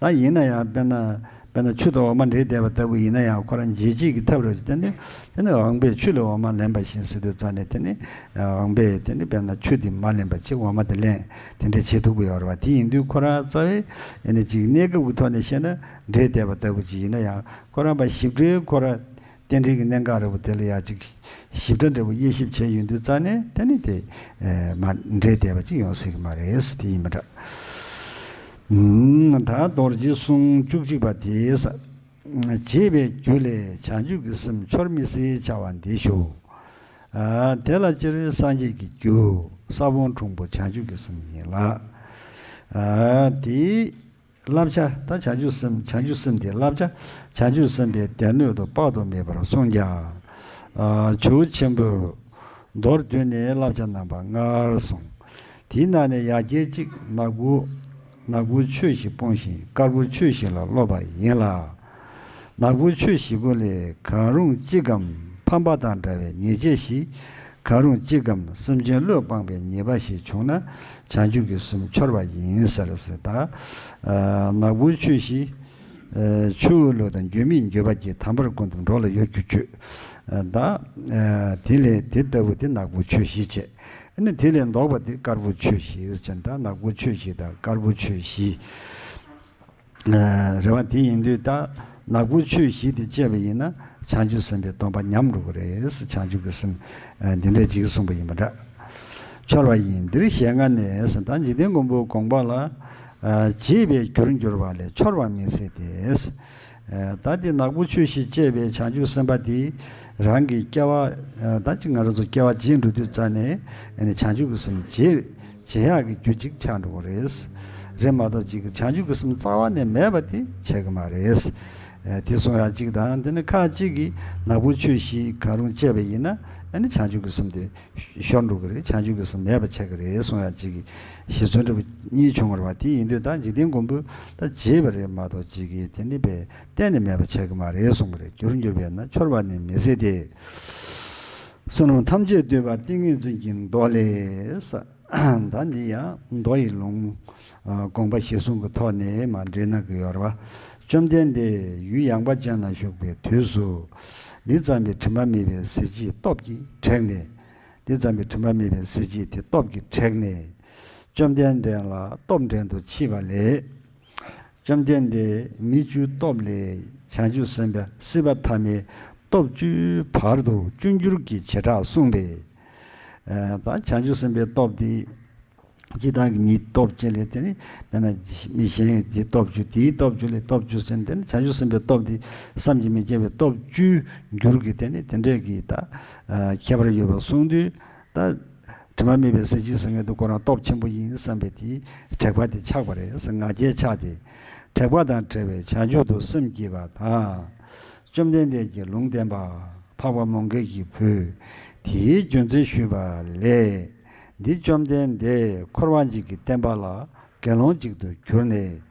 ད་ཡིན་ན་ཡང་དཔེར་ན་དཔེར་ན་ཆུ་དང་འོ་མ་འདྲེས་བསྡད་པ་ལྟ་བུ་ཡིན་ན་ཡང་། ཁོ་རང་འབྱེད་བྱེད་ཀྱི་ཐབས་རེད། དེ་ནི་དེ་ནི་དབང་པོས་ཆུ་ལས་འོ་མ་ལེན་པ་བཞིན་ཟེར་དུས་ཙ་ནས། དེ་ནི་དབང་པོས་དེ་ནི་དཔེར་ན་ཆུ་དེ་མ་ལེན་པ་བྱེད། འོ་མ་དེ་ལེན། དེ་འདྲ་བྱེད་ཐུབ་ཀྱི་ཡོད་རེད་བ། དེ་ཡིན་དུས་ཁོ་རང་རྩ་བའི་ཨེ་ནི་ཅིག་གནས་སྐབས་ཀྱི་ཐོག་ནས་བཤད་ན་འདྲེས་བསྡད་པ་ལྟ་བུ་ཅིག་ཡིན་ན་ཡང་། ཁོ་རང་པ་ཞིབ་ཕྲའི་ཁོ་རང་རྟེན་འབྲེལ་གྱི་གནད་འགག་རེད་བ། དེ་ལ་ཡ་ཅིག་ཞིབ་ཕྲ་འདྲ་བོ་དབྱེ་ཞིབ་བྱས་ཡོང་དུས་ཙ་ནས། དེ་ནི་དེ་ཨེ་མ་འདྲེས་བསྡད་པ་ཅིག་ཡོང་སྲིད་ཀྱི་མ་རེད། དེ་ཡིན་པ་འདྲ། ཨུམ། ད་རྡོ་རྗེ་གསུང་བཅུ་གཅིག་པ་དེ་ས། བྱེད་པའི་རྒྱུ་ལས་བྱང་ཆུབ་ཀྱི་སེམས་འཆོར་མི་སྲིད་བྱ་བ་འདི་ཞུ། ཨ་དེ་ལ་སྤྱིར་སངས་རྒྱས་ཀྱི་རྒྱུ་ས་བོན་གྲུང་པོ་བྱང་ཆུབ་ཀྱི་སེམས་ཡིན་ལ། ཨ་དེའི་བསླབ་བྱ། ད་བྱང་ཆུབ་སེམས། བྱང་ཆུབ་སེམས་དེའི་བསླབ་བྱ། བྱང་ཆུབ་སེམས་དཔའི་སྡེ་སྣོད་དུ་དཔག་ཏུ་མེད་པར་གསུངས་ཀྱང་། ཨ་ཇོ་བོ་ཆེན་པོས་མདོར་བསྡུས་ནས་བསླབ་བྱ་རྣམ་པ་ལྔར་གསུངས། དེའི་ནང་ནས་ཡ་གྱལ་གཅིག་ནག་པོ། ནག་པོའི་ཆོས་བཞི་སྤོང་ཞིང་དཀར་པོའི་ཆོས་བཞི་ལ་སློབ་པ་ཡིན་ལ། ནག་པོའི་ཆོས་བཞི་པོ་ལས་གང་རུང་གཅིག་གམ་ཕམ་པ་དང་འདྲ་བའི་ཉེས་བྱས་བཞི། གང་རུང་གཅིག་གམ་སེམས་ཅན་བློས་སྤངས་པའི་ཉེས་པ་ཞིག་བྱུང་ན་བྱང་ཆུབ་ཀྱི་སེམས་འཆོར་བ་ཡིན་ཟེར་ཟེར། ད་ནག་པོའི་ཆོས་བཞི། ཆུ་བོའི་ལུགས་དང་འགྱུར་མེད་འགྱུར་བ་གྱིས། དམ་པར་ཀུན་ཏུ་འགྲོ་ལ་གཡོ་སྒྱུ་སྤྱོད། ད་དེ་ལས་དེ་ལྟ་བུ་དེ་ནག་པོའི་ཆོས་བཞི་བྱས། ཨ་ནི་དེ་ལས་ལྡོག་པ་དེ་དཀར་པོའི་ཆོས་བཞི་ཟེར། ད་ནག་པོའི་ཆོས་བཞི་དང་དཀར་པོའི་ཆོས་བཞི། རེད་བ། དེ་ཡིན་དུས་ད་ནག་པོའི་ཆོས་བཞི་དེ་བཅད་པ་ཡིན་ན་བྱང་ཆུབ་སེམས་དཔའི་སྡོམ་པ་ཉམས་འགྲོ་གི་རེད། བྱང་ཆུབ་ཀྱི་སེམས་འདི་འདྲ་ཅིག་གསུངས་པ་ཡིན་པ་འདྲ། འཆོར་བ་ཡིན། འདིར་ཞལ་སྔ་ནས་ཟེར། ད་འཇིག་རྟེན་མགོན་པོའི་དགོངས་པ་ལ་ བརྗེད་པའི་རྒྱུར་འགྱུར་བ་ལས་འཆོར་བ་མི་སྲིད་དེ། ད་དེ་ནག་པོ་ཆོས་བཞི་བཅས་པའི་བྱང་ཆུབ་སེམས་དཔའ་དེ་རང་གི་སྐྱེ་བ། ད་ཅིག་ང་རང་ཚོ་སྐྱེ་བ་བརྗེད་འགྲོ་དུས་ཙ་ནས་ཨ་ནི་བྱང་ཆུབ་ཀྱི་སེམས་བརྗེད་བརྗེད་ཡག་གི་རྒྱུ་གཅིག་ཆགས་འགྲོ་གི་རེད། རེད་མ་གཏོགས་ཅིག་བྱང་ཆུབ་ཀྱི་སེམས་རྩ་བ་ནས་མེད་པ་དེ་བྱེད་ཀྱི་མ་རེད། དེ་གསུང་ཡག་གཅིག་དང་། དེ་ནི་ཁ་ཅིག་གིས་ནག་པོ་ཆོས་བཞི་གང་རུང་བཅས་པ་ཡིན་ན་ཨ་ནི་བྱང་ཆུབ་ཀྱི་སེམས་དེ་ཤོར་འགྲོ་གི་རེད། བྱང་ཆུབ་ཀྱི་སེམས་མེད་པ་ཆགས་ཀྱི་རེད་གསུང་ཡག་ཅིག་གི་ཞེ་བཙུན་འདྲ་པོ་གཉིས་བྱུང་བ་རེད་པ། དེ་ཡིན་དུས་ད་འཇིག་རྟེན་མགོན་པོས་ད་བརྗེད་པ་རེད་མ་གཏོགས་ཅིག་གིས་དེ་ནི་པས་གཏན་ནས་མེད་པ་ཆགས་ཀྱི་མ་རེད་གསུངས་པ་རེད། རྒྱུར་འགྱུར་བས་ན་འཆོར་བ་ནི་མི་སྲིད་དེ། བསོད་ནམས་ཐམས་ཅད་བསྡུས་པ་ཏིང་ངེ་འཛིན་གྱི་མདོ་ལས། ད་འདི་ཡང་མདོ་ཡི་ལུང་། དགོངས་པ་གཞིར་བཟུང་གི་ཐོག་ནས་མར་འགྲེལ་གནང་གི་ཡོད་རེད་པ། བཅོམ་ལྡན་འདས་ཡུལ་ཡངས་པ་ཅན་ན་བཞུགས་པའི་དུས་སུ། འདི་ཙམ་པའི་དྲི་མ་མེད་པའི་གཟི་བརྗིད་སྟོབས་ཀྱིས་དྲེགས་ནས། འདི་ཙམ་པའི་དྲི་མ་མེད་པའི་གཟི་བརྗིད་དེ་སྟོབས་ཀྱིས་དྲེགས་ནས། བཅོམ་ལྡན་འདས་ལ་སྟོབས་འགྲན་དུ་མཆིས་པ་ལས། བཅོམ་ལྡན་འདས་མི་བཅུའི་སྟོབས་ལས་བྱང་ཆུབ་སེམས་དཔའ་སྲིད་པ་ཐ་མའི་སྟོབས་བཅུའི་བར་དུ་བཅུ་འགྱུར་གྱི་བྱེ་བྲག་གསུངས་པས། ད་བྱང་ཆུབ་སེམས་དཔའི་སྟོབས་དེ་སྤྱིར་བཏང་གི་མིའི་སྟོབས་བཅས་ལས་དེ་ནི་དཔེར་ན་མི་གཞན་དེའི་སྟོབས་བཅུ། དེའི་སྟོབས་བཅུ་ལས་སྟོབས་བཅུ་ཟེར་ནས། དེ་ནི་བྱང་ཆུབ་སེམས་དཔའི་སྟོབས་དེ་བསམ་གྱིས་མི་ཁྱབ་པའི་སྟོབས་བཅུའི་འགྱུར་གྱི་དེ་ནི་དེ་འདྲས་ཀྱི་ད་ཁྱད་པར་ཡོད་པ་གསུངས་དུས། ད་དྲི་མ་མེད་པའི་གཟི་བརྗིད་ཟེར་མཁན་དེ་ཁོ་རང་སྟོབས་ཆེན་པོ་ཡིན་བསམ་པའི་དེའི་དྲེགས་པ་དེ་ཆགས་པ་རེད། ང་རྒྱལ་ཆགས་ཏེ་དྲེགས་པ་དང་བྲལ་བའི་བྱང་ཆུབ་ཏུ་སེམས་བསྐྱེད་པ་དང་། བཅོམ་ལྡན་འདས་ཀྱིས་ལུང་བསྟན་པ་འཕགས་པ་མོའུ་འགལ་གྱི་བུས་དེའི་རྒྱུ་མཚན་ཞུས་པ་ལས། འདི་བཅོམ་ལྡན་འདས་འཁོར་བ་འཇིག་གི་བསྟན་པ་ལ་དགེ་སློང་གཅིག་ཏུ་གྱུར་ནས་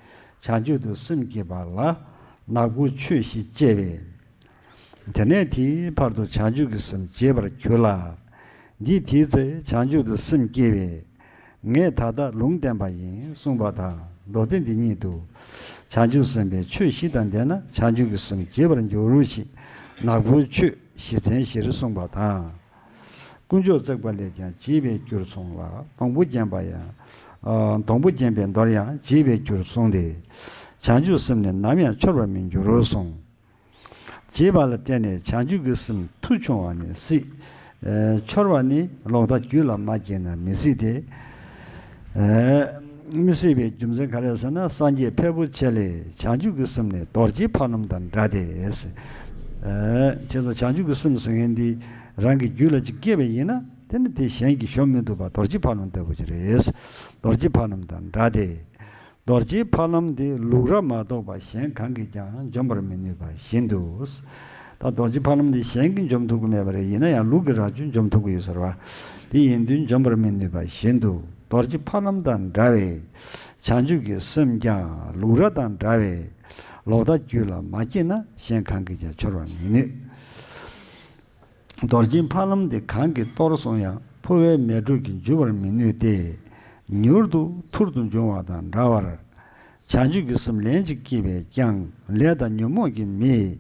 བྱང་ཆུབ་ཏུ་སེམས་བསྐྱེད་པ་ལ་ནག་པོ་ཆོས་བཞི་བཅས་པས། དེ་ནས་དེའི་བར་དུ་བྱང་ཆུབ་ཀྱི་སེམས་བརྗེད་པར་གྱུར་ལ། འདིས་དེའི་ཚེ་བྱང་ཆུབ་ཏུ་སེམས་བསྐྱེད་པས། ངས་ད་ལྟ་ལུང་བསྟན་པ་ཡིན་གསུངས་པ་དང་། མདོ་སྡེ་འདི་ཉིད་དུ། བྱང་ཆུབ་སེམས་དཔའི་ཆོས་བཞི་དང་ལྡན་ན་བྱང་ཆུབ་ཀྱི་སེམས་བརྗེད་པར་འགྱུར་ཞེས་ནག་པོའི་ཆོས་བཞི་ཚན་བཞིར་གསུངས་པ་དང་། དཀོན་མཆོག་བརྩེགས་པ་ལས་ཀྱང་བརྗེད་པའི་རྒྱུར་གསུངས་ལ། སྡོང་པོ་བརྒྱན་པ་ཡང་། ཨ། སྡོང་པོ་བརྒྱན་པའི་མདོར་ཡང་བརྗེད་པའི་རྒྱུར་གསུངས་ཏེ། བྱང་ཆུབ་སེམས་ནི་ནམ་ཡང་འཆོར་བར་མི་འགྱུར་རོ་གསུངས། བརྗེད་པ་ལ་བརྟེན་ནས་བྱང་ཆུབ་ཀྱི་སེམས་མཐུ་ཆུང་བ་ནི་སྲིད། ཨེ། འཆོར་བ་ནི་ལོག་ལྟ་རྒྱུད་ལ་མ་སྐྱེས་ན་མི་སྲིད་དེ། ཨེ། མི་སྲིད་པའི་རྒྱུ་མཚན་ག་རེ་ཟེར་ན། སངས་རྒྱས་ཕལ་པོ་ཆེ་ལས་བྱང་ཆུབ་ཀྱི་སེམས་ནི་རྡོ་རྗེ་ཕ་ལམ་དང་འདྲ་སྟེ། ཨེ། བྱས་ཙང་བྱང་ཆུབ་ཀྱི་སེམས་ཟེར་མཁན་འདི་རང་གི་རྒྱུད་ལ་ཅིག་སྐྱེས་པ་ཡིན་ན། དེ་ནི་དེ་གཞན་གྱིས་གཞོམ་མི་ཐུབ་པ་རྡོ་རྗེ་ཕ་ལམ་ལྟ་བུ་ཅིག་རེད། རྡོ་རྗེ་ཕ་ལམ་དང་འདྲ་སྟེ། རྡོ་རྗེ་ཕ་ལམ་དེ་ལུག་ར་མ་གཏོགས་པ་གཞན་གང་གིས་ཀྱང་འཇོམས་པར་མི་ནུས་པ་བཞིན་དུ། ད་རྡོ་རྗེ་ཕ་ལམ་དེ་གཞན་གྱིས་འཇོམས་ཐུབ་ཀྱི་མེད་པ་རེད། ཡིན་ན་ཡང་ལུག་གི་རྭ་ཅོས་འཇོམས་ཐུབ་ཀྱི་ཡོད་ས་རེད་པ། དེ་ཡིན་དུས་འཇོམས་པར་མི་ནུས་པ་བཞིན་དུ། རྡོ་རྗེ་ཕ་ལམ་དང་འདྲ་བའི་བྱང་ཆུབ་ཀྱི་སེམས་ཀྱང་ལུག་ར་དང་འདྲ་བའི་ལོག་ལྟ་རྒྱུད་ལ་མ་སྐྱེས་ན་གཞན་གང་གིས་ཀྱང་འཆོར་བར་མི་ནུས། རྡོ་རྗེ་ཕ་ལམ་དེ་གང་གིས་གཏོར་སོང་ཡང་ཕོ་བའི་མེ་དྲོད་ཀྱིས་འཇུ་བར་མི་ནུས་ཏེ། མྱུར་དུ་ཐུར་དུ་འབྱུང་བ་དང་འདྲ་བར། བྱང་ཆུབ་ཀྱི་སེམས་ལན་ཅིག་སྐྱེས་པས་ཀྱང་ལས་དང་ཉོན་མོངས་ཀྱི་མེས།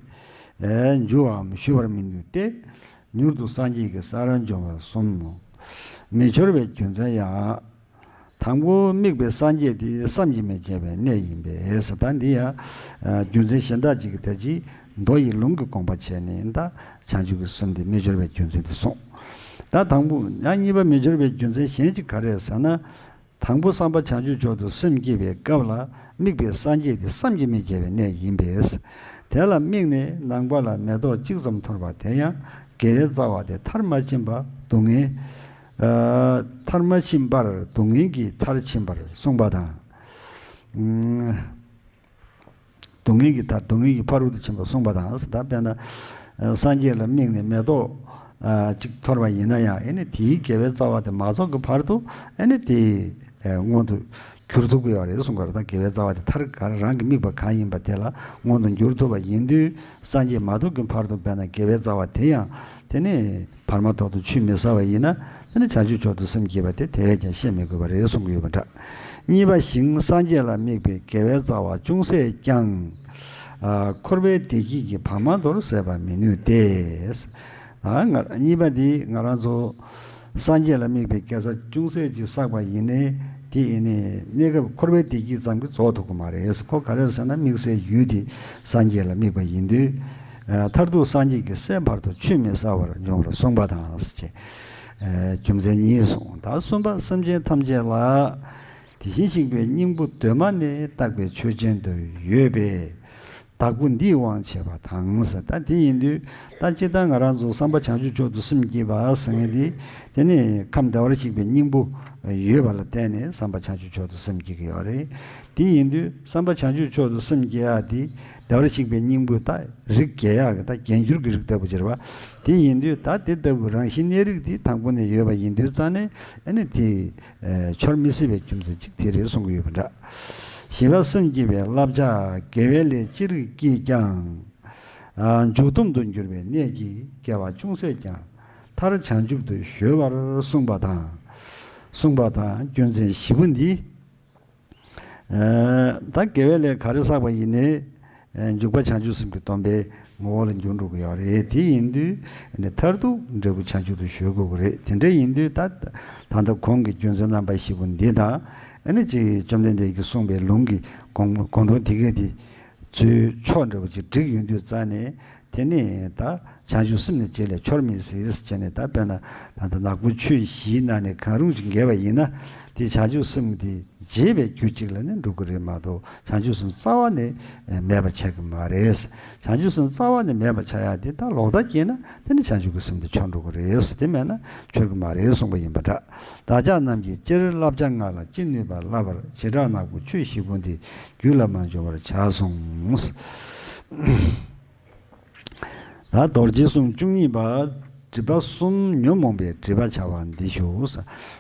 ཨེ། འཇུ་བའམ་ཞུ་བར་མི་ནུས་ཏེ། མྱུར་དུ་སངས་རྒྱས་ཀྱི་ས་རར་འབྱུང་བར་གསུངས། མི་འཆོར་བའི་རྒྱུ་མཚན་ཡང་། དང་པོ་དམིགས་པའི་སངས་རྒྱས་དེ་བསམ་གྱིས་མི་ཁྱབ་པའི་གནས་ཡིན་པས། ད་འདི་ཡང་རྒྱུ་མཚན་གཞན་དག་ཅིག་གིས་ད་ཅི་མདོ་ཡི་ལུང་གི་དགོངས་པ་བྱས་ནས་ད་བྱང་ཆུབ་ཀྱི་སེམས་དེ་མི་འཆོར་བའི་རྒྱུ་མཚན་དེ་གསུངས། ད་དང་པོ་ཡང་གཉིས་པ་མི་འཆོར་བའི་རྒྱུ་མཚན་གཞན་གཅིག་ག་རེ་ཟེར་ན། དང་པོ་བསམ་པ་བྱང་ཆུབ་མཆོག་ཏུ་སེམས་བསྐྱེད་པའི་སྐབས་ལ་དམིགས་པའི་སངས་རྒྱས་དེ་བསམ་གྱིས་མི་ཁྱབ་པའི་གནས་ཡིན་པས། དེ་ལ་དམིགས་ནས་ནང་པ་ལ་མེ་ཏོག་གཅིག་ཙམ་ཐོར་བ་དེ་ཡང་དགེ་བའི་རྩ་བ་དེ་མཐར་མ་ཕྱིན་པ་སྡུག་བསྔལ། ཨ། མཐར་མ་ཕྱིན་པར་སྡུག་བསྔལ་གྱིས་མཐར་ཕྱིན་པར་གསུངས་པ་དང་། ཨུམ། སྡུག་བསྔལ་གྱིས་མཐར། སྡུག་བསྔལ་གྱིས་ཕ་རོལ་ཏུ་ཕྱིན་པར་གསུངས་པ་དང་། ད་དཔེར་ན། ཨ། སངས་རྒྱས་ལ་དམིགས་ནས་མེ་ཏོག་ཨ། གཅིག་ཐོར་བ་ཡིན་ན་ཡང་། ཨེ་ནི་དེའི་དགེ་བའི་རྩ་བ་དེ་མ་རྫོགས་ཀྱི་བར་དུ། ཨེ་ནི་དེ་ཨེ་མངོན་དུ་གྱུར་ཐུབ་ཀྱི་ཡོད་རེད་གསུངས་པ་རེད། ད་དགེ་བའི་རྩ་བ་དེ་མཐར་ག་རང་གི་དམིགས་པ་གང་ཡིན་པ་དེ་ལ་མངོན་དུ་འགྱུར་ཐུབ་པ་ཡིན་དུས། སངས་རྒྱས་མ་ཐོབ་ཀྱི་བར་དུ་དཔེར་ན་དགེ་བའི་རྩ་བ་དེ་ཡང་དེ་ནི་བར་མ་དོར་དུ་ཆུད་མི་ཟ་བ་ཡིན་ན། དེ་ནི་བྱང་ཆུབ་མཆོག་ཏུ་སེམས་བསྐྱེད་པ་དེ་དེ་བས་ཀྱང་བཤད་མི་དགོས་པ་རེད་གསུང་གི་ཡོད་པ་འདྲ། གཉིས་པ་ཞིང་སངས་རྒྱས་ལ་དམིགས་པའི་དགེ་བའི་རྩ་བ་ཅུང་ཟད་ཀྱང་། ཨ། འཁོར་བའི་བདེ་སྐྱིད་ཀྱི་བར་མ་དོར་ཟད་པར་མི་ནུས་ཏེ། ཨ། ང་། གཉིས་པ་འདི་ང་རང་ཚོ་སངས་རྒྱས་ལ་དམིགས་པའི་དགེ་རྩ་ཅུང་ཟད་ཅིག་བསགས་པ་ཡིན་ནའི། དེ་ཡིན་ནའི་གནས་སྐབས་འཁོར་བའི་བདེ་སྐྱིད་ཙམ་གྱིས་རྫོགས་ཐུབ་ཀྱི་མ་རེད། ཁོ་ག་རེ་ཟེར་ན། དམིགས་སའི་ཡུལ་དེ་སངས་རྒྱས་ལ་དམིགས་པ་ཡིན་དུས། ཨ། མཐར་ཐུག་སངས་རྒྱས་ཀྱི་སྲས་བར་དུ་ཆུད་མི་ཟ་བར་འབྱུང་བར་གསུངས་པ་དང་ཟེར་བྱས། ཨ། རྒྱུ་མཚན་གཉིས་གསུངས། ད་གསུམ་པ། སེམས་ཅན་ཐམས་ཅད་ལ། དེ་བཞིན་གཤེགས་པའི་སྙིང་པོ་གདོད་མ་ནས་བཏགས་པའི་ཆོས་ཅན་དུ་ཡོད་པས། བདག་པོ་འདིས་དབང་བྱས་པ་དང་ཟེར། ད་དེ་ཡིན་དུས་ད་སྤྱིར་བཏང་ང་རང་ཚོ་བསམ་པ་བྱང་ཆུབ་མཆོག་ཏུ་སེམས་བསྐྱེད་པ་ཟེར་མཁན་འདི། དེ་ནི་ཁམས་བདེ་བར་གཤེགས་པའི་སྙིང་པོ་ཡོད་པ་ལ་བརྟེན་ནས་བསམ་པ་བྱང་ཆུབ་མཆོག་ཏུ་སེམས་བསྐྱེད་ཀྱི་ཡོད་རེད། དེ་ཡིན་དུས་བསམ་པ་བྱང་ཆུབ་མཆོག་ཏུ་སེམས་བསྐྱེད་ཡ་དེ་བདེ་བར་གཤེགས་པའི་སྙིང་པོ་ད་རིགས་རྒྱས་ཡག་གི་ད་རྒྱས་འགྱུར་གྱི་རིགས་ལྟ་བུ་ཅིག་རེད་བ། དེ་ཡིན་དུས་ད་དེ་ལྟ་བུ་རང་བཞིན་གནས་རིགས་དེ་དང་པོ་ནས་ཡོད་པ་ཡིན་དུས་ཙང་ནས་ཨ་ནི་དེ་ཨེ་འཆོར་མི་སྲིད་པའི་རྒྱུ་མཚན་ཅིག་དེ་རེད་གསུང་གི་ཡོད་པ་འདྲ། བཞི་པ་སེམས་བསྐྱེད་པའི་བསླབ་བྱ། དགེ་བའི་ལས་ཅི་རིགས་བགྱིས་ཀྱང་། ཨ་འཇུག་སྡོམ་དུ་འགྱུར་བའི་གནད་ཀྱིས་དགེ་བ་ཅུང་ཟད་ཀྱང་། མཐར་བྱང་ཆུབ་ཏུ་གཞོལ་བར་གསུངས་པ་དང་། གསུངས་པ་དང་རྒྱུ་མཚན་བཞི་པོ་འདི། ཨ་ད་དགེ་བའི་ལས་ག་རེ་བསགས་པ་ཡིན་ནའི། ཨ་འཇུག་པ་བྱང་ཆུབ་སེམས་ཀྱི་སྡོམ་པའི་ངོ་བོ་ལ་འགྱུར་འགྲོ་གི་ཡོད་རེད། དེ་ཡིན་དུས་ཨ་ནི་མཐར་ཐུག་འབྲས་བུ་བྱང་ཆུབ་ཏུ་གཞོལ་དགོས་ཀྱི་རེད། དེ་འདྲ་ཡིན་དུས་ད་ད་ལྟ་གོང་གི་རྒྱུ་མཚན་རྣམ་པ་བཞི་པོ་འདི་དང་ཨ་ནི་ཅིག་བཅོམ་ལྡན་འདས་ཀྱིས་གསུངས་པའི་ལུང་གི་དགོངས་དགོངས་དོན་དེ་གས་དེ་ཚུར་ཕྱོགས་འདྲ་བོ་ཅིག་འགྲིག་ཡོང་དུས་ཙང་ནས། དེ་ནས་ད་བྱང་ཆུབ་སེམས་ནི་རྗེས་ལས་འཆོར་མི་སྲིད་ཅེས་ནས། ད་དཔེར་ན་ད་ལྟ་ནག་པོ་ཆོས་བཞིའི་ནང་ནས་གང་རུང་ཞིག་འགལ་བ་ཡིན་ན། དེ་བྱང་ཆུབ་སེམས་དེ་རྒྱས་པའི་རྒྱུ་གཅིག་ལ་ནི་འགྲོ་གི་རེད་མ་གཏོགས། བྱང་ཆུབ་སེམས་རྩ་བ་ནས་མེད་པ་ཆགས་ཀྱི་མ་རེད། བྱང་ཆུབ་སེམས་རྩ་བ་ནས་མེད་པ་ཆགས་ཡག་དེ་ད་ལོག་ལྟ་སྐྱེས་ན་དེ་ནི་བྱང་ཆུབ་ཀྱི་སེམས་དེ་འཆོར་འགྲོ་གི་རེད། དེ་མེད་ན་འཆོར་གྱི་མ་རེད་གསུངས་པ་ཡིན་པ་འདྲ། བདག་ཅག་རྣམས་ཀྱིས་སྤྱིར་བསླབ་བྱ་ལྔ་ལ་ཅི་ནུས་པ་བསླབ་པར་བྱེ་བྲག་ནག་པོ་ཆོས་བཞི་པོ་འདི་རྒྱུད་ལ་མ་འབྱོར་བར་བྱ་གསུངས། ད་རྡོ་རྗེ་གསུང་བཅུ་གཉིས་པ། སྒྲིབ་པ་གསུམ་ཉོན་མོངས་པའི་སྒྲིབ་པ་བྱ་བ་འདི་ཞུ། ད་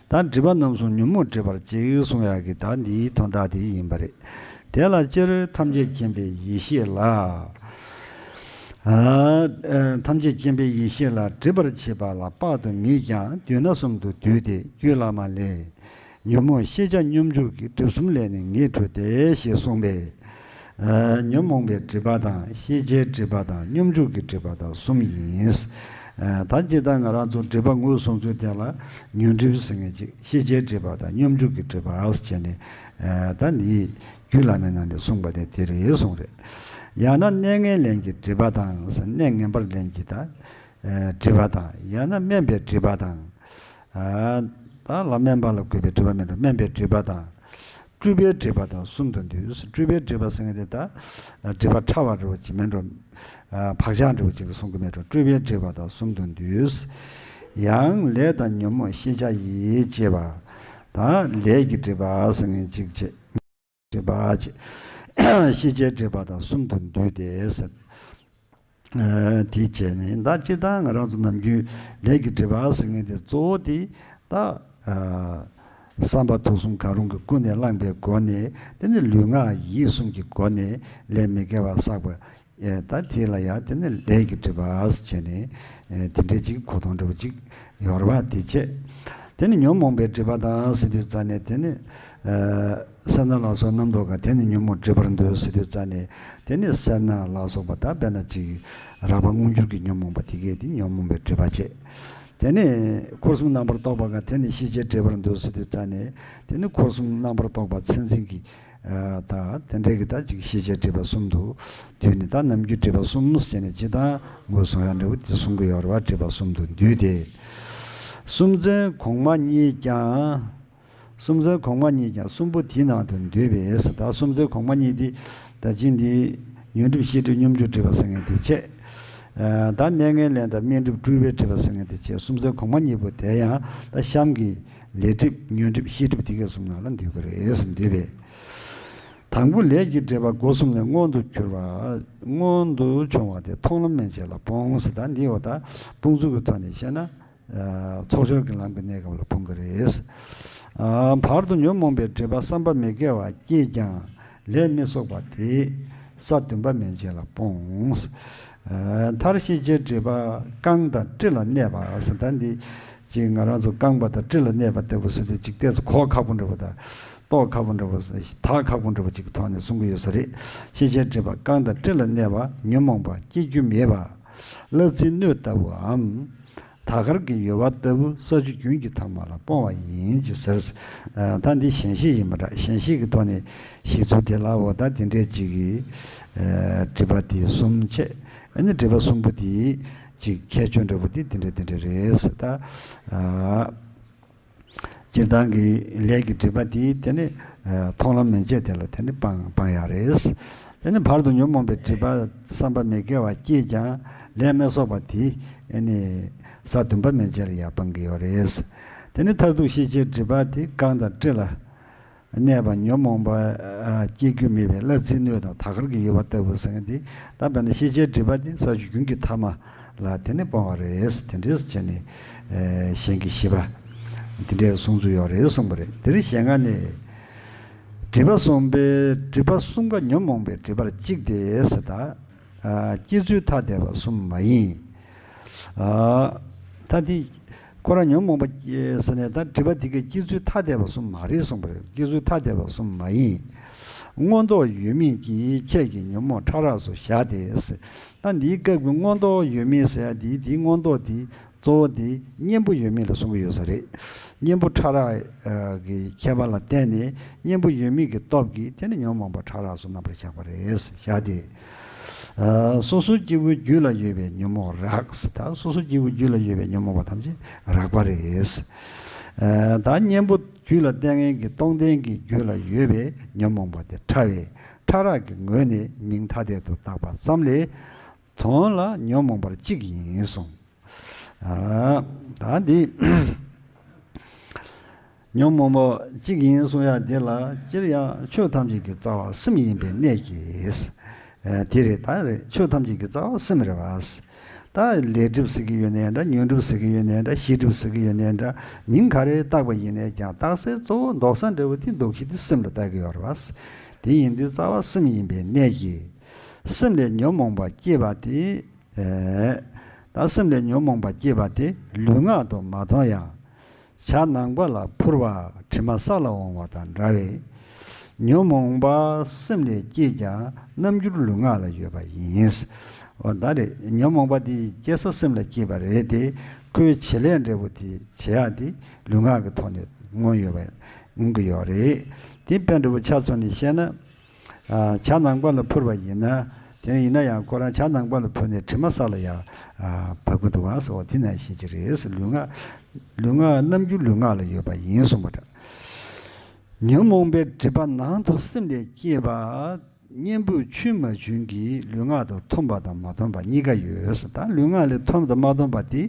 སྒྲིབ་པ་རྣམ་གསུམ་ཉོན་མོངས་སྒྲིབ་པར་བྱེད་གསུང་ཡག་གི་ད་འདིའི་དོན་དག་དེ་ཡིན་པ་རེད། དེ་ལ་སྤྱིར་ཐམས་ཅད་མཁྱེན་པའི་ཡེ་ཤེས་ལ། ཨ་ཨ་ཐམས་ཅད་མཁྱེན་པའི་ཡེ་ཤེས་ལ། སྒྲིབ་པར་བྱེད་པ་ལ་དཔག་ཏུ་མེད་ཀྱང་། དུས་ན་གསུམ་དུ་བསྡུས་ཏེ་རྒྱུད་བླ་མ་ལས། ཉོན་མོངས་ཤེས་བྱ་སྙོམས་འཇུག་གི་སྒྲིབ་གསུམ་ལས་ནི་ངེས་འཕྲོས་ཏེ་ཞེས་གསུངས་པས། ཨ་ཉོན་མོངས་པའི་སྒྲིབ་པ་དང་། ཤེས་བྱའི་སྒྲིབ་པ་དང་། སྙོམས་འཇུག་གི་སྒྲིབ་པ་དང་གསུམ་ཡིན། ཨ་ད་ཇི་ལྟར་ང་རང་ཚོ་སྒྲིབ་པ་ངོས་བཟུང་ཚུལ་དེ་ལ་ཉོན་སྒྲིབ་ཟེར་མཁན་ཅིག་ཤེས་བྱའི་སྒྲིབ་པ་དང་སྙོམས་འཇུག་གི་སྒྲིབ་པ་ཟེར་བྱས་ནས། ཨ་ད་འདི་རྒྱུད་བླ་མའི་ནང་ནས་གསུངས་པ་དེ་དེ་རེད་གསུངས་རེད། ཡང་ན་གནས་ངན་ལེན་གྱི་སྒྲིབ་པ་དང་ཟེར། གནས་ངན་པར་ལེན་གྱི་ད་ཨ་སྒྲིབ་པ་དང་། ཡང་ན་དམན་པའི་སྒྲིབ་པ་དང་། ཨ་ད་ལ་དམན་པ་ལ་གུས་པའི་སྒྲིབ་པ་མིན་འགྲོ། དམན་པའི་སྒྲིབ་པ་དང་། སྤྲུལ་པའི་སྒྲིབ་པ་དང་གསུམ་དུ་འདུས། སྤྲུལ་པའི་སྒྲིབ་པ་ཟེར་མཁན་དེ་ད་སྒྲིབ་པ་ཕྲ་བ་འདྲ་བོ་ཅིག་མིན་འགྲོ། ཨ་བག་ཆགས་འདྲ་བོ་ཅིག་ལ་གསུང་གི་མིན་འགྲོ། སྤྲུལ་པའི་སྒྲིབ་པ་དང་གསུམ་དུ་འདུས། ཡང་ལས་དང་ཉོན་མོངས་ཤེས་བྱ་ཡིས་བྱས་པ། ད་ལས་ཀྱི་སྒྲིབ་པ་ཟེར་མཁན་ཅིག་བྱས། སྒྲིབ་པ་བྱས། ཤེས་བྱའི་སྒྲིབ་པ་དང་གསུམ་དུ་འདུས་ཏེ་ཟེར། ཨ་དེ་བྱས་ནས་ད་སྤྱིར་བཏང་ང་རང་ཚོ་ནམ་རྒྱུན་ལས་ཀྱི་སྒྲིབ་པ་ཟེར་མཁན་དེ་གཙོ་བོ་དེ་ད་ཨ་བསམ་པ་དུག་གསུམ་གང་རུང་གི་ཀུན་ནས་བསླངས་པའི་སྒོ་ནས། དེ་ནི་ལུས་ངག་ཡིད་གསུམ་གྱི་སྒོ་ནས་ལས་མི་དགེ་བ་བསགས་པ། ཨེ་ད་དེ་ལ་ཡང་དེ་ནི་ལས་ཀྱི་སྒྲིབ་པ་ཟེར་བྱས་ནས། ཨེ་དེ་འདྲའི་ཅིག་གོ་དོན་འདྲ་བོ་ཅིག་ཡོད་རེད་པ། དེ་བྱས། དེ་ནི་ཉོན་མོངས་པའི་སྒྲིབ་པ་དང་ཟེར་དུས་ཙ་ནས། དེ་ནི་ཨ་སེར་སྣ་ལ་སོགས་རྣམ་རྟོག་ག་དེ་ནི་ཉོན་མོངས་སྒྲིབ་པར་འདོད་ཟེར་དུས་ཙ་ནས། དེ་ནི་སེར་སྣ་ལ་སོགས་པ་ད་དཔེར་ན་ཅིག་རགས་པ་མངོན་གྱུར་གྱི་ཉོན་མོངས་པ་དེ་གས་དེ་ཉོན་མོངས་པའི་སྒྲིབ་པ་བྱས། དེ་ནི་འཁོར་གསུམ་རྣམ་པར་རྟོག་པ་ག་དེ་ནི་ཤེས་བྱའི་སྒྲིབ་པར་འདོད་ཟེར་དུས་ཙ་ནས། དེ་ནི་འཁོར་གསུམ་རྣམ་པར་རྟོག་པ་མཚན་འཛིན་གྱི་ཨ་ད་དེ་འདྲའི་གི་ད་ཅིག་ཤེས་བྱའི་སྒྲིབ་པ་གསུམ་དུ་འདུས་ནས། ད་ནམ་རྒྱུན་སྒྲིབ་པ་གསུམ་ཟེར་ནས་ཇི་ལྟར་ངོས་བཟུང་ཡག་འདྲ་བོ་དེ་གསུང་གི་ཡོད་རེད་པ། སྒྲིབ་པ་གསུམ་དུ་འདུས་ཏེ། གསུམ་ཚན་གོང་མ་གཉིས་ཀྱང་། གསུམ་ཚན་གོང་མ་གཉིས་ཀྱང་གསུམ་པོ་དེའི་ནང་དུ་འདུས་པས། ད་གསུམ་ཚན་གོང་མ་གཉིས་དེ་ད་ཅི་འདི་ཉོན་སྒྲིབ་ཤེས་སྒྲིབ་སྙོམས་འཇུག་སྒྲིབ་པ་ཟེར་མཁན་དེ་བྱས། ཨ་ད་གནས་ངན་ལེན་དང་དམན་སྒྲིབ་སྤྲུལ་པའི་སྒྲིབ་པ་ཟེར་མཁན་དེ་བྱས། གསུམ་ཚན་གོང་མ་གཉིས་པོ་དེ་ཡང་ད་གཤམ་གྱི་ལས་སྒྲིབ་ཉོན་སྒྲིབ་ཤེས་སྒྲིབ་དེ་གའི་གསུམ་ནང་ལ་འདུས་ཀྱི་རེད་ཟེར། འདུས་པས། དང་པོ་ལས་ཀྱི་སྒྲིབ་པ་སྒོ་གསུམ་ནས་མངོན་དུ་གྱུར་པ། མངོན་དུ་བྱུང་བ་དེ་མཐོང་ལམ་མན་ཆད་ལ་སྤོང་ཟེར། ད་འདི་འོ་ད་སྤོང་ཚུལ་གྱི་ཐོག་ནས་བཤད་ན། ཨ་ཚོགས་སྦྱོར་གྱི་ལམ་གྱི་གནས་སྐབས་ལ་སྤོང་གི་རེད། ཨ་བར་དུ་ཉོན་མོངས་པའི་སྒྲིབ་པ་བསམ་པ་མི་དགེ་བ་སྐྱེས་ཀྱང་ལས་མི་གསོག་པ་དེ་ས་བདུན་པ་མན་ཆད་ལ་སྤོང་། ཨ་མཐར་ཤེས་བྱའི་སྒྲིབ་པ་རྐང་དང་གྲི་ལ་གནས་པ་ཟེར། ད་འདི་ཅིག་ང་རང་ཚོ་རྐང་པ་དང་གྲི་ལ་གནས་པ་ལྟ་བུ་ཟེར་དུས་ཅིག་ཏོག་ཙམ་གོ་ཁག་པོ་འདྲ་བོ་དང་རྟོགས་ཁག་པོ་འདྲ་བོ། དག་ཁག་པོ་འདྲ་བོ་ཅིག་གི་ཐོག་ནས་གསུང་གི་ཡོད་ས་རེད། ཤེས་བྱའི་སྒྲིབ་པ་རྐང་དང་གྲི་ལ་གནས་པ། ཉོན་མོངས་པ་སྐྱེ་རྒྱུ་མེད་པ། གླ་རྩིའི་སྣོད་ལྟ་བུའམ། དར་དཀར་གྱི་ཡོལ་བ་ལྟ་བུ་ས་ཆུ་རྒྱུན་གྱི་ཐ་མ་ལ་སྤོང་བ་ཡིན་ཅེས་ཟེར། ཨ་ད་འདི་ཞེན་ཤེས་ཡིན་པ་འདྲ། ཞེན་ཤེས་ཀྱི་ཐོག་ནས་ཤེས་ཚུལ་དེ་ལའོ། ད་དེ་འདྲའི་ཅིག་གི་ཨ་སྒྲིབ་པ་དེ་གསུམ་བྱས། ཨ་ནི་སྒྲིབ་པ་གསུམ་པོ་དེ་ཅིག་ཁྱད་ཆོས་འདྲ་པོ་དེ་དེ་འདྲ་དེ་འདྲ་རེད་ཟེར། ད་ཨ་ སྤྱིར་བཏང་གི་ལས་ཀྱི་སྒྲིབ་པ་དེ་དེ་ནི་མཐོང་ལམ་མན་ཆད་དེ་ལ་དེ་ནི་སྤང་སྤང་ཡག་རེད། དེ་ནི་བར་དུ་ཉོན་མོངས་པའི་སྒྲིབ་པ་བསམ་པ་མི་དགེ་བ་སྐྱེས་ཀྱང་ལས་མི་གསོག་པ་དེ་ནི་ས་བདུན་པ་མན་ཆད་ལ་ཡང་སྤང་གི་ཡོད་རེད། དེ་ནི་མཐར་ཐུག་ཤེས་བྱའི་སྒྲིབ་པ་དེ་རྐང་དང་གྲི་ལ་གནས་པ་ཉོན་མོངས་པ་སྐྱེ་རྒྱུ་མེད་པའི་གླ་རྩིའི་སྣོད་དང་དར་དཀར་གྱི་ཡུ་བ་ལྟ་བུ་ཟེར་མཁན་དེ། ད་དཔེར་ན་ཤེས་བྱའི་སྒྲིབ་པ་དེ་ས་བཅུ་རྒྱུན་གྱི་ཐ་མ་ལ་དེ་ནི་སྤོང་བ་རེད། དེ་འདྲས་བྱས་ནས་གཞན་གྱི་བཞི་པ་དེ་འདྲའི་གསུང་ཚུལ་ཡོད་རེད་གསུངས་པ་རེད། དེ་རིང་ཞལ་སྔ་ནས་སྒྲིབ་པ་གསུམ་པའི་སྒྲིབ་པ་གསུམ་ཀ་ཉོན་མོངས་པའི་སྒྲིབ་པར་གཅིག་སྟེ་ཟེར། ད་སྐྱེ་ཚུལ་ཐ་དད་པ་གསུམ་མ་ཡིན། ད་དེ་ཁོ་རང་ཉོན་མོངས་པ་ཟེར་ནས་ད་སྒྲིབ་པ་དེ་གའི་སྐྱེ་ཚུལ་ཐ་དད་པ་གསུམ་མ་རེད་གསུངས་པ་རེད། སྐྱེ་ཚུལ་ཐ་དད་པ་གསུམ་མ་ཡིན། མངོན་རྟོགས་ཡོད་མིན་གྱིས་ཁྱེད་ཀྱི་ཉོན་མོངས་ཕྲ་རགས་སུ་བཞག་སྟེ། ད་འདིའི་སྐབས་ཀྱི་མངོན་རྟོགས་ཡོད་མིན་ཟེར་ཡ་དེ་དེའི་མངོན་རྟོགས་དེ་གཙོ་བོ་དེ་གཉེན་པོ་ཡོད་མིན་ལ་གསུང་གི་ཡོད་ས་རེད། གཉེན་པོ་ཕྲ་རགས་ཀྱི་ཁྱད་པར་ལ་བརྟེན་ནས་གཉེན་པོ་ཡོད་མིན་གྱི་སྟོབས་ཀྱིས་དེ་ནི་ཉོན་མོངས་པ་ཕྲ་རགས་སུ་རྣམ་པར་བཞག་པ་རེད། བཞག་སྟེ། སོ་སོའི་སྐྱེ་བོའི་རྒྱུད་ལ་ཡོད་པའི་ཉོན་མོངས་རགས། ད་སོ་སོའི་སྐྱེ་བོའི་རྒྱུད་ལ་ཡོད་པའི་ཉོན་མོངས་པ་ཐམས་ཅད་རགས་པ་རེད། ད་གཉེན་པོ་རྒྱུད་ལ་ལྟས་ངན་གྱི་སྟོང་ལྡན་གྱི་རྒྱུད་ལ་ཡོད་པའི་ཉོན་མོངས་པ་དེ་ཕྲ་བས་ཕྲ་རགས་ཀྱི་ངོས་ནས་མིང་ཐ་དད་དུ་བཏགས་པ་ཙམ་ལས་དོན་ལ་ཉོན་མོངས་པར་གཅིག་ཡིན་གསུངས། ད་འདི་ཉོན་མོངས་པ་གཅིག་ཡིན་གསུང་ཡ་འདི་ལ་སྤྱིར་ཡང་ཆོས་ཐམས་ཅད་ཀྱི་རྩ་བ་སེམས་ཡིན་པའི་གནད་ཀྱིས། དེ་རེད། ད་རེད། ཆོས་ཐམས་ཅད་ཀྱི་རྩ་བ་སེམས་རེད་བ། ད་ལས་སྒྲིབ་ཟེར་གྱི་ཡོད་ནའི་འདྲ། ཉོན་སྒྲིབ་ཟེར་གྱི་ཡོད་ནའི་འདྲ། ཤེས་སྒྲིབ་ཟེར་གྱི་ཡོད་ནའི་འདྲ། མིང་ག་རེ་བཏགས་པ་ཡིན་ནའི་ཀྱང་རྟགས་གསལ་གཙོ་བོ་འདོགས་ས་འདྲ་བོ་དེ་འདོགས་ཤིག་དེ་སེམས་ལ་བཏགས་ཀྱི་ཡོད་རེད་བ། དེ་ཡིན་དུས་རྩ་བ་སེམས་ཡིན་པའི་གནད་ཀྱིས། སེམས་ལས་ཉོན་མོངས་པ་སྐྱེས་པ་དེ། ད་སེམས་ལས་ཉོན་མོངས་པ་སྐྱེས་པ་དེ་ལུས་ངག་ཏུ་མ་མཐོང་ཡང་། བྱ་ནང་པ་ལ་འཕུར་བ་དྲི་མ་ས་ལ་འོང་བ་དང་འདྲ་བས། ཉོན་མོངས་པ་སེམས་ལས་སྐྱེས་ཀྱང་རྣམ་འགྱུར་ལུས་ངག་ལ་ཡོད་པ་ཡིན། འོ་ད་རེད། ཉོན་མོངས་པ་དེ་སྐྱེ་ས་སེམས་ལ་སྐྱེས་པ་རེད་དེ། ཁོའི་བྱེད་ལས་འབྲས་བུ་དེ་བྱེད་ཡག་དེ་ལུས་ངག་གི་ཐོག་ནས་མངོན་ཡོད་པ་མངོན་གྱི་ཡོད་རེད། དེ་དཔེ་འདྲ་བོ་ཆ་མཚོན་ནས་བཤད་ན། བྱ་ནང་པ་ལ་འཕུར་བ་ཡིན་ན། དེ་ཡིན་ན་ཡང་ཁོ་རང་བྱ་ནང་པ་ལ་འཕུར་ནས་དྲི་མ་ས་ལ་ཡང་བབས་ཀྱི་འདུག་ག་ཟེར་བ་དེ་ནང་བཞིན་གྱི་རེད། ལུས་ངག་ལུས་ངག་རྣམ་འགྱུར་ལུས་ངག་ལ་ཡོད་པ་ཡིན་གསུངས་པ་འདྲ། ཉོན་མོངས་པའི་སྒྲིབ་པ་ནང་དུ་སེམས་ལས་སྐྱེས་པ། གཉེན་པོས་ཆུན་མ་ཆུན་གྱིས་ལུས་ངག་ཏུ་ཐོབ་པ་དང་མ་ཐོབ་པ་གཉིས་ཀ་ཡོད། ད་ལུས་ངག་ལས་ཐོབ་དང་མ་ཐོབ་པ་དེ་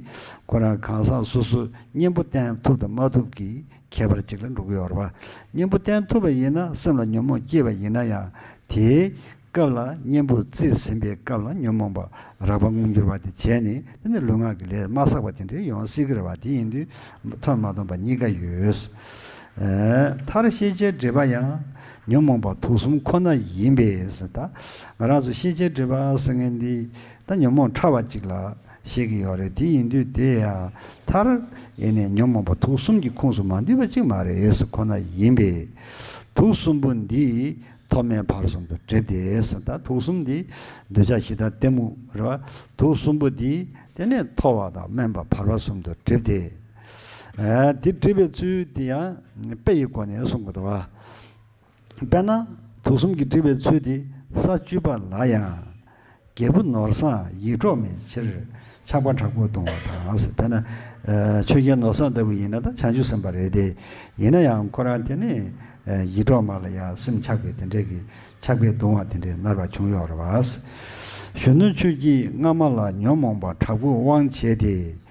ཁོ་རང་གང་ཟག་སོ་སོ་གཉེན་པོ་བསྟེན་ཐུབ་དང་མ་ཐུབ་ཀྱི་ཁྱད་པར་ཅིག་ལ་འགྲོ་གི་ཡོད་རེད་བ། གཉེན་པོ་བསྟེན་ཐུབ་པ་ཡིན་ན་སེམས་ལ་ཉོན་མོངས་སྐྱེས་པ་ཡིན་ན་ཡང་དེའི་སྐབས་ལ་གཉེན་པོ་རྩིས་ཟིན་པའི་སྐབས་ལ་ཉོན་མོངས་པ་རགས་པ་མངོན་འགྱུར་བ་དེ་བྱས་ནས་དེ་ནི་ལུས་ངག་གི་ལས་མ་བསགས་པ་དེ་འདྲའི་ཡོང་སྲིད་ཀྱི་རེད་བ། དེ་ཡིན་དུས་ཐོབ་མ་ཐོབ་པ་གཉིས་ཀ་ཡོད། མཐར་ཤེས་བྱའི་སྒྲིབ་པ་ཡང་ཉོན་མོངས་པ་དུག་གསུམ་ཁོ་ན་ཡིན་པས་ཟེར། ད་ང་རང་ཚོ་ཤེས་བྱའི་སྒྲིབ་པ་ཟེར་མཁན་འདི་ད་ཉོན་མོངས་ཕྲ་བ་གཅིག་ལ་བཤད་ཀྱི་ཡོད་རེད། དེ་ཡིན་དུས་དེ་ཡང་མཐར་ཡེ་ནས་ཉོན་མོངས་པ་དུག་གསུམ་གྱི་ཁོངས་སུ་མ་འདུས་པ་གཅིག་མ་རེད་ཟེར། ཁོ་ན་ཡིན་པས། དུག་གསུམ་པོ་འདིས་ཐོག་མེད་བར་གསུམ་དུ་སྒྲིབ་སྟེ་ཟེར། ད་དུག་གསུམ་འདི་འདོད་ཆགས་ཞེ་སྡང་གཏི་མུག་རེད་བ། དུག་གསུམ་པོ་འདི་དེ་ནས་མཐོ་བ་དང་དམན་པ་བར་པ་གསུམ་དུ་སྒྲིབ་སྟེ། དེ་སྒྲིབ་པའི་ཚུལ་འདི་ཡང་དཔེ་ཡི་སྒོ་ནས་གསུང་དགོས་འདུག་བ། དཔེར་ན་དུག་གསུམ་གྱི་སྒྲིབ་པའི་ཚུལ་འདི་ས་བཅུ་པ་ལ་ཡང་། རྒྱལ་པོ་ནོར་བཟང་ཡིད་འཕྲོག་མའི་ཕྱིར། ཆགས་པ་དྲག་པོས་གདུང་བ་དང་ཟེར། དཔེར་ན་ཆོས་རྒྱལ་ནོར་བཟང་ལྟ་བུ་ཡིན་ན་ད་བྱང་ཆུབ་སེམས་དཔའ་རེད་དེ། ཡིན་ན་ཡང་ཁོ་རང་དེ་ནི་ཡིད་འཕྲོག་མ་ལ་ཡང་སེམས་ཆགས་པའི་དེ་འདྲའི་གི་ཆགས་པས་གདུང་བ་དེ་འདྲའི་མནར་བ་བྱུང་ཡོད་རེད་བ། གཞོན་ནུ་ཁྱོད་ཀྱིས་སྔ་མ་ལ་ཉོན་མོངས་པ་དྲག་པོས་དབང་བྱས་ཏེ།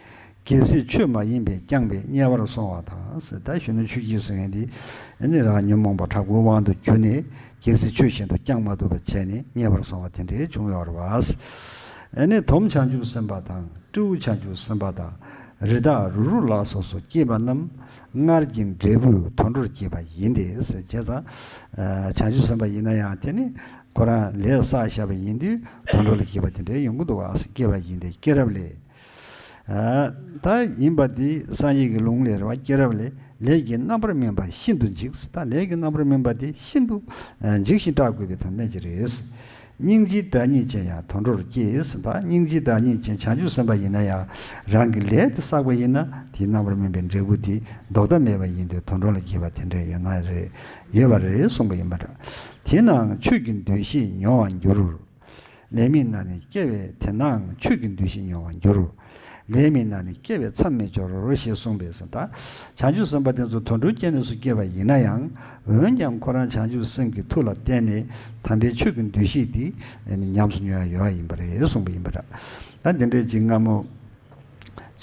རྒྱལ་སྲིད་ཆོས་མ་ཡིན་པས་བསྐྱངས་པས་དམྱལ་བར་སོང་བ་དང་ཟེར། ད་གཞོན་ནུ་ཆོས་ཀྱི་ཟེར་མཁན་འདི་ཨ་ནི་རང་ཉོན་མོངས་པ་དྲག་པོའི་དབང་དུ་གྱུར་ནས་རྒྱལ་སྲིད་ཆོས་བཞིན་དུ་བསྐྱང་མ་ཐུབ་པ་བྱས་ནས་དམྱལ་བར་སོང་བ་དེ་འདྲའི་བྱུང་ཡོད་རེད་བ། ཨ་ནི་དོམ་བྱང་ཆུབ་སེམས་དཔའ་དང་སྤྲེའུ་བྱང་ཆུབ་སེམས་དཔའ་དང་རི་དྭགས་རུ་རུ་ལ་སོགས་སུ་སྐྱེས་པ་རྣམས་སྔར་གྱི་འབྲས་བུས་དུད་འགྲོར་སྐྱེས་པ་ཡིན་ཏེ་ཟེར། བྱས་ཙང་བྱང་ཆུབ་སེམས་དཔའ་ཡིན་ན་ཡང་དེ་ནི་ཁོ་རང་ལས་བསགས་བཞག་པ་ཡིན་དུས་དུད་འགྲོ་ལ་སྐྱེས་པ་དེ་འདྲའི་ཡོང་གི་འདུག་བ། སྐྱེས་པ་ཡིན་ཏེ་སྐྱེས་རབས་ལས། ད་ཡིན་པ་འདི་སངས་རྒྱས་ཀྱི་ལུང་ལས་རེད་བ། སྐྱེས་རབས་ལས་ལས་ཀྱི་རྣམ་པར་སྨིན་པ་ཤིན་ཏུ་འཇིགས། ད་ལས་ཀྱི་རྣམ་པར་སྨིན་པ་དེ་ཤིན་ཏུ་འཇིགས་ཤིང་སྐྲག་དགོས་པའི་ཐ་སྙད་ཅིག་རེད། སྙིང་རྗེའི་བདག་ཉིད་ཅན་ཡང་དུད་འགྲོར་སྐྱེས། ད་སྙིང་རྗེའི་བདག་ཉིད་ཅན་བྱང་ཆུབ་སེམས་དཔའ་ཡིན་ན་ཡང་རང་གི་ལས་དེ་བསགས་པ་ཡིན་ན་དེའི་རྣམ་པར་སྨིན་པའི་འབྲས་བུ་དེ་ལྡོག་ཐབས་མེད་པ་ཡིན་དུས་དུད་འགྲོ་ལ་སྐྱེས་པ་དེ་འདྲ་ཡོད་ན་རེད། ཡོད་པ་རེད་གསུངས་པ་ཡིན་པ་འདྲ། དེས་ན་ཆོས་ཀྱི་འདུ་ཤེས་མྱོང་བར་འགྱུར། ལས་མིན་ན་ནི་སྐྱེ་བས་དེ་ནའང་ཆོས་ཀྱི་འདུ་ཤེས་མྱོང་བར་འགྱུར། ལས་མི་རྣམས་ནི་སྐྱེ་བའི་མཚམས་མི་སྦྱོར་ཞེས་གསུངས་པས་སོ། ད་བྱང་ཆུབ་སེམས་དཔའ་དེ་ཚོ་དུད་འགྲོའི་སྐྱེ་གནས་སུ་སྐྱེས་པ་ཡིན་ན་ཡང་། འོན་ཀྱང་ཁོ་རང་བྱང་ཆུབ་སེམས་ཀྱི་མཐུ་ལ་བརྟེན་ནས་དམ་པའི་ཆོས་ཀྱི་འདུ་ཤེས་དེ་ཉམས་སུ་མྱོང་ཡ་ཡོད་ཡིན་པ་རེད་གསུངས་པ་ཡིན་པ་འདྲ། ད་དེ་འདྲའི་ཅིག་སྔ་མོ།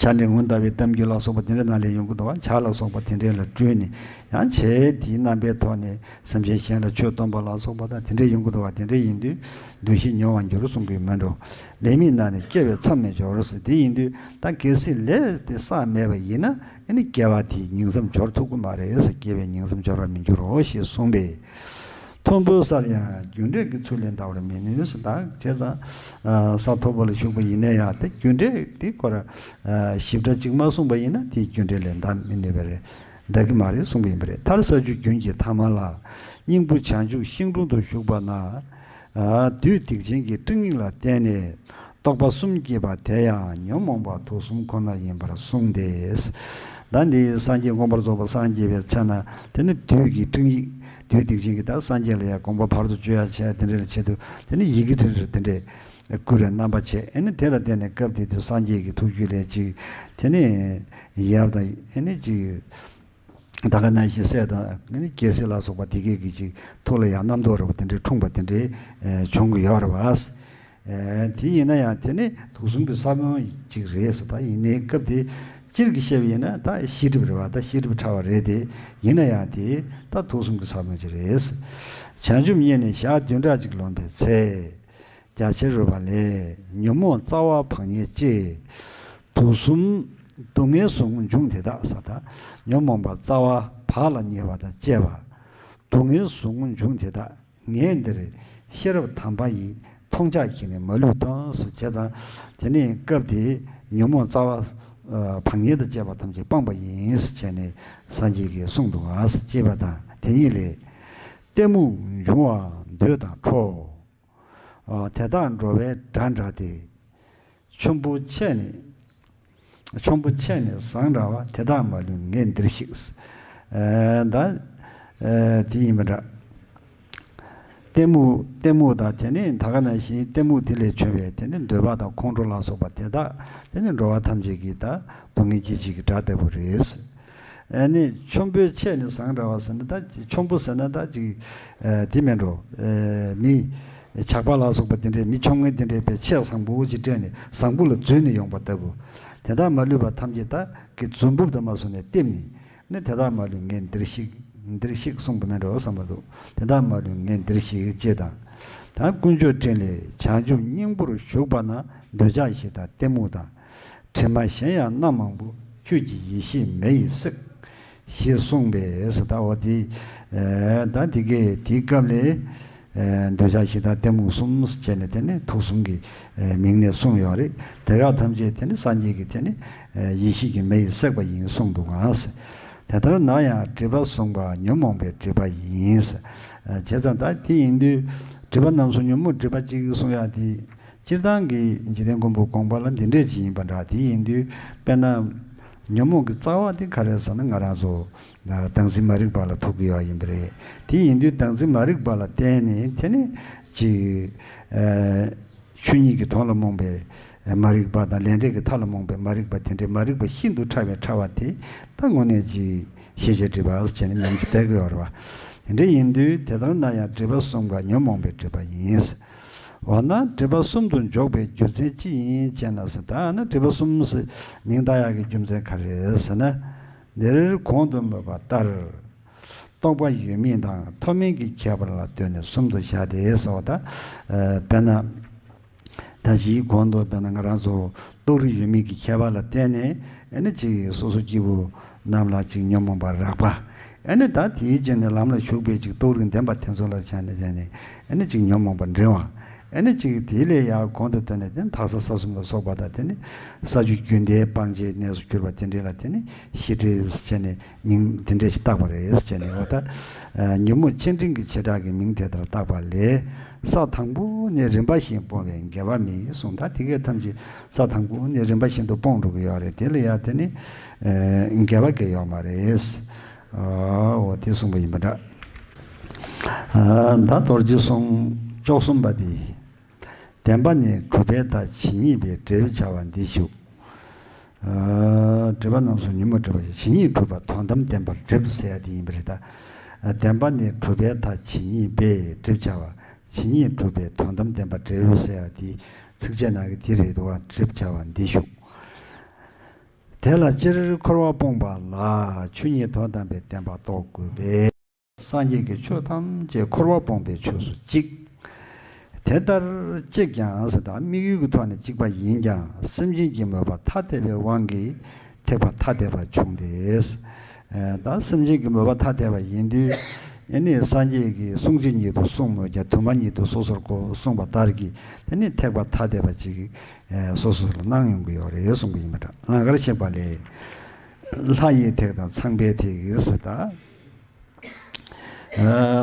ཕྱག་ལེན་ངོ་ལྟ་བའི་གཏམ་རྒྱུད་ལ་སོགས་པ་དེ་འདྲ་ནང་ལས་ཡོང་གི་འདུག་བ། ཇ་ལ་སོགས་པ་དེ་འདྲའི་ལ་སྤྲུལ་ནས་ཡང་ཇའི་དེའི་རྣམ་པའི་ཐོག་ནས་སེམས་ཅན་གཞན་ལ་ཆོས་སྟོན་པ་ལ་སོགས་པ་དང་དེ་འདྲའི་ཡོང་གི་འདུག་བ། དེ་འདྲའི་ཡིན་དུས་འདུ་ཤེས་མྱོང་བར་འགྱུར་གསུང་གི་མེད་འགྲོ། ལས་མི་རྣམས་ནི་སྐྱེ་བའི་མཚམས་མི་སྦྱོར་ཟེར་དེ་ཡིན་དུས་ད་གལ་སྲིད་ལས་དེ་བསགས་མེད་པ་ཡིན་ན་ཨ་ནི་སྐྱེ་བ་དེའི་ཉིང་མཚམས་སྦྱོར་ཐུབ་ཀྱི་མ་རེད་ཟེར། སྐྱེ་བའི་ཉིང་མཚམས་སྦྱོར་བར་མི་འགྱུར་རོ་ཞེས་གསུངས་པས། མཐོན་པོའི་སར་ཡང་རྒྱུ་འབྲས་ཀྱི་ཚུལ་ལས་འདའ་བར་མི་ནུས་སུ་དང་བྱས་ཙང་། ས་མཐོ་པོ་ལ་བཞུགས་པ་ཡིན་ན་ཡང་དེ་རྒྱུ་འབྲས་དེ་སྐོར་ཞིབ་ཕྲ་ཅིག་མ་གསུངས་པ་ཡིན་ན་དེའི་རྒྱུ་འབྲས་ལས་འདའ་མི་ནུས་པ་རེད། འདའ་གི་མ་རེད་གསུངས་པ་ཡིན་པ་རེད། མཐར་ས་བཅུ་རྒྱུན་གྱི་ཐ་མ་ལ། སྙིང་པོ་བྱང་ཆུབ་ཤིང་དྲུང་དུ་བཞུགས་པ་ན། བདུད་སྡིག་ཅན་གྱི་སྤྲིང་ཡིག་ལ་བརྟེན་ནས། རྟོག་པ་གསུམ་སྐྱེས་པ་དེ་ཡང་ཉོན་མོངས་པ་དུག་གསུམ་ཁོ་ན་ཡིན་པར་གསུངས་ཏེ། ད་འདི་སངས་རྒྱས་མངོན་པར་རྫོགས་པར་སངས་རྒྱས་པའི་ཚེ་ན་དེ་ནི་བདུད་ཀྱི་སྤྲིང་ཡིག་བདུད་སྡིག་ཅན་གྱི་ད་སངས་རྒྱས་ལ་ཡང་དགོངས་པ་བར་དུ་གཅོད་ཡ་བྱས་དེ་འདྲ་ལ་བྱེད་དུ་དེ་ནི་ཡི་གེ་དྲིལ་རེ་དེ་འདྲས་བསྐུར་བའི་རྣམ་པ་བྱས། ཨེ་ནི་དེ་ལ་བརྟེན་ནས་སྐབས་དེ་དུས་སངས་རྒྱས་ཀྱི་ཐུགས་རྒྱུད་ལས་ཅིག་དེ་ནི་ཡབ་དང་ཨེ་ནི་ཅིག་ད་ག་ནང་བཞིན་སྲས་དང་རྒྱལ་སྲས་ལ་སོགས་པ་དེ་གས་ཀྱི་ཅིག་ཐུགས་ལ་ཡང་རྣམ་རྟོག་རེ་བ་དེ་འདྲའི་འཁྲུངས་པ་དེ་འདྲའི་བྱུང་གི་ཡོད་རེད་བ། དེ་ཡིན་ན་ཡང་དེ་ནི་དུག་གསུམ་གྱི་ས་བོན་ཅིག་རེད་ཟེར། ད་ཡིན་ནའི་སྐབས་དེ་སྤྱིར་གྱི་བཤད་པ་ཡིན་ན་ད་ཤེས་སྒྲིབ་རེད་བ། ད་ཤེས་སྒྲིབ་ཕྲ་བ་རེད་དེ། ཡིན་ན་ཡང་དེ་ད་དུག་གསུམ་གྱི་ས་བོན་ཅིག་རེད། བྱང་ཆུབ་བརྙེས་ནས་ཞག་བདུན་ཕྲག་ཅིག་ལོན་པའི་ཚེ། རྒྱ་ཆེར་རོལ་པ་ལས། ཉོན་མོངས་རྩ་བ་བག་ཉལ་སྐྱེས། དུག་གསུམ་སྡུག་བསྔལ་ཟུག་རྔུ་འབྱུང་དེ་དག་ས། ད་ཉོན་མོངས་པ་རྩ་བ་བག་ལ་ཉལ་བ་དང་བཅས་པ། སྡུག་བསྔལ་ཟུག་རྔུ་འབྱུང་དེ་དག་ངས་འདིར་ཤེས་རབ་དམ་པ་ཡིས་མཐོང་ཆགས་ཀྱིས་ནི་མ་ལུས་སྟོན་ཟེར་བྱས་ཙང་། དེ་ནས་སྐབས་དེ་ཉོན་མོངས་རྩ་བ་བག་ཉལ་དང་བཅས་པ་ཐམས་ཅད་སྤངས་པ་ཡིན་ཟེར་བྱས་ནས་སངས་རྒྱས་ཀྱིས་གསུངས་འདུག་ག་ཟེར། ཅེས་པ་དང་དེ་ཉིད་ལས། གཏི་མུག་འབྱུང་བ་འདོད་དང་འཕྲོ། དེ་དག་འགྲོ་བའི་དགྲ་འདྲ་སྟེ། ཆུན་པོ་ཆད་ནས། ཆུན་པོ་ཆད་ནས་ཟངས་འདྲ་བ། དེ་དག་མ་ལུས་ངས་འདིར་གཤེགས། ད་དེ་ཡིན་པ་འདྲ། གཏི་མུག་གཏི་མུག་དང་དེ་ནས་ད་ག་ནང་བཞིན་གཏི་མུག་དེ་ལས་བྱུང་བའི་དེ་ནས་འདོད་པ་དང་ཁོང་ཁྲོ་ལ་སོགས་པ་དེ་དག་དེ་ནས་འགྲོ་བ་ཐམས་ཅད་ཀྱི་ད་སྡུག་བསྔལ་སྐྱེད་བྱེད་ཀྱི་དགྲ་ལྟ་བུ་རེད། ཨ་ནི་ཆུན་པོའི་ཆད་ནས་ཟངས་འདྲ་བ་ཟེར་ན་ད་ཆུན་པོ་ཟེར་ན་ད་ཅིག་དེ་མིན་འགྲོ། མི་ཇག་པ་ལ་སོགས་པ་དེ་འདྲའི་མི་ཆུང་ངུ་དེ་འདྲའི་པའི་ཆས་བཟང་པོ་ཅིག་སྤྲས་ནས་བཟང་པོ་ལ་འཛུལ་ནས་ཡོང་པ་ལྟ་བུ། དེ་དག་མ་ལུས་པ་ཐམས་ཅད་ད་གི་རྫུན་འབུབ་དུ་མ་སོང་ནས་བསྟིམ་ནས་ནི་དེ་དག་མ་ལུས་ངས་འདིར་གཤེགས། འདིར་གཤེགས་གསུངས་པ་མིན་འགྲོ་བསམ་པ་འདུག་དེ་དག་མ་ལུས་ངས་འདིར་གཤེགས་ཅེས་དང་། ད་དཀོན་མཆོག་སྤྲིན་ལས་བྱང་ཆུབ་སྙིང་པོར་ཞུགས་པ་ན་འདོད་ཆགས་ཞེ་སྡང་གཏི་མུག་དང་། དྲི་མ་གཞན་ཡང་རྣམ་མང་པོ། ཁྱོད་ཀྱི་ཡེ་ཤེས་མེ་ཡིས་བསྲེགས། ཞེས་གསུངས་པས་ཟེར། ད་འོ་དེ། ད་དེ་གས་དེའི་སྐབས་ལས། འདོད་ཆགས་ཞེ་སྡང་གཏི་མུག་གསུམ་ཟེར་བྱས་ནས་དེ་ནི་དུག་གསུམ་གྱི་མིང་ནས་གསུངས་ཡོད་རེད། དེ་དག་ཐམས་ཅད་དེ་ནི་སངས་རྒྱས་ཀྱི་དེ་ནི་ཡེ་ཤེས་ཀྱི་མེ་ཡིས་བསྲེགས་པ་ཡིན་གསུངས་འདུག་ག་ཟེར། དེ་ལྟར་ན་ཡང་སྒྲིབ་པ་བསྲུངས་པ་ཉོན་མོངས་པའི་སྒྲིབ་པ་ཡིན་ཟེར། བྱས་ཙང་ད་དེ་ཡིན་དུས་སྒྲིབ་པ་རྣམ་གསུམ་ཉོན་མོངས་སྒྲིབ་པ་གཅིག་གསུངས་ཡག་དེ། སྤྱིར་བཏང་གི་འཇིག་རྟེན་མགོན་པོ་དགོངས་པ་ལ་འདི་འདྲས་ཅིག་ཡིན་པ་འདྲ། དེ་ཡིན་དུས་དཔེར་ན། ཉོན་མོངས་ཀྱི་རྩ་བ་དེ་ག་རེ་ཟེར་ན་ང་རང་ཚོ་བདག་འཛིན་མ་རིག་པ་ལ་ཐུག་གི་ཡོད་ཡིན་པ་རེད། དེ་ཡིན་དུས་བདག་འཛིན་མ་རིག་པ་ལ་བརྟེན་ནས་དེ་ནི་ཅིག་ཆོས་ཉིད་ཀྱི་དོན་ལ་རྨོངས་པའི་མ་རིག་པ་དང་ལས་འབྲས་ཀྱི་མཐའ་ལ་རྨོངས་པའི་མ་རིག་པ་དེ་འདྲའི་མ་རིག་པ་ཤིན་ཏུ་ཕྲ་བའི་ཕྲ་བ་དེ་ད་དངོས་གནས་ཅིག་ཤེས་བྱའི་སྒྲིབ་པ་ཟེར་བྱས་ནས་མིང་ཅིག་བཏགས་ཀྱི་ཡོད་རེད་བ། དེ་འདྲ་ཡིན་དུས་དེ་ལྟར་ན་ཡང་སྒྲིབ་པ་བསྲུངས་པ་ཉོན་མོངས་པའི་སྒྲིབ་པ་ཡིན། འོ་ན་སྒྲིབ་པ་གསུམ་དུ་འཇོག་པའི་རྒྱུ་མཚན་ཅི་ཡིན་ཅེ་ན་ཟེར། ད་ནི་སྒྲིབ་པ་གསུམ་ཟེར་མིང་བཏགས་ཡག་གི་རྒྱུ་མཚན་ག་རེ་རེད་ཟེར་ན། འདིར་གོང་དུ་སྨོས་པ་ལྟར། རྟོག་པ་ཡོད་མིན་དང་མཐོ་དམན་གྱི་ཁྱད་པར་ལ་ལྟོས་ནས་གསུམ་དུ་བཞག་སྟེ་ཟེར་བ་དང་། དཔེར་ན། ད་གཞིའི་གོང་དུ་དཔེར་ན་ང་རང་ཚོ་རྟོག་རིགས་ཡོད་མེད་ཀྱི་ཁྱད་པར་ལ་བརྟེན་ནས་ཨ་ནི་ཅིག་སོ་སོ་སྐྱེ་བོ་རྣམས་ལ་ཅིག་ཉོན་མོངས་པ་རགས་པ། ཨ་ནི་ད་དེའི་རྗེས་ནས་ལམ་ལ་ཞུགས་པའི་ཅིག་རྟོག་རིགས་ལྡན་པ་དེ་ཚོ་ལ་བྱས་ནས་བྱས་ནས་ཨ་ནི་ཅིག་ཉོན་མོངས་པ་འབྲིང་བ། ཨ་ནི་ཅིག་དེ་ལས་ཡར་གོང་དུ་བཏོན་ནས་དེ་ནི་དག་ས་ས་གསུམ་ལ་སོགས་པ་དང་དེ་ནི་ས་བཅུ་རྒྱུན་མཐའི་སྤང་བྱའི་གནས་སུ་གྱུར་པ་དེ་འདྲ་ལ་དེ་ནི་ཤེས་སྒྲིབ་ཟེར་བྱས་ནས། མིང་དེ་འདྲས་ཞིག་བཏགས་པ་རེད་ཟེར་ནས། འོ་ད་ཉོན་མོངས་ཆེ་འབྲིང་གི་བྱེ་བྲག་གི་མིང་དེ་ལྟར་བཏགས་པ་ལས། ས་དང་པོ་ནས་རིམ་པ་བཞིན་སྤོང་བའི་འགལ་བ་མེད་གསུངས། ད་དེ་གས་ཐམས་ཅད་ས་དང་པོ་ནས་རིམ་པ་བཞིན་དུ་སྤོང་འགྲོ་གི་ཡོད་རེད། དེ་ལ་ཡང་དེ་ནི་འགལ་བ་གང་ཡང་ཡོད་མ་རེད། འོ་དེ་གསུངས་པ་ཡིན་པ་འདྲ། ད་རྡོ་རྗེ་གསུང་བཅུ་གསུམ་པ་དེ། བདེན་པ་ནི་གྲུབ་པའི་མཐའ་ཇི་སྙེད་པའི། འབྲས་བུ་བྱ་བ་འདི་ཞུགས། སྒྲིབ་པ་རྣམ་གསུམ་ཉོན་མོངས་སྒྲིབ་པ་ཞེས། ཇི་སྙེད་གྲུབ་པ་དོན་དམ་བདེན་པར་སྒྲིབ་ཟེར་ཡ་དེ་ཡིན་པ་རེད་ད། བདེན་པ་ནི་གྲུབ་པའི་མཐའ་ཇི་སྙེད་པས་སྒྲིབ་བྱ་བ། ཇི་སྙེད་གྲུབ་པའི་དོན་དམ་བདེན་པར་སྒྲིབ་ཟེར་ཡ་དེ་ཚིགས་བཅད་ནང་གི་དེ་རེད་འདུག་བ། སྒྲིབ་བྱ་བ་འདི་ཞུགས། དེ་ལ་སྤྱིར་འཁོར་བ་སྤོང་བ་ལ་ཆོས་ཉིད་དོན་དམ་པའི་བདེན་པ་རྟོགས་དགོས་པས། སངས་རྒྱས་ཀྱིས་ཆོས་ཐམས་ཅད་འཁོར་བ་སྤོང་བའི་ཆོས་སུ་གཅིག་དེ་ལྟར་གཅིག་ཀྱང་ཟེར་དང་དམིགས་ཡུལ་གྱི་ཐོག་ནས་གཅིག་པ་ཡིན་ཀྱང་སེམས་ཅན་གྱི་མོས་པ་ཐ་དད་པའི་དབང་གིས་ཐེག་པ་ཐ་དད་པ་བྱུང་སྟེ། ད་སེམས་ཅན་གྱི་མོས་པ་ཐ་དད་པ་ཡིན་དུས། ཨེ་ནི་སངས་རྒྱས་ཀྱིས་གསུང་ཇི་སྙེད་དུ་གསུངས་མོད་ཀྱང་དུ་མ་ཉིད་དུ་སོ་སོར་གོ་གསུངས་པ་ལྟར་གྱི་དེ་ནི་ཐེག་པ་ཐ་དད་པ་ཅིག་སོ་སོ་ལ་གནང་ཡོང་གི་ཡོད་རེད་གསུངས་པ་ཡིན་པ་འདྲ། ལང་ཀར་གཤེགས་པ་ལས། ལྷ་ཡི་ཐེག་དང་ཚངས་པའི་ཐེག་ཟེར་ད།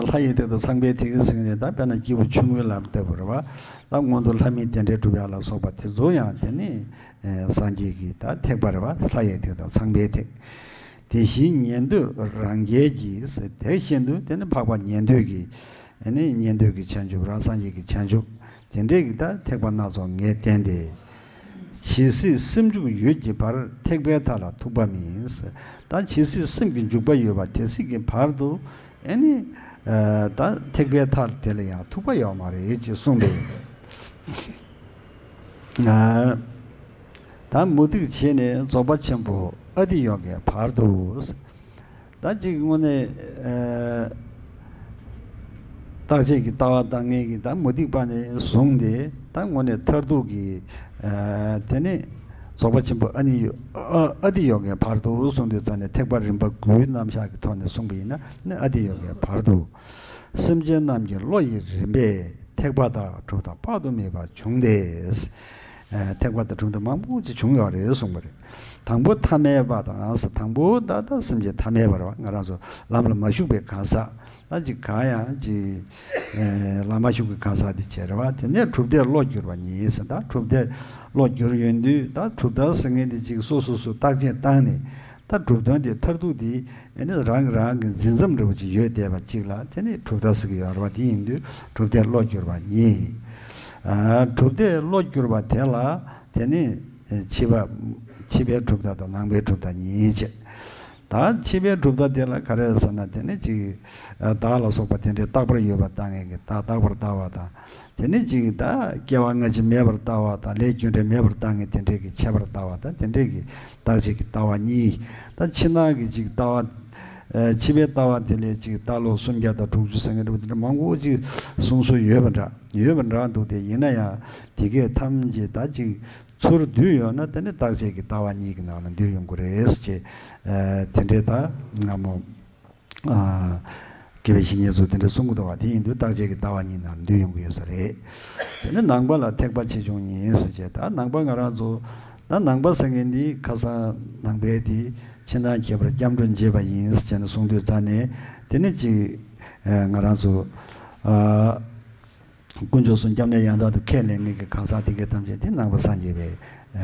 ལྷ་ཡི་ཐེག་དང་ཚངས་པའི་ཐེག་ཟེར་ནས་ད་དཔེར་ན་སྐྱེས་བུ་ཆུང་ངུའི་ལམ་ལྟ་བུ་རེད་བ། ད་སྔོན་དུ་ལྷ་མིའི་རྟེན་འབྲེལ་སྒྲུབ་ཡ་ལ་སོགས་པ་དེ་ཚོ་ཡང་དེ་ནི་སངས་རྒྱས་ཀྱི་ད་ཐེག་པ་རེད་བ། ལྷ་ཡི་ཐེག་དང་ཚངས་པའི་ཐེག་དེ་བཞིན་ཉན་ཐོས་རང་རྒྱལ་གྱིས་ཟེར། དེ་བཞིན་དུ་དེ་ནི་འཕགས་པ་ཉན་ཐོས་ཀྱིས། ཨ་ནི་ཉན་ཐོས་ཀྱི་བྱང་ཆུབ་རང་སངས་རྒྱས་ཀྱི་བྱང་ཆུབ་དེ་འདྲས་ཀྱི་ད་ཐེག་པ་སྣ་ཚོགས་ངས་བསྟན་ཏེ། ཇི་སྲིད་སེམས་འཇུག་ཡོད་ཀྱི་བར་ཐེག་པའི་མཐའ་ལ་ཐུག་པ་མིན། ད་ཇི་སྲིད་སེམས་ཀྱི་འཇུག་པ་ཡོད་པ་དེ་སྲིད་ཀྱི་བར་དུ་ཨ་ནི་ད་ཐེག་པའི་མཐའ་དེ་ལ་ཡང་ཐུག་པ་ཡོད་མ་རེད་ཅེས་གསུངས་པས། ད་མུ་སྟེགས་བྱས་ནས་རྫོགས་པ་ཆེན་པོ་ཨ་ཏི་ཡོ་གའི་བར་དུ། ད་ཅིག་དངོས་གནས་ཨ་རྟག་ཆད་ཀྱི་ལྟ་བ་ལྟ་མཁན་གྱི་ད་མུ་སྟེགས་པ་ནས་བཟུང་སྟེ་ད་དངོས་གནས་མཐར་ཐུག་གི་ཨ་དེ་ནས་རྫོགས་པ་ཆེན་པོ་ཨ་ནི་ཡོ་ཨ་ཨ་ཏི་ཡོ་གའི་བར་དུ་གསུངས་དུས་ཙང་ནས་ཐེག་པ་རིམ་པ་དགུའི་རྣམ་གཞག་གི་ཐོག་ནས་གསུངས་པ་ཡིན་ན་ནི་ཨ་ཏི་ཡོ་གའི་བར་དུ། སེམས་ཅན་རྣམས་ཀྱི་བློ་ཡི་རིམ་པས་ཐེག་པ་དང་གྲུབ་མཐའ་དཔག་ཏུ་མེད་པ་བྱུང་སྟེ། ཨ་ཐེག་པ་དང་གྲུབ་མཐའ་མང་པོ་ཅིག་བྱུང་ཡོད་རེད་གསུངས་པ་རེད། དང་པོ་ཐ་མལ་པ་དང་ཟེར། དང་པོ་ད་ལྟ་སེམས་ཅན་ཐ་མལ་པ་རེད་བ། ང་རང་ཚོ་ལམ་ལ་མ་ཞུགས་པའི་གང་ཟག་ད་ཅིག་གང་ཡང་ཅིག་ཨེ་ལམ་མ་ཞུགས་པའི་གང་ཟག་དེ་བྱས་རེད་བ། དེ་ནས་གྲུབ་མཐས་བློ་བསྒྱུར་བ་ཉིད་ཟེར། ད་གྲུབ་མཐས་བློ་བསྒྱུར་ཡོང་དུས་ད་གྲུབ་མཐའ་ཟེར་མཁན་དེ་ཅིག་སོ་སོ་སོ་བརྟག་དཔྱད་བཏང་ནས་ད་གྲུབ་དོན་དེ་མཐར་ཐུག་དེ་ཨེ་ནི་རང་གི་རང་གི་འཛིན་མཚམས་འདྲ་བོ་ཅིག་ཡོད་བསྡད་པ་ཅིག་ལ་དེ་ནི་གྲུབ་མཐའ་ཟེར་གི་ཡོད་རེད་བ། དེ་ཡིན་དུས་གྲུབ་མཐས་བློ་བསྒྱུར་བ་ཉིད། ཨ་གྲུབ་མཐས་བློ་བསྒྱུར་བ་དེ་ལ་དེ་ནི་ཨེ་ཕྱི་པ་ཕྱི་པའི་གྲུབ་མཐའ་དང་ནང་པའི་གྲུབ་མཐའ་ཉིད་བྱས། ད་ཕྱི་པའི་གྲུབ་མཐའ་དེ་ལ་ག་རེ་ཟེར་ན་དེ་ནི་ཅིག་ཨ་བདག་ལ་སོགས་པ་དེ་འདྲའི་རྟག་པར་ཡོད་པར་ལྟ་མཁན་གྱི་བདག་རྟག་པར་ལྟ་བ་དང་། དེ་ནས་ཅིག་ད་སྐྱེ་བ་སྔ་ཕྱི་མེད་པར་ལྟ་བ་དང་ལས་རྒྱུ་འབྲས་མེད་པར་ལྟ་མཁན་དེ་འདྲས་ཀྱི་ཁྱད་པར་ལྟ་བ་དང་དེ་འདྲས་ཀྱི་བརྟག་དཔྱད་ཀྱི་ལྟ་བ་གཉིས། ད་ཕྱི་ནང་གི་ཅིག་ལྟ་བ། ཨ་ཕྱི་པའི་ལྟ་བ་དེ་ལས་ཅིག་ལྟ་ལོག་སུམ་བརྒྱ་དང་དྲུག་ཅུ་ཟེར་མཁན་འདྲ་བོ་དེ་འདྲ་མང་པོ་ཅིག་གསུང་སྲོལ་ཡོད་པ་འདྲ་ཡོད་པ་འདྲ་འདུག་སྟེ། ཡིན་ན་ཡང་དེ་གས་ཐམས་ཅད་ད་ཅིག་ཚུར་བསྡུས་ཡོང་ན་དེ་ནི་བརྟག་དཔྱད་ཀྱི་ལྟ་བ་གཉིས་ཀྱི་ནང་ལ་འདུས་ཡོང་གི་རེད་ཅེས། ཨ་དེ་འདྲས་ད་སྔ་མོ། ཨ་དགེ་བའི་བཤེས་གཉེན་ཚོ་དེ་འདྲ་གསུང་གི་འདུག་བ། དེ་ཡིན་དུས་བརྟག་དཔྱད་ཀྱི་ལྟ་བ་གཉིས་ནང་འདུས་ཡོང་གི་ཡོད་ས་རེད། དེ་ནི་ནང་པ་ལ་ཐེག་པ་ཆེ་ཆུང་གཉིས་ཟེར་བྱས། ད་ནང་པ་ང་རང་ཚོ་ད་ནང་པ་ཟེར་མཁན་འདི་ཁ་སང་ནང་པའི་དེ་ཕྱི་ནང་ཁྱད་པར་སྐྱབས་འགྲོ་འབྱེད་པ་ཡིན་ཟེར་བྱས་ནས་གསུང་དུས་ཙང་ནས་དེ་ནི་ཅིག་ཨ་ང་རང་ཚོ་ཨ། དཀོན་མཆོག་གསུམ་སྐྱབས་གནས་ཡང་དག་ཏུ་ཁས་ལེན་མཁན་གྱི་གང་ཟག་དེ་གའི་ཐམས་ཅད་དེ་ནང་པ་སངས་རྒྱས་པའི་ཨ་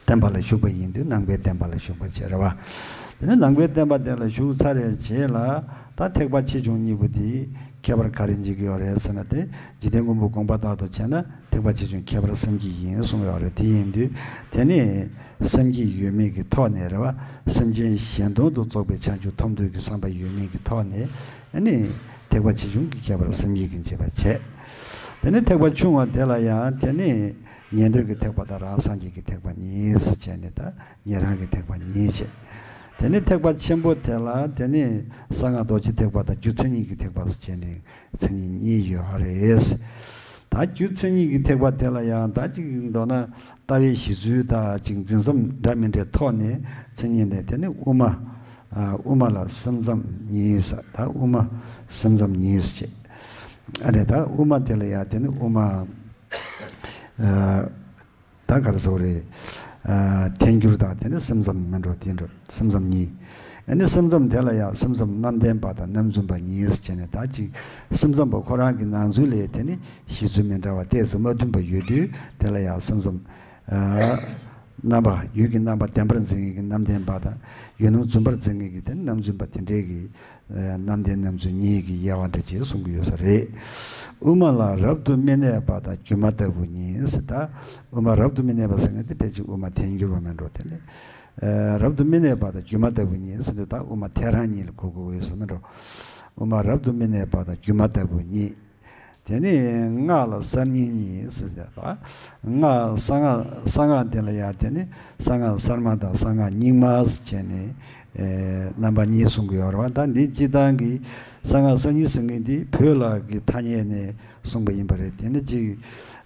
བསྟན་པ་ལ་ཞུགས་པ་ཡིན་དུས་ནང་པའི་བསྟན་པ་ལ་ཞུགས་པ་བྱས་རེད་བ། དེ་ནས་ནང་པའི་བསྟན་པ་དེ་ལ་ཞུགས་ཚར་བའི་རྗེས་ལ་ད་ཐེག་པ་ཆེ་ཆུང་གཉིས་པོ་དེ་ཁྱད་པར་ག་རེ་འབྱེད་ཀྱི་ཡོད་རེད་ཟེར་ན། དེ་འཇིག་རྟེན་མགོན་པོ་དགོངས་པ་ལྟར་དུ་བྱས་ན་ཐེག་པ་ཆེ་ཆུང་ཁྱད་པར་བསམ་གྱིས་ཡིན་གསུངས་ཡོད་རེད། དེ་ཡིན་དུས་དེ་ནས་བསམ་གྱིས་ཡོད་མེད་ཀྱི་ཐོག་ནས་རེད་བ། སེམས་ཅན་གཞན་དོན་དུ་རྫོགས་པའི་བྱང་ཆུབ་ཐོབ་འདོད་ཀྱི་བསམ་པ་ཡོད་མེད་ཀྱི་ཐོག་ནས། ཨ་ནི་ཐེག་པ་ཆེ་ཆུང་གི་ཁྱད་པར་བསམ་གྱིས་ཀྱིས་འབྱེད་པ་བྱས། དེ་ནས་ཐེག་པ་ཆུང་བ་དེ་ལ་ཡང་དེ་ནི་ཉན་ཐོས་ཀྱི་ཐེག་པ་དང་རང་སངས་རྒྱས་ཀྱི་ཐེག་པ་གཉིས་སུ་བྱས་ནས་ད་ཉན་རང་གི་ཐེག་པ་གཉིས་བྱས། དེ་ནས་ཐེག་པ་ཆེན་པོ་དེ་ལ་དེ་ནི་གསང་སྔགས་རྡོ་རྗེ་ཐེག་པ་དང་རྒྱུ་མཚན་ཉིད་ཀྱི་ཐེག་པ་སུ་བྱས་ནས་མཚན་ཉིད་གཉིས་ཡོད་རེད། ད་རྒྱུ་མཚན་ཉིད་ཀྱི་ཐེག་པ་དེ་ལ་ཡང་ད་ཅིག་མདོར་ན། ལྟ་བའི་གཞི་ཚུལ་དང་ཅིག་འཛིན་མཚམས་འདྲ་མི་འདྲའི་ཐོག་ནས་མཚན་ཉིད་ནས་དེ་ནི་དབུ་མ། ཨ་དབུ་མ་ལ་སེམས་ཙམ་གཉིས་ཟེར། ད་དབུ་མ་སེམས་ཙམ་གཉིས་ཟེར་བྱས། ཨ་རེ་ད་དབུ་མ་དེ་ལ་ཡང་དེ་ནི་དབུ་མ། ཨ་ད་ག་རེ་ཟེར་དགོས་རེད། ཨ་ཐལ་འགྱུར་དང་དེ་ནི་སེམས་ཙམ་མིན་འགྲོ་དེ་འགྲོ་སེམས་ཙམ་གཉིས། ཨ་ནི་སེམས་ཙམ་དེ་ལ་ཡང་སེམས་ཙམ་རྣམ་བདེན་པ་དང་རྣམ་རྫུན་པ་གཉིས་ཟེར་བྱས་ནས། ད་ཅིག་སེམས་ཙམ་པ་ཁོ་རང་གི་ནང་ཚུལ་ལས་དེ་ནི་གཞི་ཚུལ་མི་འདྲ་བ་ཏོག་ཙམ་མ་མཐུན་པ་ཡོད་དུས་དེ་ལ་ཡང་སེམས་ཙམ། ཨ་ རྣམ་པ། ཡུལ་གྱི་རྣམ་པ་བདེན་པར་འཛིན་མཁན་གྱི་རྣམ་བདེན་པ་དང་། ཡུལ་སྣང་རྫུན་པར་འཛིན་མཁན་གྱི་དེ་ནི་རྣམ་རྫུན་པ། དེ་འདྲའི་གི་རྣམ་བདེན་རྣམ་རྫུན་གཉིས་ཀྱི་དབྱེ་བ་འདྲ་ཅིག་གསུང་གི་ཡོད་ས་རེད། དབུ་མ་ལ་རབ་ཏུ་མི་གནས་པ་དང་སྒྱུ་མ་ལྟ་བུ་གཉིས་ཟེར། ད་དབུ་མ་རབ་ཏུ་མི་གནས་པ་ཟེར་མཁན་དེ་ཕལ་ཆེར་དབུ་མ་ཐལ་འགྱུར་བ་མིན་འགྲོ། དེ་ནི་རབ་ཏུ་མི་གནས་པ་དང་སྒྱུ་མ་ལྟ་བུ་གཉིས་ཟེར་དུས། ད་དབུ་མ་ཐལ་རང་གཉིས་ལ་གོ་དགོས་ཡོད་ས་མིན་འགྲོ། དབུ་མ་རབ་ཏུ་མི་གནས་པ་དང་སྒྱུ་མ་ལྟ་བུ་གཉིས། དེ་ནས་སྔགས་ལ་གསར་རྙིང་གཉིས་ཟེར་ཏེ། སྔགས། གསང་སྔགས། གསང་སྔགས་དེ་ལ་ཡང་དེ་ནི་གསང་སྔགས་གསར་མ་དང་གསང་སྔགས་རྙིང་མ་ཟེར་བྱས་ནས། ཨེ། རྣམ་པ་གཉིས་གསུང་གི་ཡོད་རེད་བ། ད་འདི་སྤྱིར་བཏང་གི་གསང་སྔགས་གསར་རྙིང་ཟེར་མཁན་འདི་བོད་ལ་གི་ཐ་སྙད་ནས་གསུངས་པ་ཡིན་པ་རེད། དེ་ནི་གཅིག་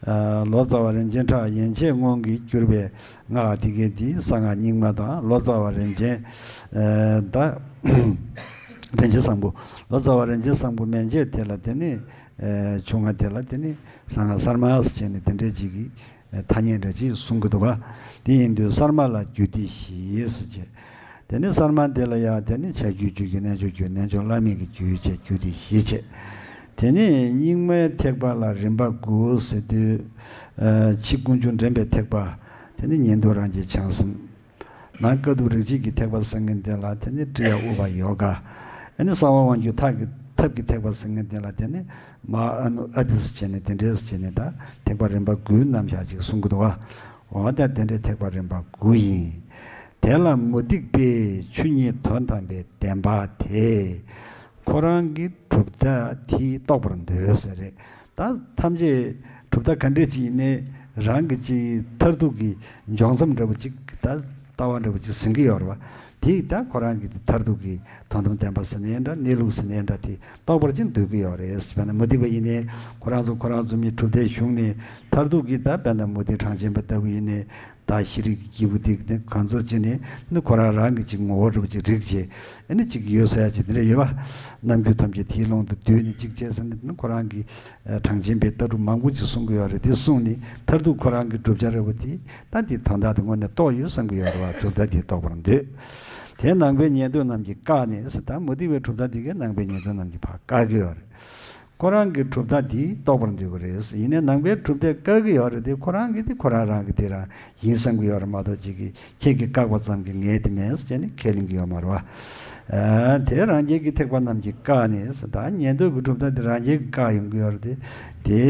ཨ། ལོ་ཙཱ་བ་རིན་ཆེན་གྲགས་ཡན་ཆད་སྔོན་གྱིས་བསྒྱུར་བའི་སྔགས་དེ་གའི་འདི་གསང་སྔགས་རྙིང་མ་དང་། ལོ་ཙཱ་བ་རིན་ཆེན། ཨེ། ད་རིན་ཆེན་བཟང་པོ། ལོ་ཙཱ་བ་རིན་ཆེན་བཟང་པོ་མན་ཆད་དེ་ལ་དེ་ནི། ཨེ། བྱུང་བ་དེ་ལ་དེ་ནི་གསང་སྔགས་གསར་མ་ཟེར་བྱས་ནས་དེ་འདྲའི་ཅིག་གི་ཐ་སྙད་འདྲ་ཅིག་གསུང་གི་འདུག་ག། དེ་ཡིན་དུས་གསར་མ་ལ་རྒྱུད་སྡེ་བཞི་ཟེར་བྱས། དེ་ནི་གསར་མ་དེ་ལ་ཡང་དེ་ནི་བྱ་རྒྱུད་རྒྱུད་རྒྱུད། རྣལ་འབྱོར་རྒྱུད། རྣལ་འབྱོར་བླ་མེད་ཀྱི་རྒྱུད་བྱས། རྒྱུད་སྡེ་བཞི་བྱས། དེ་ནི་རྙིང་མའི་ཐེག་པ་ལ་རིམ་པ་དགུ་ཟེར་དུས། ཨ། ཕྱི་ཀུན་འབྱུང་འདྲེན་པའི་ཐེག་པ། དེ་ནི་ཉན་ཐོས་རང་རྒྱལ་བྱང་སེམས། ནང་དཀའ་ཐུབ་རིགས་གཅིག་གི་ཐེག་པ་ཟེར་མཁན་དེ་ལ་དེ་ནི་ཀྲི་ཡ་ཨུ་པ་ཡོ་ག། ཨ་ནི་གསང་བ་དབང་སྒྱུར་ཐབས་ཀྱི། ཐབས་ཀྱི་ཐེག་པ་ཟེར་མཁན་དེ་ལ་དེ་ནི་མ་ཧཱ་ཨ་ནུ་ཨ་ཏི་ཟེར་བྱས་ནས་དེ་འདྲས་ཟེར་བྱས་ནས། ད་ཐེག་པ་རིམ་པ་དགུའི་རྣམ་གཞག་ཅིག་གསུང་གི་འདུག་ག། འོ། ད་དེ་འདྲའི་ཐེག་པ་རིམ་པ་དགུ་ཡིན། དེ་ལ་མུ་སྟེགས་པས་ཆོས་ཉིད་དོན་དམ་པའི་བདེན་པ་དེ་ཁོ་རང་གི་གྲུབ་མཐའ་དེས་རྟོགས་པར་འདོད་ཟེར་རེད། ད་ཐམས་ཅད་གྲུབ་མཐའ་ག་འདྲས་ཅིག་ཡིན་ནའི་རང་གི་ཅིག་མཐར་ཐུག་གི་འབྱུང་མཚམས་འདྲ་པོ་ཅིག། ད་ལྟ་བ་འདྲ་པོ་ཅིག་ཟིན་གྱི་ཡོད་རེད་བ། དེ་ད་ཁོ་རང་གི་མཐར་ཐུག་གི་དོན་དམ་བདེན་པ་ཟེར་ནའི་འདྲ། གནས་ལུགས་ཟེར་ནའི་འདྲ། དེ་རྟོགས་པར་ཅིག་འདོད་ཀྱི་ཡོད་རེད། དཔེར་ན་མུ་སྟེགས་པ་ཡིན་ནའི་ཁོ་རང་ཚོ་ཁོ་རང་ཚོ་མི་གྲུབ་མཐའི་གཞུང་ནས་མཐར་ཐུག་གི་ད་དཔེར་ན་མུ་སྟེགས་གྲངས་ཅན་པ་ལྟ་བུ་ཡིན་ནའི། ད་ཤེས་རིག་གི་སྐྱེས་བུ་དེ་ག་ཚོད་ཅིག་ནས་ནི་ཁོ་རང་རང་གི་ཅིག་ངོ་བོ་འདྲ་པོ་ཅིག་རིག་བྱས། ཨ་ནི་ཅིག་ཡོད་ས་ཡ་ཅིག་དེ་འདྲ་ཡོད་པ། རྣམ་འགྱུར་ཐམས་ཅད་དེའི་ཀློང་དུ་བསྡུས་ནས་ཅིག་བྱས་ཟེར་ནས་ནི་ཁོ་རང་གི་གྲངས་ཅན་པའི་ལྟ་གྲུབ་མང་པོ་ཅིག་གསུང་གི་ཡོད་རེད། དེ་གསུངས་ནས་མཐར་ཐུག་ཁོ་རང་གི་བསྒྲུབ་བྱ་འདྲ་པོ་དེ། ད་དེ་དོན་དག་དེ་དངོས་གནས་རྟོགས་ཡོད་བསམ་གྱི་ཡོད་རེད་བ། གྲུབ་མཐའ་དེས་རྟོགས་པར་འདོད། དེ་ནང་པའི་ཉན་ཐོས་རྣམས་ཀྱིས་བཀག་ནས་ཟེར། ད་མུ་སྟེགས་པའི་གྲུབ་མཐའ་དེ་གས་ནང་པའི་ཉན་ཐོས་རྣམས་ཀྱིས་ཕར་བཀག་གི་ཡོད་རེད། ཁོ་རང་གི་གྲུབ་མཐའ་དེས་རྟོགས་པར་འདོད་ཀྱི་རེད། ཡིན་ནའི་ནང་པའི་གྲུབ་མཐས་བཀག་གི་ཡོད་རེད་དེ། ཁོ་རང་གིས་དེ་ཁོ་རང་རང་གི་དེ་རང་ཡིན་བསམ་གྱི་ཡོད་རེད་མ་གཏོགས། ཅིག་གིས་ཁྱེད་ཀྱིས་བཀག་པ་ཙམ་གྱིས་ངས་དེ་མིན་ཟེར་ནས་ཁས་ལེན་གྱི་ཡོད་མ་རེད་བ། ཨ། དེ་རང་རྒྱལ་གྱི་ཐེག་པ་རྣམས་ཀྱིས་བཀག་ནས་ཟེར། ད་ཉན་ཐོས་ཀྱི་གྲུབ་མཐའ་དེ་རང་རྒྱལ་གྱིས་བཀག་ཡོང་གི་ཡོད་རེད་དེ། དེ་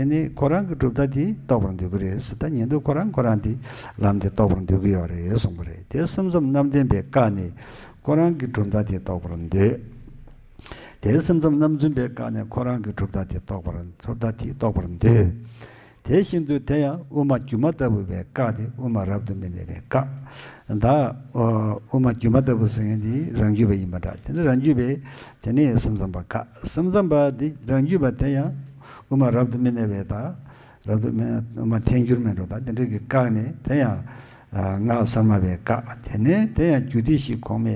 ཨ་ནི་ཁོ་རང་གི་གྲུབ་མཐའ་དེས་རྟོགས་པར་འདོད་ཀྱི་རེད་ཟེར། ད་ཉན་ཐོས་ཁོ་རང་ཁོ་རང་དེ་ལམ་དེ་རྟོགས་པར་འདོད་ཀྱི་ཡོད་རེད་གསུངས་པ་རེད། དེ་སེམས་ཙམ་རྣམ་བདེན་པས་བཀག་ནས་ཁོ་རང་གི་གྲུབ་མཐའ་དེས་རྟོགས་པར་འདོད། དེ་སེམས་ཙམ་རྣམ་རྫུན་པས་བཀག་ནས་ཁོ་རང་གི་གྲུབ་མཐའ་དེ་རྟོགས་པར། གྲུབ་མཐའ་དེས་རྟོགས་པར་འདོད། དེ་བཞིན་དུ་དེ་ཡང་དབུ་མ་སྒྱུ་མ་ལྟ་བུ་པས་བཀག་སྟེ་དབུ་མ་རབ་ཏུ་མི་གནས་པས་བཀག། ད་དབུ་མ་སྒྱུ་མ་ལྟ་བུ་ཟེར་མཁན་འདི་རང་རྒྱུད་པ་ཡིན་པ་འདྲ། དེ་ནི་རང་རྒྱུད་པས་དེ་ནི་སེམས་ཙམ་པ་བཀག། སེམས་ཙམ་པ་འདི་རང་རྒྱུད་པ་དེ་ཡང་དབུ་མ་རབ་ཏུ་མི་གནས་པས་ད། རབ་ཏུ་མི། དབུ་མ་ཐལ་འགྱུར་མིན་འགྲོ། ད་དེ་འདྲ་གིས་བཀག་ནས། དེ་ཡང་སྔགས་གསར་མ་པས་བཀག། དེ་ནས་དེ་ཡང་རྒྱུད་སྡེ་བཞི་གོང་མའི་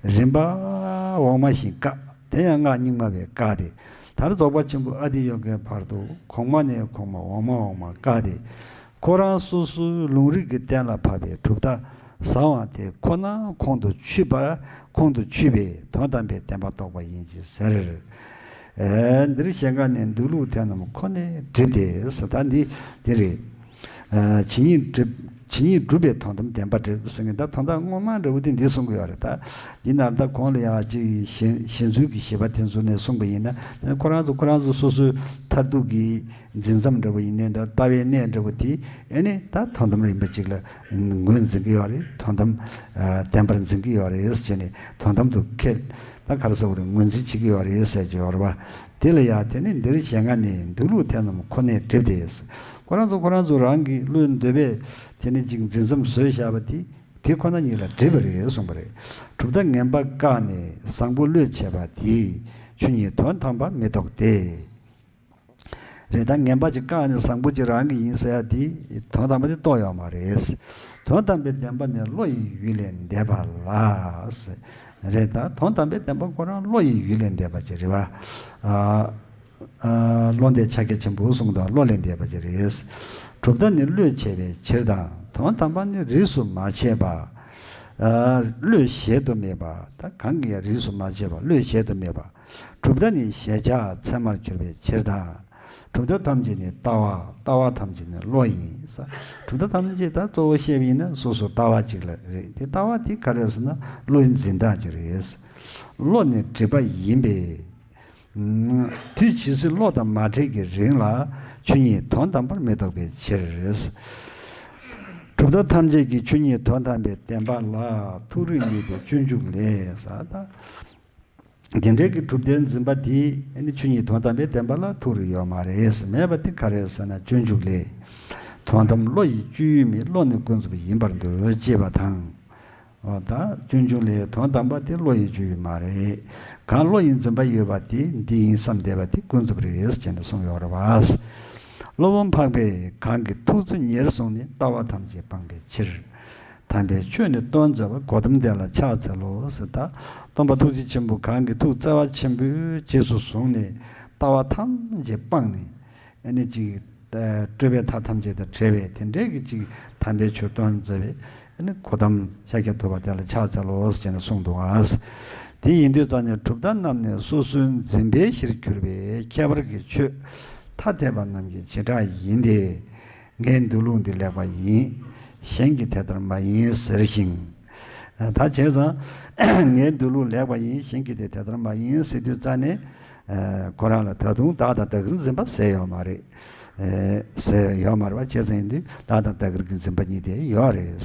རིམ་པ་འོག་མ་བཞིན་བཀག། དེ་ཡང་སྔགས་རྙིང་མ་པས་བཀག་སྟེ། མཐར་རྫོགས་པ་ཆེན་པོ་ཨ་ཏི་ཡོ་གའི་བར་དུ་གོང་མ་ནས་གོང་མ་འོག་མ་འོག་མ་བཀག་སྟེ། ཁོ་རང་སོ་སོའི་ལུང་རིགས་ཀྱིས་གཏན་ལ་ཕབ་པའི་གྲུབ་མཐའ་བཟང་བ་དེ་ཁོ་ན་ཁོང་དུ་ཆུད་པ། ཁོང་དུ་ཆུད་པས་དོན་དམ་པའི་བདེན་པ་རྟོགས་པ་ཡིན་གྱི་ཟེར། ཨེ། འདིར་བཤད་མཁན་ནི་འདུལ་ལུགས་དེ་རྣམས་ཁོ་ནས་བསྒྲིབས་ཏེ་ཟེར། ད་འདི་འདི་རེད། ཨ། ཇི་སྙེད་བསྒྲུབ། ཇི་སྙེད་བསྒྲུབས་པས་དོན་དམ་བདེན་པ་འགྲུབ་ཟེར་མཁན། ད་དོན་དག་ངོ་མ་འདྲ་བོ་དེ་འདི་གསུང་གི་ཡོད་རེད། ད་འདི་ནར་ད་གོང་ལ་ཡང་ཅིག་གཞན་གཞན་ཚུལ་གྱི་བཞེད་པ་དེ་ཚོ་ནས་གསུངས་པ་ཡིན་ན། ཁོ་རང་ཚོ་ཁོ་རང་ཚོ་སོ་སོའི་མཐར་ཐུག་གི་འཛིན་མཚམས་འདྲ་བོ་ཡིན་ནའི་འདྲ། ལྟ་བའི་གནས་འདྲ་བོ་དེ་ཨེ་ནི་ད་དོན་དམ་རིམ་པ་གཅིག་ལ་ངོས་འཛིན་གྱི་ཡོད་རེད། དོན་དམ། ཨ། བདེན་པར་འཛིན་གྱི་ཡོད་རེད་ཟེར་ནས། དོན་དམ་དུ་ཁས། ད་ག་རེ་ཟེར་དགོས་རེད། ངོས་འཛིན་བྱེད་ཀྱི་ཡོད་རེད་ཟེར་གྱི་ཡོད་རེད་བ། དེ་ལ་ཡང་དེ་ནི་འདིར་བཤད་མཁན་ནི་འདུལ་ལུགས་དེ་རྣམས་ཁོ་ནས་བསྒྲིབས་ཏེ། ཁོ་རང་ཚོ་ཁོ་རང་ཚོ་རང་གི་བློའི་འདོད་པས་དེ་ནི་ཅིག་འཛིན་མཚམས་བཟོས་བཞག་པ་དེ། དེ་ཁོ་ན་ཉིད་ལ་བསྒྲིབས་པ་རེད་གསུངས་པ་རེད། གྲུབ་མཐའ་ངན་པ་བཀག་ནས་བཟང་པོ་བློས་བྱས་པ་དེས་ཆོས་ཉིད་དོན་དམ་པ་མི་རྟོགས་ཏེ། རེད། ད་ངན་པ་ཅིག་བཀག་ནས་བཟང་པོ་ཅིག་རང་གི་ཡིན་ཟེར་ཡ་དེ་དོན་དམ་པ་དེ་རྟོགས་ཡོད་མ་རེད། དོན་དམ་པའི་བདེན་པ་ནི་བློ་ཡི་ཡུལ་ལས་འདས་པ་ལ། རེད། ད་དོན་དམ་པའི་བདེན་པ་ཁོ་རང་བློ་ཡི་ཡུལ་ལས་འདས་པ་ཅིག་རེད་བ། ཨ། ཨ། བློ་འདས་ཕྱག་རྒྱ་ཆེན་པོ་གསུངས་དང་། བློ་ལས་འདས་པ་ཅིག་རེད། གྲུབ་མཐའ་ནི་བློས་བྱས་པའི་ཕྱིར་དང་། དོན་དམ་པ་ནི་རིས་སུ་མ་ཆད་པ། ཨ། བློས་གཞལ་དུ་མེད་པ། ད་གང་གིས་ཡང་རིས་སུ་མ་ཆད་པ། བློས་གཞལ་དུ་མེད་པ། གྲུབ་མཐའ་ནི་གཞལ་བྱ་ཚད་མར་གྱུར་པའི་ཕྱིར་དང་། གྲུབ་མཐའ་ཐམས་ཅད་ནི་ལྟ་བ། ལྟ་བ་ཐམས་ཅད་ནི་བློ་ཡིན་ས། གྲུབ་མཐའ་ཐམས་ཅད་ད་གཙོ་བོ་བཤད་པ་ཡིན་ན་སོ་སོ་ལྟ་བ་གཅིག་ལ་རེད། དེ་ལྟ་བ་དེ་ག་རེ་ཟེར་ན་བློའི་འཛིན་སྟངས་གཅིག་རེད། བློ་ནི་སྒྲིབ་པ་ཡིན་པས། དུས་ཇི་སྲིད་བློ་དང་མ་བྲལ་གྱི་རིང་ལ་ཆོས་ཉིད་དོན་དམ་པར་མི་རྟོགས་པའི་ཕྱིར། གྲུབ་མཐའ་ཐམས་ཅད་ཀྱི་ཆོས་ཉིད་དོན་དམ་པའི་བདེན་པ་ལ་ཐུགས་རིག་ཉིད་དེ་སྤྱོད་འཇུག་ལས་ས་དང་། དེ་འདྲའི་གི་གྲུབ་མཐའི་འཛིན་པ་དེ་ནི་ཆོས་ཉིད་དོན་དམ་པའི་བདེན་པ་ལ་ཐུགས་རིག་ཡོད་མ་རེད། མེད་པ་དེ་ག་རེ་ཟེར་ན་སྤྱོད་འཇུག་ལས། དོན་དམ་བློ་ཡི་སྤྱོད་ཡུལ་མིན། བློ་ནི་ཀུན་རྫོབ་ཡིན་པར་འདོད་ཅེས་པ་དང་། འོ་ད་སྤྱོད་འཇུག་ལས་དོན་དམ་པ་དེ་བློ་ཡི་སྤྱོད་ཡུལ་མ་རེད། གང་བློ་ཡི་འཛིན་པ་ཡོད་པ་དེ་འདི་ཡིན་བསམ་བསྡད་པ་དེ་ཀུན་རྫོབ་རེད་ཅེས་ནས་གསུངས་ཡོད་རེད་བ། སློབ་དཔོན་འཕགས་པས་གང་གི་ཐུགས་རྩེ་ཉེར་བཟུང་ནས་ལྟ་བ་ཐམས་ཅད་སྤངས་པའི་ཕྱིར། དམ་པའི་ཆོས་ནི་སྟོན་མཛད་པ། གོ་ཏམ་དེ་ལ་ཕྱག་འཚལ་ལོ་ཟེར། ད་སྟོན་པ་ཐུགས་རྗེ་ཆེན་པོ་གང་གི་ཐུགས་བརྩེ་བ་ཆེན་པོས་རྗེས་སུ་བཟུང་ནས་ལྟ་བ་ཐམས་ཅད་སྤངས་ནས་ཨ་ནི་ཅིག་སྤྲོས་པའི་མཐའ་ཐམས་ཅད་དང་བྲལ་བའི་དེ་འདྲའི་གི་ཅིག་དམ་པའི་ཆོས་སྟོན་མཛད་པའི་ཨ་ནི་གོ་ཏམ་ཤཱཀྱ་ཐུབ་པ་དེ་ལ་ཕྱག་འཚལ་ལོ་ཟེར་ནས་གསུངས་འདུག་ཨ། དེ་ཡིན་དུས་ཙང་ནས་གྲུབ་མཐའ་རྣམས་ནི་སོ་སོའི་འཛིན་པའི་གཞིར་གྱུར་པའི་ཁྱད་པར་གྱི་ཆོས་ཐ་དད་པ་རྣམས་ཀྱི་བྱེ་བྲག་ཡིན་ཏེ། ངའི་འདུལ་ལུགས་འདི་ལེགས་པ་ཡིན། གཞན་གྱིས་དེ་ལྟར་མ་ཡིན་ཟེར་ཞིང་། ད་བྱས་ཙང་ངའི་འདུལ་ལུགས་ལེགས་པ་ཡིན། གཞན་གྱིས་དེ་དེ་ལྟར་མ་ཡིན་ཟེར་དུས་ཙ་ནས་ཁོ་རང་ལ་ད་དུང་བདག་དང་བདག་གིར་འཛིན་པ་ཟེར་ཡོད་མ་རེད། ཟེར་ཡོད་མ་རེད་བ། བྱས་ཙང་ཡིན་དུས་བདག་དང་བདག་གིར་གྱི་འཛིན་པ་གཉིས་དེ་ཡོད་རེད།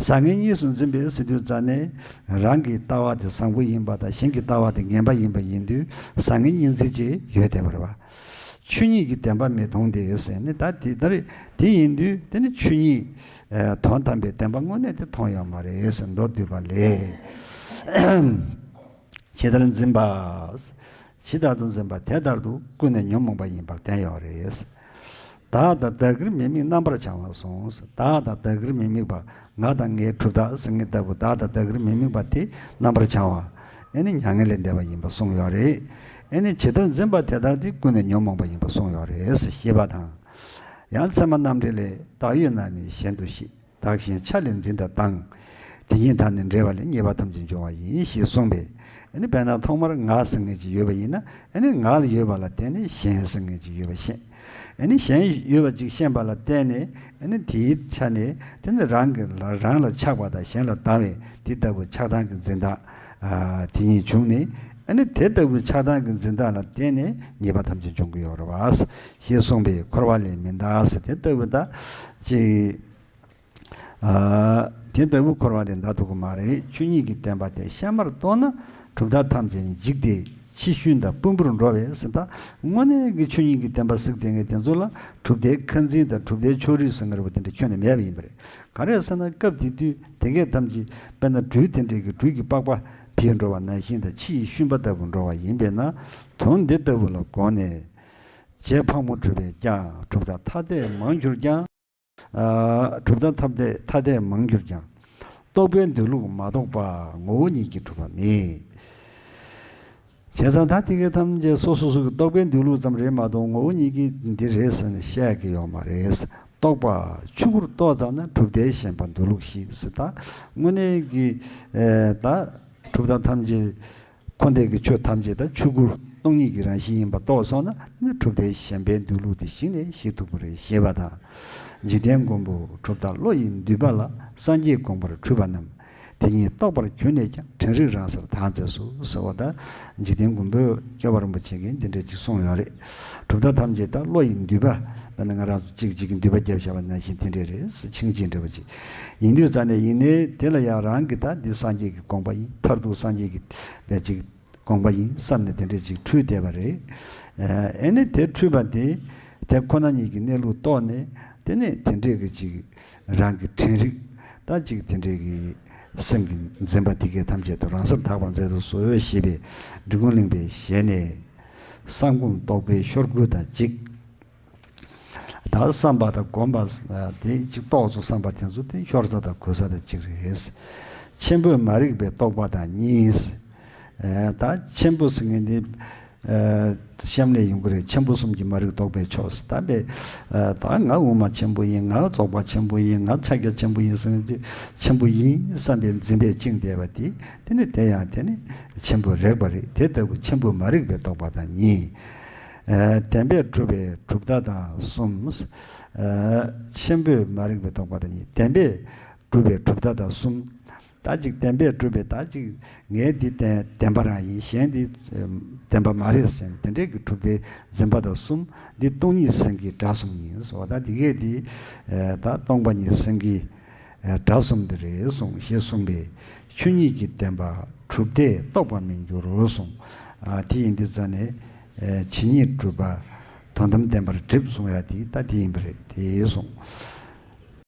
བཟང་ངན་གཉིས་སུ་འཛིན་པའི་ཟེར་དུས་ཙ་ནས་རང་གི་ལྟ་བ་དེ་བཟང་པོ་ཡིན་པ་དང་གཞན་གྱི་ལྟ་བ་དེ་ངན་པ་ཡིན་པ་ཡིན་དུས་བཟང་ངན་གཉིས་འཛིན་བྱེད་ཡོད་བསྡད་པ་རེད་བ། ཆོས་ཉིད་ཀྱི་བདེན་པ་མི་མཐོང་སྟེ་ཟེར་ནས་ད་དེ་ལྟར་དེ་ཡིན་དུས་དེ་ནི་ཆོས་ཉིད་དོན་དམ་པའི་བདེན་པ་དངོས་གནས་དེ་མཐོང་ཡོད་མ་རེད་ཟེར་མདོར་བསྡུས་པ་ལས། ཇི་ལྟར་འཛིན་པ། ཇི་ལྟར་དུ་འཛིན་པ་དེ་ལྟར་དུ་ཀུན་ནས་ཉོན་མོངས་པ་ཡིན་པར་བསྟན་ཡོད་རེད། བདག་དང་བདག་གིར་མི་དམིགས་རྣམ་པར་བྱང་བ་གསུངས། བདག་དང་བདག་གིར་མི་དམིགས་པ། ང་དང་ངའི་གྲུབ་མཐའ་ཟེར་མཁན་ལྟ་བུ་བདག་དང་བདག་གིར་མི་དམིགས་པ་དེ་རྣམ་པར་བྱང་བ། ཨེ་ནི་མྱ་ངན་ལས་འདས་པ་ཡིན་པ་གསུངས་ཡོད་རེད། ཨེ་ནི་ཇི་ལྟར་འཛིན་པ་དེ་ལྟར་དེ་ཀུན་ནས་ཉོན་མོངས་པ་ཡིན་པ་གསུངས་ཡོད་རེད་ཞེས་པ་དང་། ཡང་ཚད་མ་རྣམ་འགྲེལ་ལས། བདག་ཡོད་ན་ནི་གཞན་དུ་ཤེས། བདག་གཞན་ཆ་ལས་འཛིན་དང་སྡང་། དེ་གཉིས་དག་ནི་འབྲེལ་བ་ལས་ཉེས་པ་ཐམས་ཅད་འབྱུང་བ་ཡིན་ཞེས་གསུངས་པས། ཨ་ནི་དཔེར་ན་ཐོག་མར་ང་ཟེར་མཁན་ཅིག་ཡོད་པ་ཡིན་ན་ཨ་ནི་ང་ལ་ཡོད་པ་ལ་བརྟེན་ནས་གཞན་ཟེར་མཁན་ཅིག་ཡོད་པ་ཤེས། ཨ་ནི་གཞན་ཡོད་པ་ཅིག་ཤེས་པ་ལ་བརྟེན་ནས་ཨ་ནི་དེའི་ཆ་ནས་དེ་ནི་རང་གི་ལ་རང་ལ་ཆགས་པ་དང་གཞན་ལ་སྡང་བའི་དེ་ལྟ་བུ་ཆགས་སྡང་གི་འཛིན་སྟངས་ཨ་དེ་གཉིས་བྱུང་ནས་ཨ་ནི་དེ་ལྟ་བུའི་ཆགས་སྡང་གི་འཛིན་སྟངས་ལ་བརྟེན་ནས་ཉེས་པ་ཐམས་ཅད་འབྱུང་གི་ཡོད་རེད་བ། ཞེས་གསུངས་པས་འཁོར་བ་ལས་མི་འདའ་ཟེར་དེ་ལྟ་བུ་ད་ཅིག་ཨ། དེ་ལྟ་བུ་འཁོར་བ་ལས་འདའ་ཐུབ་ཀྱི་མ་རེད། ཆོས་ཉིད་ཀྱི་བདེན་པ་དེ་གཤའ་མར་རྟོགས་ན་གྲུབ་མཐའ་ཐམས་ཅད་འཇིག་སྟེ་ཕྱི་ཤུན་དང་སྤུན་པོར་འགྲོ་བས་ཟེར། ད་དངོས་གནས་ཀྱི་ཆོས་ཉིད་ཀྱི་བདེན་པ་གཟིགས་བསྡད་མཁན་དེ་ཚོ་ལ་གྲུབ་མཐའི་ཁ་འཛིན་དང་གྲུབ་མཐའི་ཕྱོགས་རིས་ཟེར་མཁན་རེད་པ། དེ་འདྲ་ཁྱོན་ནས་མེད་པ་ཡིན་པ་རེད། ག་རེ་ཟེར་ན་སྐབས་དེ་དུས་དེ་གས་ཐམས་ཅད་དཔེར་ན་སྦྲུལ་དེ་འདྲས་ཀྱི་སྦྲུལ་གྱི་པགས་པ་བུད་འགྲོ་བ་ནང་བཞིན་དང་ཕྱི་ཡི་ཤུན་པ་ལྟ་བུར་འགྲོ་བ་ཡིན་པས་ན། དོན་འདི་ལྟ་བུ་ལ་དགོངས་ནས། བྱེད་ཕག་མོ་གྲུབ་པས་ཀྱང་གྲུབ་མཐའ་ཐ་དད་མང་གྱུར་ཀྱང་། ཨ། གྲུབ་མཐའ་ཐ་དད་ཐ་དད་མང་གྱུར་ཀྱང་། རྟོག་པའི་འདུལ་ལུགས་མ་རྟོགས་པ་ངོ་བོ་ཉིད་ཀྱིས་གྲུབ་པ་མེད། བྱས་ཙང་ད་དེ་གའི་ཐམས་ཅད་སོ་སོ་སོ་གི་རྟོག་པའི་འདུལ་ལུགས་ཙམ་རེད་མ་གཏོགས་ངོ་བོ་ཉིད་ཀྱིས་འདི་རེད་ཟེར་ནས་བཤད་ཀྱི་ཡོད་མ་རེད། རྟོག་པ་ཆོས་སྐུར་རྟོགས་ཙམ་ན་གྲུབ་མཐའི་ཞེན་པ་འདུལ་ལུགས་ཤིག་ཟེར། ད་དངོས་གནས་ཀྱི་ཨེ་ད་གྲུབ་མཐའ་ཐམས་ཅད་འཁོར་འདས་ཀྱི་ཆོས་ཐམས་ཅད་ད་ཆོས་སྐུ་སྟོང་ཉིད་ཀྱི་རང་བཞིན་ཡིན་པ་རྟོགས་སོང་ན་ནི་གྲུབ་མཐའི་ཞེན་པའི་འདུལ་ལུགས་དེ་གཞི་ནས་ཞིག་ཐུབ་པ་རེད་ཞེས་པ་དང་། འཇིག་རྟེན་མགོན་པོ་གྲུབ་མཐའ་བློ་ཡི་འདུས་པ་ལ་སངས་རྒྱས་དགོངས་པར་འཁྲུལ་པ་རྣམས་དེ་ཉིད་རྟོགས་པར་གྱུར་ནས་ཀྱང་དྲན་རིག་རང་སར་དག་མཛད་སོ་ཟེར་བ་དང་། འཇིག་རྟེན་མགོན་པོ་སྐྱོབ་པ་རིན་པོ་ཆེ་གིས་འདི་འདྲ་ཅིག་གསུངས་ཡོད་རེད། གྲུབ་མཐའ་ཐམས་ཅད་ད་བློ་ཡི་འདུས་པ། དཔེར་ན་ང་རང་ཚོ་གཅིག་གཅིག་གི་འདུས་པ་བརྒྱབ་བཞག་པ་ནང་བཞིན་དེ་འདྲ་རེད་ཟེར། ཆིངས་ཅིག་འདྲ་བ་ཅིག་ཡིན་དུས་ཙང་ནས་ཡིན་ནའི་དེ་ལ་ཡང་རང་གི་ད་འདི་སངས་རྒྱས་ཀྱི་དགོངས་པ་ཡིན། མཐར་ཐུག་སངས་རྒྱས་ཀྱི་ད་ཅིག་དགོངས་པ་ཡིན་བསམ་ནས་དེ་འདྲས་ཅིག་འཁྲུལ་བསྡད་པ་རེད། ཨ་ནི་དེ་འཁྲུལ་པ་དེ་དེ་ཁོ་ན་ཉིད་ཀྱི་གནས་ལུགས་རྟོགས་ནས་དེ་ནས་དེ་འདྲས་ཀྱི་ཅིག་རང་གི་དྲན་རིག་ད་ཅིག་དེ་འདྲས་ཀྱི་སེམས་ཀྱི་འཛིན་པ་དེ་གས་ཐམས་ཅད་དུ་རང་སར་དག་པར་མཛད་དུ་གསོལ་ཞེས་པའི་འབྲི་གུང་གླིང་པའི་ཞལ་ནས་གསང་སྒོམ་རྟོགས་པའི་ཤོག་གུ་དང་གཅིག་ད་བསམ་པ་དང་སྒོམ་པ་དེ་གཅིག་རྟོགས་སོ་བསམ་པ་དེ་ཚོ་དེ་ཤོར་ས་དང་གོལ་ས་དང་གཅིག་རེད། ཆེན་པོས་མ་རིག་པའི་རྟོག་པ་དང་གཉིས། ད་ཆེན་པོ་ཟེར་མཁན་དེ་གཤམ་ནས་ཡོང་གི་རེད། ཆེན་པོ་གསུམ་གྱིས་མ་རིག་རྟོག་པའི་ཕྱོགས་ཟེར། ད་པས་ད་ང་དབུ་མ་ཆེན་པོ་ཡིན། ང་རྫོགས་པ་ཆེན་པོ་ཡིན། ང་ཕྱག་རྒྱ་ཆེན་པོ་ཡིན་ཟེར་མཁན་དེ་ཆེན་པོ་ཡིན་བསམ་པའི་འཛིན་པས་བཅིངས་བསྡད་པ་དེ་དེ་ནི་དེ་ཡང་དེ་ནི་ཆེན་པོ་རེག་པ་རེད། དེ་ལྟ་བུ་ཆེན་པོས་མ་རིག་པའི་རྟོག་པ་དང་གཉིས། བདེན་པས་གྲུབ་པའི་གྲུབ་མཐའ་དང་གསུམ། ཆེན་པོས་མ་རིག་པའི་ལྡོག་པ་དང་གཉིས། བདེན་པས་གྲུབ་པའི་གྲུབ་མཐའ་དང་གསུམ། ད་ཅིག་བདེན་པས་གྲུབ་པའི་ད་ཅིག་ངས་འདི་བདེན་བདེན་པ་རང་ཡིན། གཞན་འདི་བདེན་པ་མ་རེད་ཟེར་ནས་དེ་འདྲའི་གི་གྲུབ་མཐའི་འཛིན་པ་དང་གསུམ། འདི་སྟོང་ཉིད་སེང་གེའི་སྒྲ་གསུམ་ཡིན་ཟེར་བ། ད་འདི་གས་འདི་ད་སྟོང་པ་ཉིད་སེང་གེའི་སྒྲ་གསུམ་འདི་རེད་གསུངས་ཞེས་གསུངས་པས། ཆོས་ཉིད་ཀྱི་བདེན་པ་གྲུབ་མཐས་རྟོགས་པར་མི་འགྱུར་རོ་གསུངས། དེ་ཡིན་དུས་ཙ་ནས་ཇི་སྙེད་གྲུབ་པ་དོན་དམ་བདེན་པར་གྲུབ་གསུང་ཡ་དེ་ད་དེ་ཡིན་པ་རེད་དེ་གསུངས།